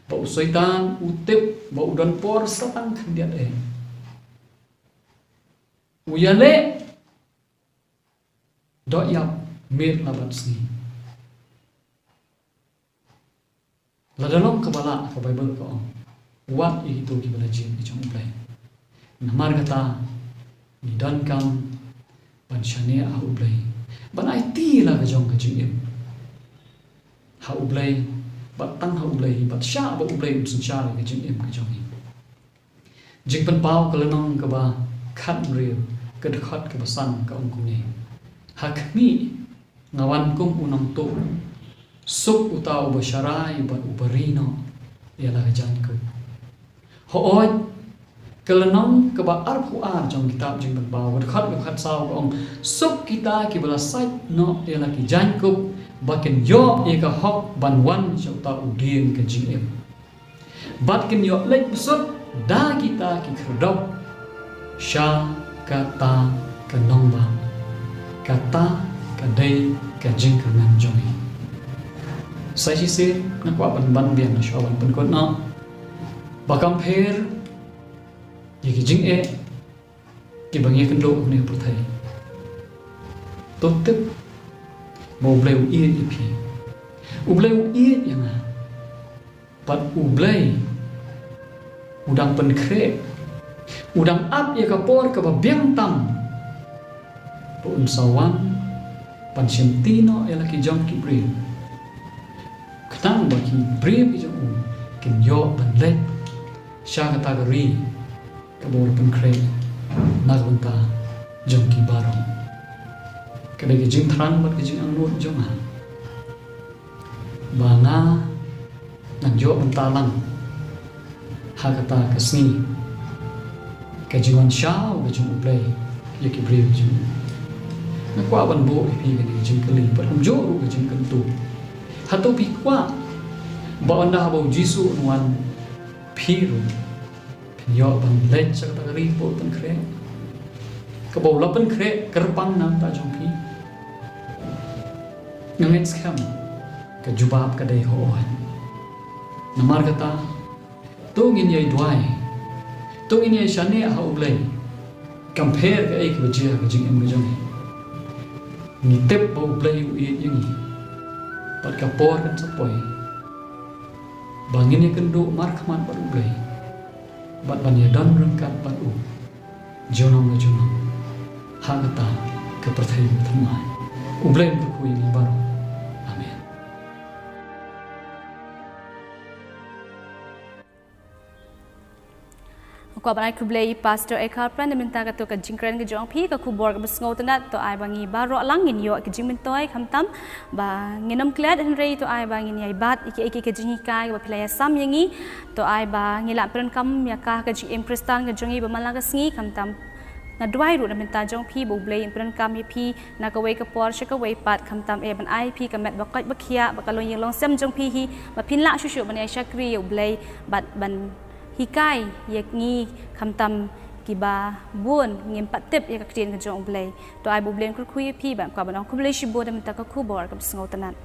ba u Soitan u tip ba u don por sa tang khyndiat eh. U ïaleh doh ïap miet la bad sngi. Lada long kaba lah, ka Baibl ka ong, wat ïa kito kiba la jied ki jong U Blei. Namar kata ngi donkam ban shaniah ha U Blei, ban aiti la ka jong ka jingim ha U Blei, bad tang ha U Blei, bad shah ba U Blei un synshar ïa ka jingim ka jong ngi. Jingpynpaw, ka lynnong kaba khathynriew, ka dkhot kaba san, ka ong kumne: Ha khmih nga wan kum u nongtuh, suk uta uba sharai bad uba ri noh ïa la ka jaiñkup. Hooid, ka lynnong kaba arphew ar jong kitab Jingpynpaw, ka dkhot kaba khatsaw, ka ong: Suk kita kiba la sait noh ïa la ki jaiñkup, ba kin ïoh ïa ka hok ban wan sha uta u dieng ka jingim, bad kin ïoh leit bsut da kita ki khyrdop sha kata ka nongbah. Kata ka dei ka jingkyrmen jong ngi. Sa shisien nga kwah ban ban biang shuwa ban pynkut noh ba kam pher ïa ki jingeh kiba ngi ïakynduh ha kane ka pyrthei, to tip ba U Blei u ïeit ïa phi. U Blei u ïeit ïa nga. Bad U Blei U dang pynkhreh, u dang ap ïa ka por kaba biang tam ba un sa wan ban shimti noh ïa la ki jong ki briew, khnang ba ki briew ki jong u kin ïoh ban leit sha kata ka ri kaba u la pynkhreh na ka bynta jong ki baroh. Ka dei ka jingthrang bad ka jingangnud jong nga ba nga ngan ïoh bynta lang ha kata ka sngi ka jingwan shaw ka jong U Blei ïa ki briew jong u. Nga kwah ban buh ïa phi kane ka jingkylli bad kumjuh ruh ka jingkyntu. Hato phi kwah ba ynda haba U Jisu un wan, phi ruh phin ïoh ban leit sha kata ka ri kaba u la pynkhreh, kaba u la pynkhreh kyrpang na ka bynta jong phi? Nga ngeit skhem ka jubab ka dei hooid. Namar kata, to ngin ïai duwai, to ngin ïai shaniah ha U Blei. Kam pher kaei kaba jia ha ka jingim ka jong ngi, ngi tip ba U Blei u ïeit ïa ngi bad ka por kan sa poi ba ngin ïakynduh markhmat bad U Blei bad ban ïadon ryngkat bad u junom la junom ha kata ka pyrthei bathymmai. U Blei un kyrkhu ïa ngi baroh. Amen. Nga kwah ban ai khublei ïa i Pastor Eckhart Pran na bynta kato ka jingkren ka jong phi, ka khubor kaba sngewtynnat. To ai ba ngi baroh lang ngin ïoh ka jingmyntoi, khamtam ba ngin ym klet, hynrei to ai ba ngin ïai bat ïa kiei kiei ka jinghikai kaba phi la ïasam ïa ngi. To ai ba ngi lah pyndonkam ïa ka ha ka jingim Khristan ka jong ngi ba man la ka sngi, khamtam nga duwai ruh na bynta jong phi ba U Blei un pyndonkam ïa phi na kawei ka por sha kawei pat, khamtam eh ban ai phi ka met ba koit ba khiah bad ka longïing longsem jong phi hi, ba phin lah shuh shuh ban ïai shakri ïa U Blei bad ban hikai ïa ngi, khamtam kiba bun ngim pat tip ïa ka ktien ka jong U Blei. To ai ba U Blei un kyrkhu ïa phi. Bad nga kwah ban ong khublei shibun na bynta ka khubor kaba sngewtynnat.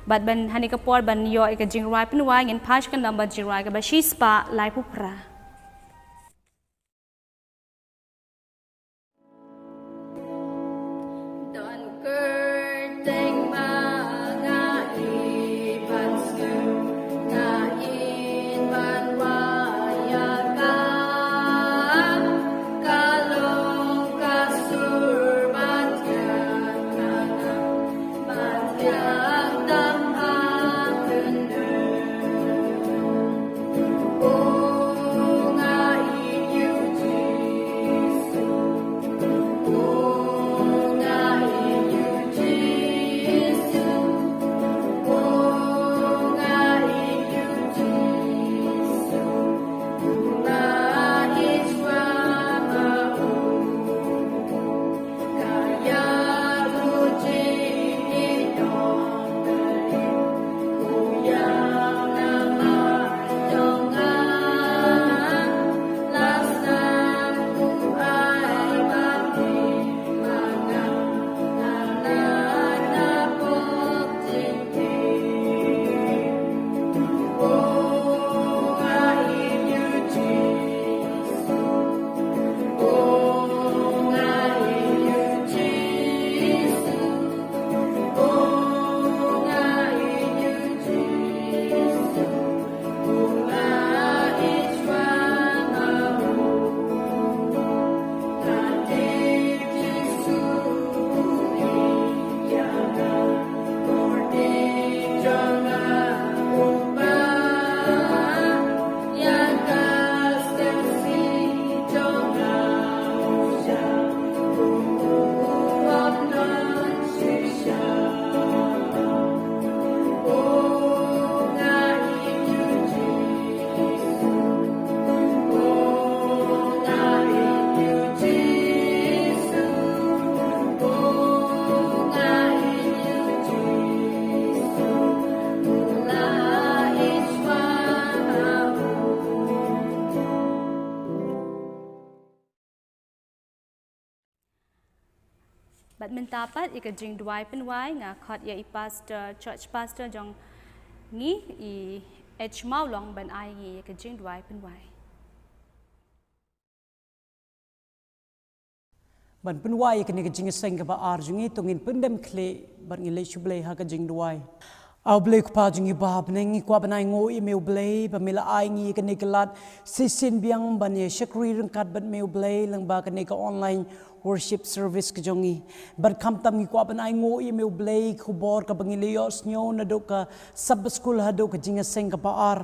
Bad ban hane ka por ban ïoh ïa ka jingrwai pynwai, ngin pass ka number jingrwai kaba shispah laiphew phra. Bad mynta pat ïa ka jingduwai pynwai, nga khot ïa i pastor, church pastor jong ngi, i H Mawlong, ban ai ngi ïa ka jingduwai pynwai. Ban pynwai ïa kane ka jingïaseng kaba ar jong ngi, to ngin pyndem khlieh bad ngin leit sha U Blei ha ka jingduwai. A U Blei Kpa jong ngi ba ha bneng, ngi kwah ban ainguh ïa me U Blei ba me la ai ngi kane ka lad shisien biang ban ïa shakri ryngkat bad me U Blei lyngba kane ka online worship service ka jong ngi. Bad khamtam ngi kwah ban ainguh ïa me U Blei, khubor kaba ngi la ïohsngew naduh ka Sabbath School haduh ka jingïaseng kaba ar.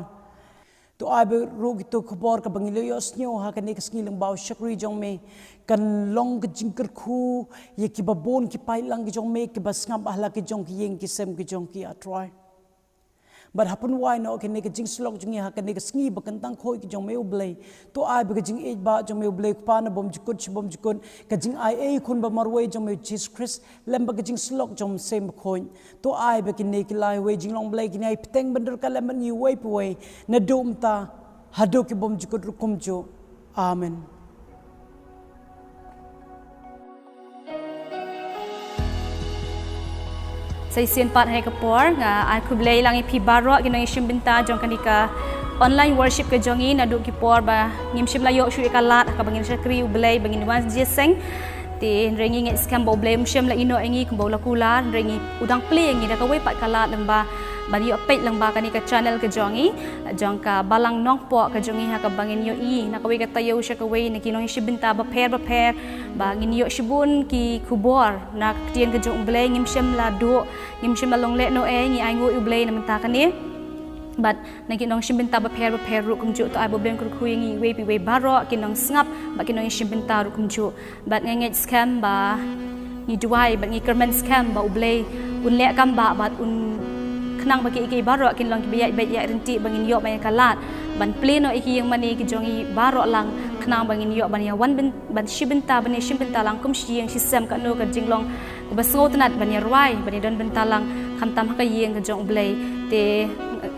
To ai ba ruh kito khubor kaba ngi la ïohsngew ha kane ka sngi lyngba u shakri jong me kan long ka jingkyrkhu ïa kiba bun ki paidlang ki jong me kiba sngap ha la ki jong ki ïing ki sem ki jong ki, A Trai. Bad ha pynwai noh kane ka jingsyllok jong ngi ha kane ka sngi ba kyntang khuid ki jong me U Blei. To ai ba ka jingïeit ba jong me U Blei Kpa na bymjukut shi bymjukut, ka jingai ei Khun ba marwei jong me U Jisu Khrist lem bad ka jingsyllok jong U Mynsiem Bakhuid. To ai ba kine ki lai wei jinglong Blei kine ai bteng ban dur ka lem bad ngi uwei pa uwei naduh mynta haduh ki bymjukut ruh kumjuh. Amen. Sa shisien pat ha kane ka por nga ai khublei lang ïa phi baroh ki nongïashim bynta jong kane ka online worship ka jong ngi naduh ki por ba ngim shym la ïoh shuh ïa ka lad ha kaba ngin shakri U Blei ba ngin wan jingïaseng. Te hynrei ngi ngeit skhem ba U Blei um shym la ïehnoh ïa ngi kumba u la kular, hynrei ngi, u dang plie ïa ngi da kawei pat ka lad lyngba ban ïoh peit lyngba kane ka channel ka jong ngi, jong ka Balang Nongpoh ka jong ngi ha kaba ngin ïohi na kawei ka taïew sha kawei na ki nongïashim bynta bapher bapher ba ngin ïoh shibun ki khubor na ka ktien ka jong U Blei. Ngim shym la duh, ngim shym la long lehnohei, ngi ainguh ïa U Blei na mynta kane. Bad na ki nongshim bynta bapher bapher ruh kumjuh, to ai ba U Blei un kyrkhu ïa ngi iwei pa iwei baroh ki nongsngap bad ki nongïashim bynta ruh kumjuh. Bad nga ngeit skhem ba, ngi duwai bad ngi kyrmen skhem ba U Blei un leh kam ba bad un khnang ba kiei kiei baroh kin long kiba ïaid beit ïaid ryntih ba ngin ïoh ban ïa ka lad ban plie noh ïa ki ïing mane ki jong ngi baroh lang, khnang ba ngin ïoh ban ïa wan byn-, ban shim bynta, ban ïa shim bynta lang kum shi ïing shi sem, kano ka jinglong kaba sngewtynnat ban ïa rwai, ban ïa don bynta lang khamtam ha ka ïing ka jong U Blei. Te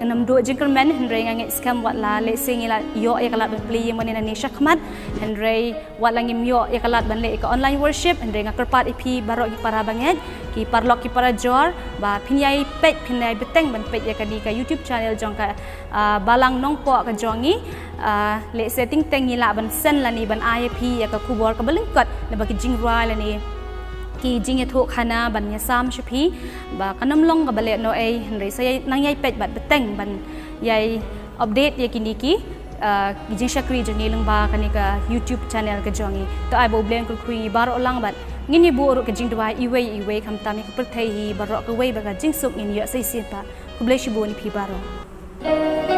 ngam duh jingkyrmen, hynrei nga ngeit skhem wat la lehse ngi la ïoh ïa ka lad ban plie ïing mane nangne shakhmat, hynrei wat la ngim ïoh ïa ka lad ban leh ïa ka online worship, hynrei nga kyrpad ïa phi baroh ki para bangeit, ki paralok ki parajor, ba phin ïai peit, phin ïai bteng ban peit ïa kane ka YouTube channel jong ka, ah, Balang Nongpoh ka jong ngi. Ah, lehse teng teng ngi lah ban send lane ban ai ïa phi ïa ka khubor kaba lyngkot lyngba ki jingrwai lane ki jingïathuhkhana ban ïasam sha phi, ba kan ym long kaba lehnohei, hynrei sa ïai nang ïai peit bad bteng ban ïai update ïa kine ki, ah, ki jingshakri jong ngi lyngba kane ka YouTube channel ka jong ngi. To ai ba U Blei un kyrkhu ïa ngi baroh lang bad ngin ïa buh ruh ka jingduwai iwei iwei khamtam ïa ka pyrthei hi baroh kawei ba ka jingsuk ngin ïoh sa shisien pat. Khublei shibun ïa phi baroh.